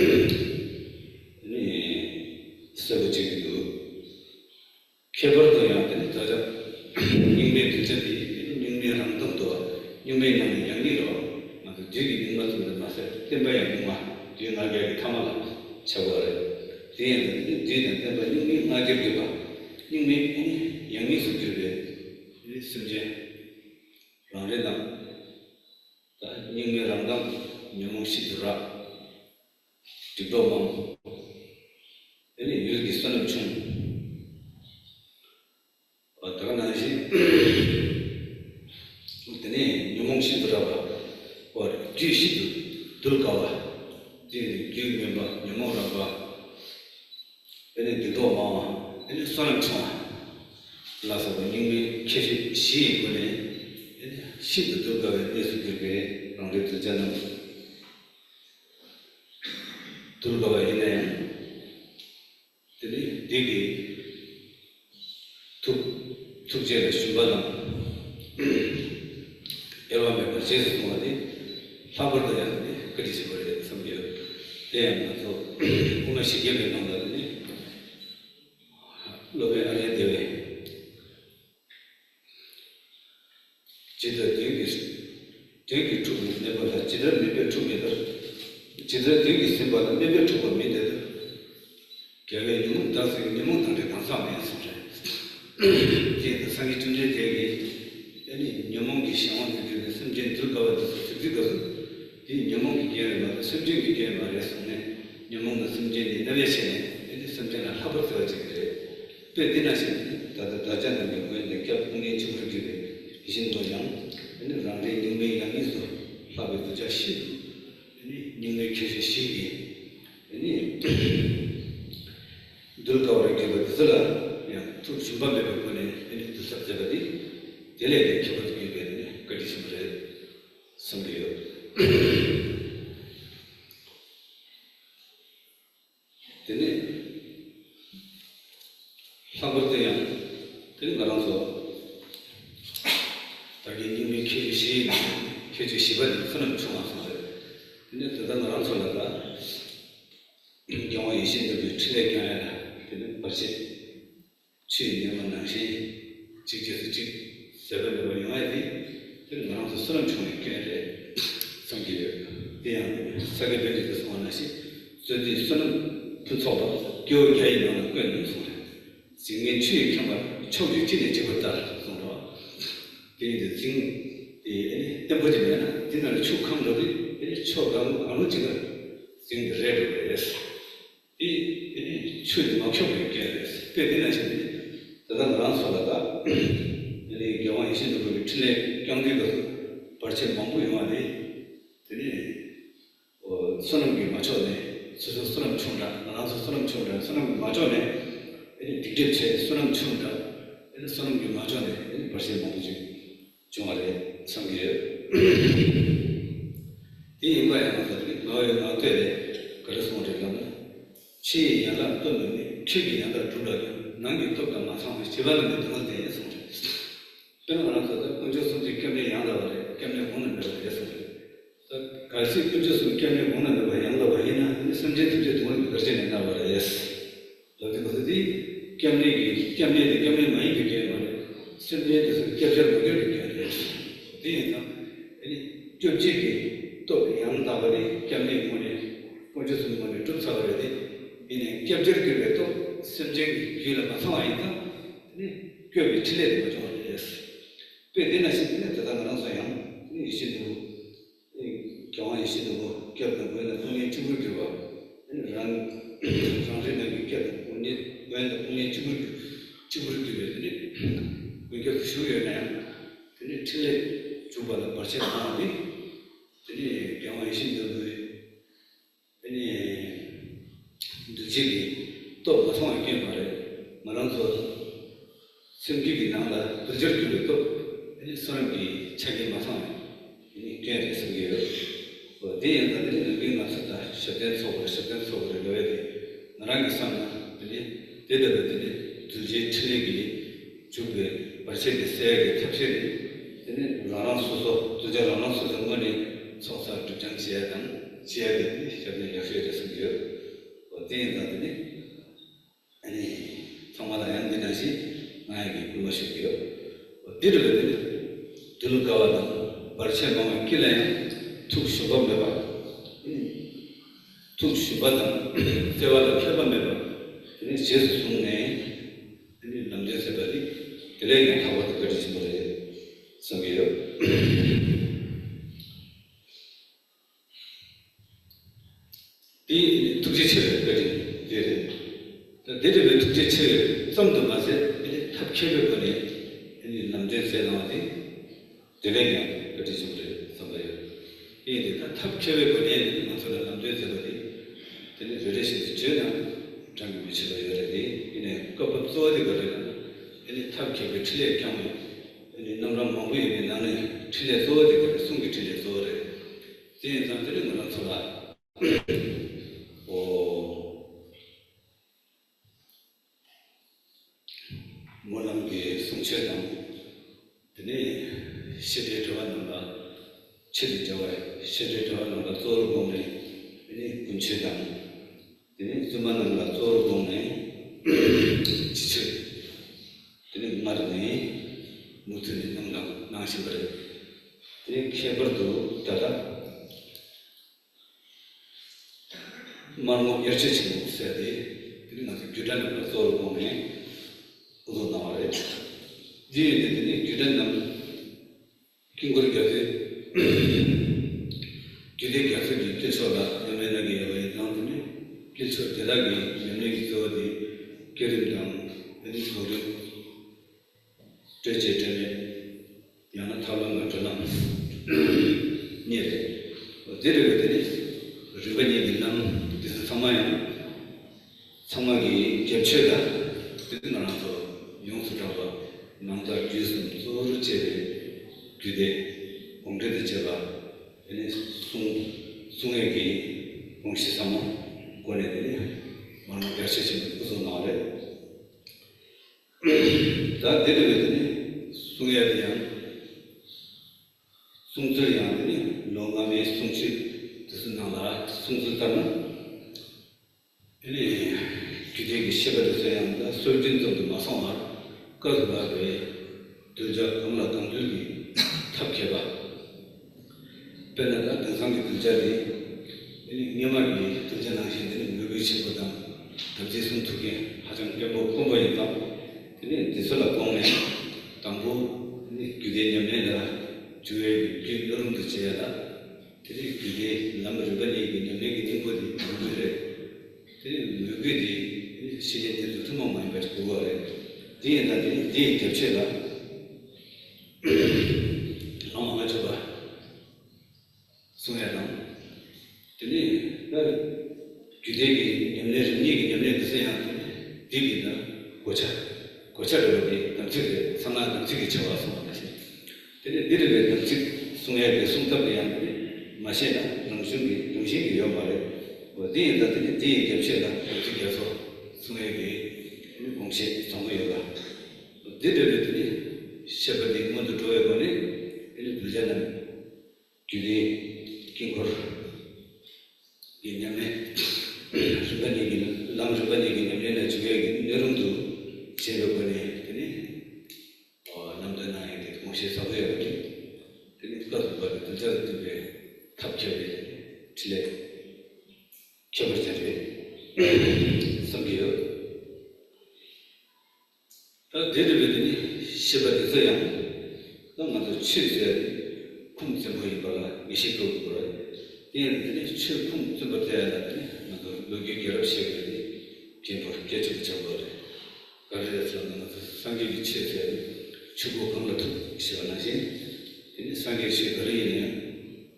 이 서버지도 캐버도야 되네 다자 인내 투제디 유명한 양리로 아주 되게 민감한 맛을 땜바야 뭔가 뒤나게 타마가 저거를 뒤에는 땜바 유명하게 봐 유명 양리 수준의 이 순제 라레다 유명한다 유명시더라 디도만 아니 여기 있어는 좀 어떤 하나씩 때문에 유몽시더라고 뭐 뒤시도 들까봐 뒤 멤버 유몽라고 얘네들도 뭐 얘네 사람 참 라서 인미 캐시 시군에 시도 들까봐 예수님께 랑레도 전에 들까봐 얘네 되게 tukjele shumbalam 여러분 제스 뭐지? 파버더야. 그리스 거래 섬겨. 대한민국 오늘 시계를 만들더니 로베 아니야 되게. 지도 되게 좀 내가 지도 내가 좀 해도 지도 되게 심바다 내가 좀 믿어도 걔가 좀 다시 좀 당대 당사하면서 이제 상이 좀 되게 아니 녀몽기 시험을 심진 들거든 들거든 이 녀몽기 게임은 심진기 게임 말했었네 녀몽은 심진이 내려시네 이제 심진을 합쳐서 지금 배디나신 다자는 거에 겹풍이 지불기에 이신 도장 근데 랑데 닝메 양이서 하베도 자시 아니 닝메 캐시시 아니 들거를 게버들라 야 또 심반배 거네 아니 또 sab자가디 델레데 키버드게 되네 그리스브레 섬기요 되네 상버대야 되는 거라서 자기 님이 키시 키지 시번 그는 중앙서 근데 대단 거라서가 영어 이신들도 틀리게 하나 되는 것이 취임만 나시 직접 세번을 영화에 그 나라에서 사람 총이 깨래 성기를 대한 세계 변리에서 원하시 저기 쓰는 부서가 교육에 있는 건 지금 취업 경험 초기 진행 지었다 그래서 이제 지금 이 때문에 지난 축함들이 초강 아무 지금 지금 레벨에서 이 취업 막혀고 있게 배변하시는 다른 나라서다가 이 경험이 있는 그 틀에 경기도 벌써 망부 영화에 되니 선언기 맞춰네 스스로 선언 충다 나라서 선언 충다 선언 맞춰네 디제체 선언 충다 선언기 맞춰네 벌써 망부지 정말에 성기에 이 인과에 맞거든요 너의 나한테 그래서 모르겠나 치 야가 또는 키비 야가 둘러요 난게 또 마찬가지 제발은 되는 데에서 그런 거라서 kunjosu kemne yanda bare kemne bonan da yesu kalsi kunjosu kemne bonan da yanda bare na samje tuje tuman garje na bare yes lagi bodhi kemne mai ke bare samje de kepjar bagir ke yes di na ani jobje ke to yanda bare kemne mone kunjosu mone tup sa bare de ine kepjar ke to samje ke la ma sa ai ta ni kyo bi chile de ma yes 배대나 싶은데 대단한 소양 이 시도 이 경험이 시도 겪는 거는 통해 집을 주고 ran 상대는 이렇게 언니 왜는 통해 집을 주게 되니 그게 수요네 근데 틀에 주발은 벌써 나오니 근데 경험이 시도 아니 늦지 또 상황이 말해 말한서 생기기 나라 그저기도 또 사람이 책임 마상 이 개를 쓰게요. 대연들은 우리가 쓰다 셔된 속으로 넣어야 돼. 나랑 있으면 이제 대대들이 두지 틀리기 주게 벌써게 세게 탑시리 되는 나랑 소소 두자 나랑 소소 거니 속사 주장 지야당 지야게 셔된 역시에 쓰게요. 대연들이 아니 정말 안 되나시 나에게 무엇이고요. 어디를 들어가와는 벌써만 길에 툭 씹어내봐 툭 씹어다 대화를 펴봐내봐 이 제수 속내 이 남자세들이 그래야 하고도 그러지 뭐래 성이요 이 tuk지체까지 내려면 tuk지체 좀더 맛에 탑케를 거니 이 남자세 나와지 되려면 그러지 뭐래 성이요 이 탑케를 거니 맞서는 남자세들이 되는 relation 전혀 장기 위치가 여러리 이네 kop업 써야 거든 이 탑케를 틀에 경우 이 남람 망부에 나는 틀에 써야 거든 숨기 틀에 써야 돼 이제 사람들은 그런 소라 몰랑게 송체당 근데 시대에 들어왔는가 시대에 들어왔는가 쪼르공네 근데 군체당 근데 주만는가 쪼르공네 지체 근데 말네 무슨 남랑 나시버려 근데 케버도 따라 말모 열체치 있어야 돼 근데 나서 규단을 쪼르공네 우선 나와래. 지혜들이 규단남 긴거리까지 규대 가서기 계속라 연매나게 여기 나오더니 계속 대답이 연매기 저어디 계림당 어디 소리 제제전에 야나 탈랑가 전남 니에 어디를 리버니 빌남 그래서 상마기 겹쳐다 그때는 용수라고 남자 주선 소를 제대 규대 공대의 제가 얘네 숭에게 공시 삼아 권해들이 많은 결실이 무슨 나래 다 데려가더니 숭에 대한 숭설이 아니니 농감의 숭시 뜻은 나라 숭설단은 얘네 규대기 시발을 써야 한다 솔진정도 마성할 그거를 들자 강라 강들기 탑해봐 변하다 등상기 들자리 명하게 들자나시는 누구시보다 담지순 두개 하정 빼고 공부했다 근데 디설라 공네 당부 규대념내다 주의 여름도 지야다 되게 규대 남들은 얘기 등보디 그래 되게 누구디 시대들 좀 많이 가지고 거래 뒤에다 뒤에 겹쳐가 너무 가져봐 소야랑 근데 규대기 염려를 얘기 염려를 써야 되기다 고차를 담치게 상한 담치게 쳐와서 다시 근데 니들 담치 송야에 송답이 안 마시나 정신이 위험하래 어디에다 뒤에 겹쳐가 어떻게 해서 송야에 공식 정보여가 니들들이 셔버리 먼저 줘야거니 이제 불자는 규대 긴걸 이념에 순간 얘기는 남순간 얘기는 내가 주에 여름도 제로거니 되니 남자나에게 공식 사고여거니 되니 그것도 불자들의 탑협에 질레 켜버리자리 섬기요 대대배들이 시발에서야 너무나도 치료해야 품질 보이거나 미식도 그래 얘네들이 치료 품질도 돼야 되더니 나도 여기 결합시켜야 비행을 개척 잡아래 그래서 나도 상계기 치료해야 주고 건것도 시원하지 근데 상계시 거리냐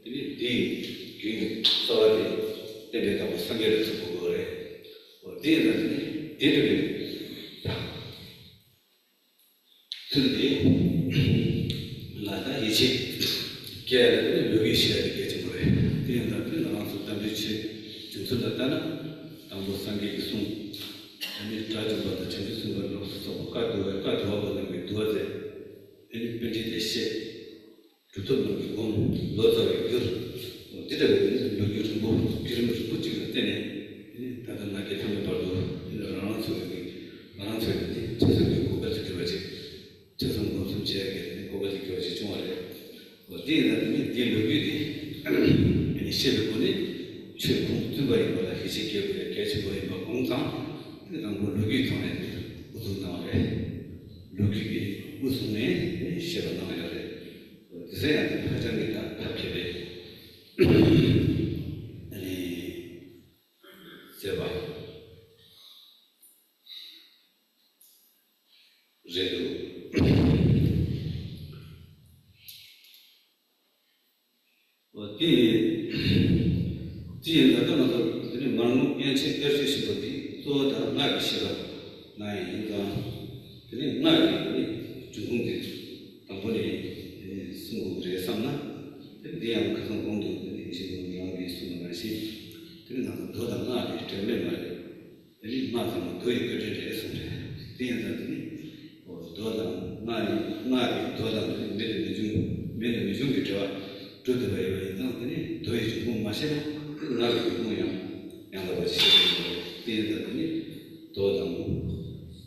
근데 이 교육 써와야 내가 상계를 듣고 그래 어디에는 대대배 근데 나다 이제 걔는 여기 시야 되겠지 뭐래. 그냥 나와서 담배치 중소다다나 당고 상계 이송 아니 자주보다 정신 걸로 써서 까도 하고는 게 도와제. 이 벤지 대시 두터는 공 넣어서 그 어디다 여기 좀 기름을 붙이고 때네. 다들 나게 하면 바로 이런 소리 저승 고가지 그러지. 저승 무슨 지역에 고가지 교지 중앙에 어디에는 뒤에 여기디 시르고니 최고 두바이 거라 희식기에 개체고에 뭐 공상 그런 거 여기 통해 무슨 나와래 여기 무슨에 시로 나와래 그래야 화장이다 답답해 아니 제발 제도 뒤에 나타나서 말로 연체 될수 있을 또 나기 싫어 나이가 근데 나이 중국대 당번에 승부를 삼나 대양 그 공도 지금 양이 수는 것이 근데 나도 더 나이 때문에 말이야 이 마음 거의 그렇게 했는데 대양들이 더 나이 더 매일 중 좋아 저도 왜 나한테 도와주 좀 마셔라. 나도 뭐야. 양아버지 때문에 도와달라고.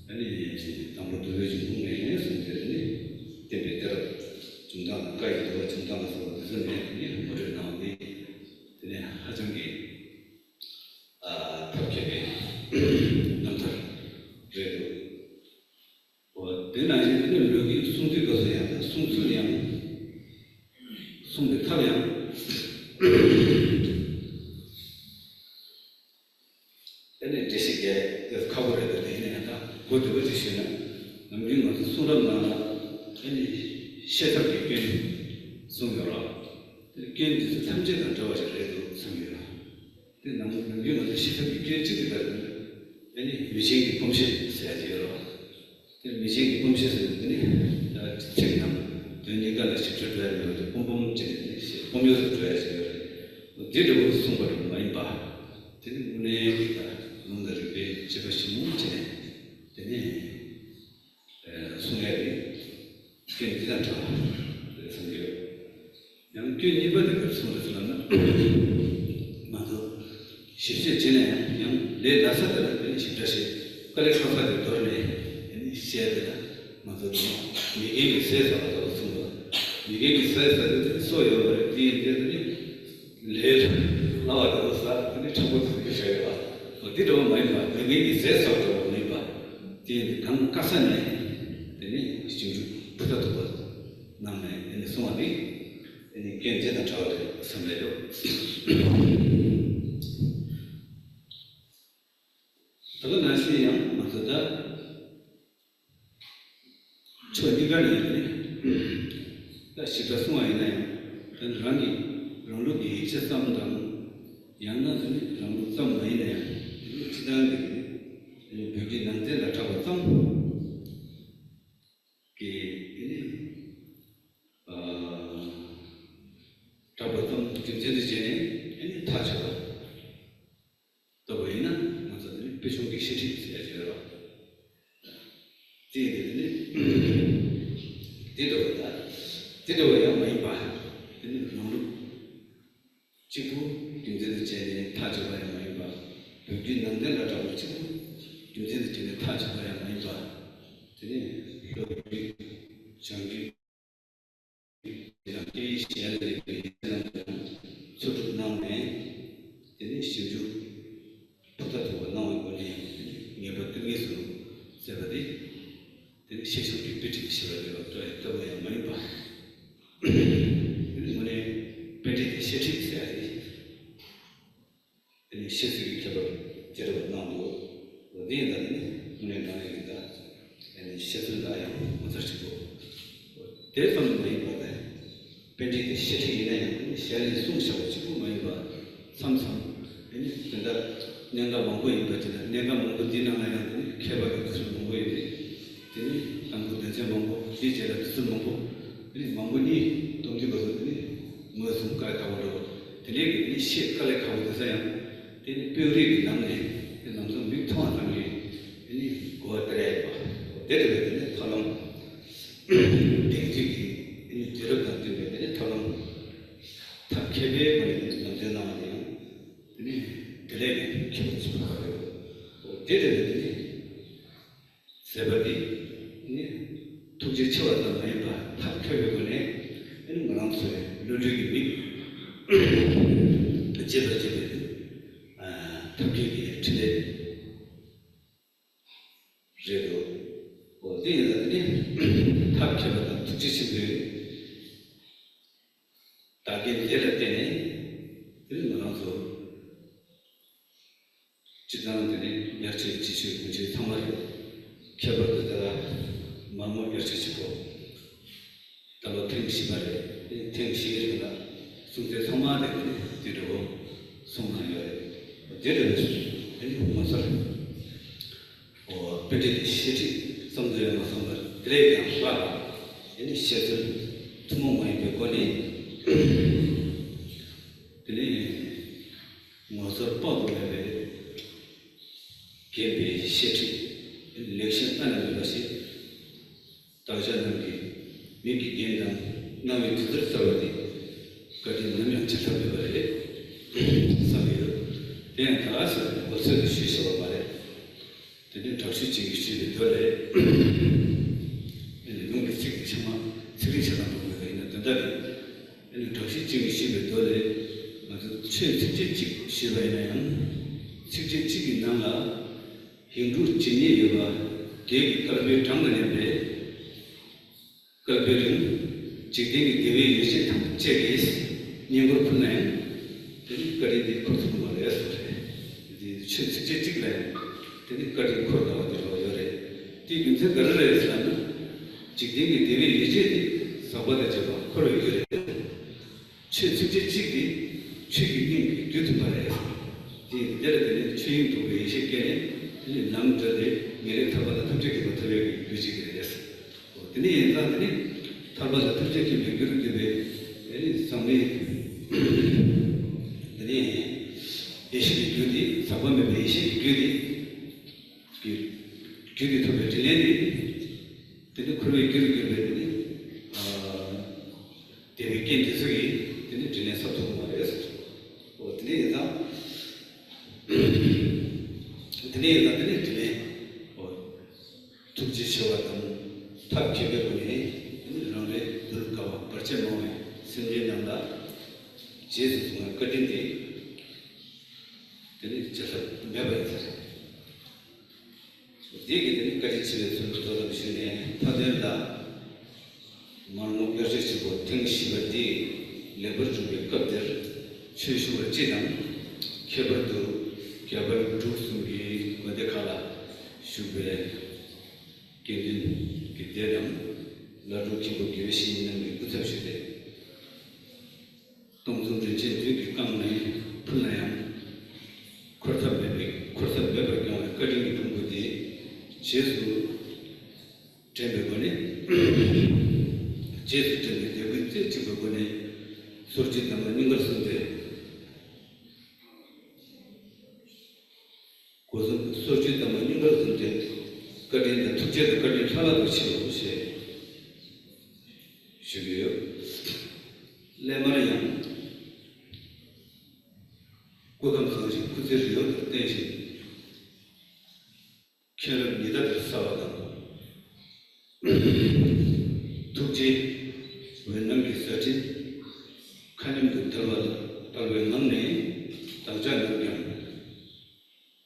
아니 아무 도와주 좀 해서 되더니 때문에 중단 가이드 중단해서 무슨 일이 뭐를 나오니 근데 하정기 그렇게 남들 그래도 내나이는 여기 숨들 것이야. 숨들이야. 숨을 타면 근데 제시게 그 커버를 되는다. 그것도 어디시나 남긴 것도 수람나 아니 시작하게 된 숨겨라. 이게 탐제가 좋아져 그래도 숨겨라. 근데 남긴 것도 시작하게 깨지게 되는 아니 위생이 검실 해야지요. 위생이 검실은 나 책임 그러니까 직접 줘야지 봄봄째 봄여서 줘야지 뒤로 숨거리고 많이 봐 때문에 뭔가를 제것이 문제네 되네 숨해야 괜찮다 그래서 양균 이번에 숨어서는 맞아 실제 전에 그냥 내 나사들은 십자시 그래 가서도 돌네 시야들 맞아요. 미개미 세서라고 쓴거. 미개미 세서 소요 뒤에들이 레 나와서 근데 저것도 계셔요. 어디로 많이 봐. 미개미 세서도 많이 봐. 뒤에 강 가산에 되니 지금 부탁도 봐. 남네 이 소마비 이 견제다 저를 선배로. 저거 나시야 맞다. 저기가는 나 시가 숨어있네. 그 랑이 랑루기 이체삼당 양나들이 랑루 쌈마이네. 지단들이 벽이 난데라 잡았던 게 잡았던 경제들 전에 다 잡아. 또 왜나 맞아들이 배송기 시티 해줘라. 디도야 많이 봐. 근데 너무 지구 경제의 제에 타져봐야 많이 봐. 여기 난데라 잡고 지구 경제의 제에 타져봐야 많이 봐. 근데 여기 장기 장기 시야를 저도 나오네. 근데 시주 부탁도 나오는 거니 이게 어떻게 세바디 그 시스템이 비트기 시작해서 또 뭐야 많이 봐. 이번에 배터리 시스템이 돼야지. 이 시스템이 제대로 제대로 나오고 어디에다니 눈에 나오니까 이 시스템 나야 못하시고 대부분 많이 봐. 배터리 시스템이네 시간이 숨쉬고 지금 많이 봐. 삼성 이 근데 내가 먹고 있는 거잖아. 내가 먹고 지나가야 개발이 무슨 먹고 있지. 이 한국에서 먹고 이제는 무슨 먹고 이 먹고니 동지거든요. 무슨 깔까고로 되게 이 시kal에 가고 있어요. 이 뼈리 남네. 그 남성 밑통한 사람이 이 고아들에 봐. 데려가는데 탈람 땡기기 이 데려가 되는데 탈람 탑케베 버리는 남자 나와요. 이 데려가 키우지 말아요. 데려가는데 세바디 독재 채웠던 거니까 탑표격원에 이런 거랑 소에 누르기 제대로 탑표기 틀에 그래도 어디에다니 탑표가 독재 친구들 따게 내릴 때는 이런 거랑 소 지단들이 약체 지수 문제 상말이 개발되다가 마음을 열치시고 따로 탱시발에 탱시기가 순대 성마대에 뒤로 송하여 뒤로 마살 배터리 시티 성도의 마성을 드레이가 봐 이 시에서 투몽만이 배권이 드레이 마살 빠도에 개비 시티 election ana basi tajanan ki miki genda nami tudar tawadi kadi nami chatabe bare samiro den taas bolsa shisha bare den taksi chigi dole nungi chigi chama chigi chama ko ina tadari den taksi chigi dole mazu chigi shiba ina chigi nala hindu chini yoga ke kalbe tangane kalbe chigi devi yese chegi nyengor phune teni kari de khursu mare di chigi le teni kari khurda de yore ti ginse garare san chigi devi yese sabada jaba khoro yore chigi ni gyutu mare di dere de chigi to yese ke 남자들이 미래 타바다 탐색이 못하게 유지가 됐어. 근데 얘네들이 타바다 탐색이 그렇게 돼. 상당히 근데 예시 교디 사범의 예시 교디 더 배틀레디 근데 그걸 그렇게 되더니 대백인 지속이 근데 전에 서도 말했어. 어떻게 해서 드네가 드네 독지 시와던 탑 제 몸에 신진난다 제주도 끝인데 되게 제가 매번 되게 되니까 집에 들어도 시네 타들다 말로 여지고 등시버디 레버 중에 급들 최수가 지난 개발도 개발 조수기 어디가라 슈베 개인 기대람 나도 기본 계획이 있는 게 붙잡시대 동성들 제대로 강내 풀나야 코르타베 경우 거리는 동부지 제수 제베거니 제수 제베 제베거니 소르지 남는 것인데 고선 소르지 남는 것인데 거리는 특제의 거리 하나도 치우시 쉬고요 레마리안 고감사지 구제리요 대신 캐는 니다들 싸워다 tuk지 wenang research kanim du tarwal tarwe namne tangja nangyam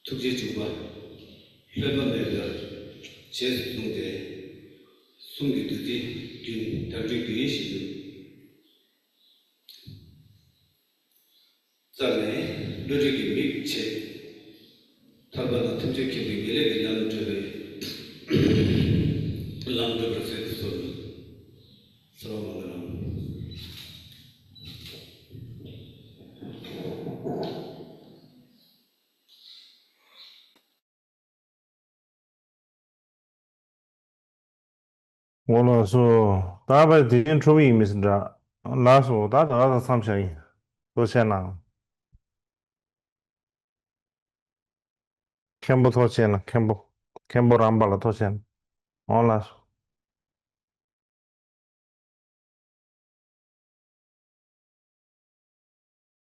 tuk지 juba leba mela ches nungde sungi duti kin tarwe gi shi zane loje gi mi che tabana tuk지 ki bi gele gi nam tebe lam de process so Shalom. 我老说，大白天出门没事的，老说大家上便宜，多钱呢？看不多钱了，看不上班了多钱？我老说。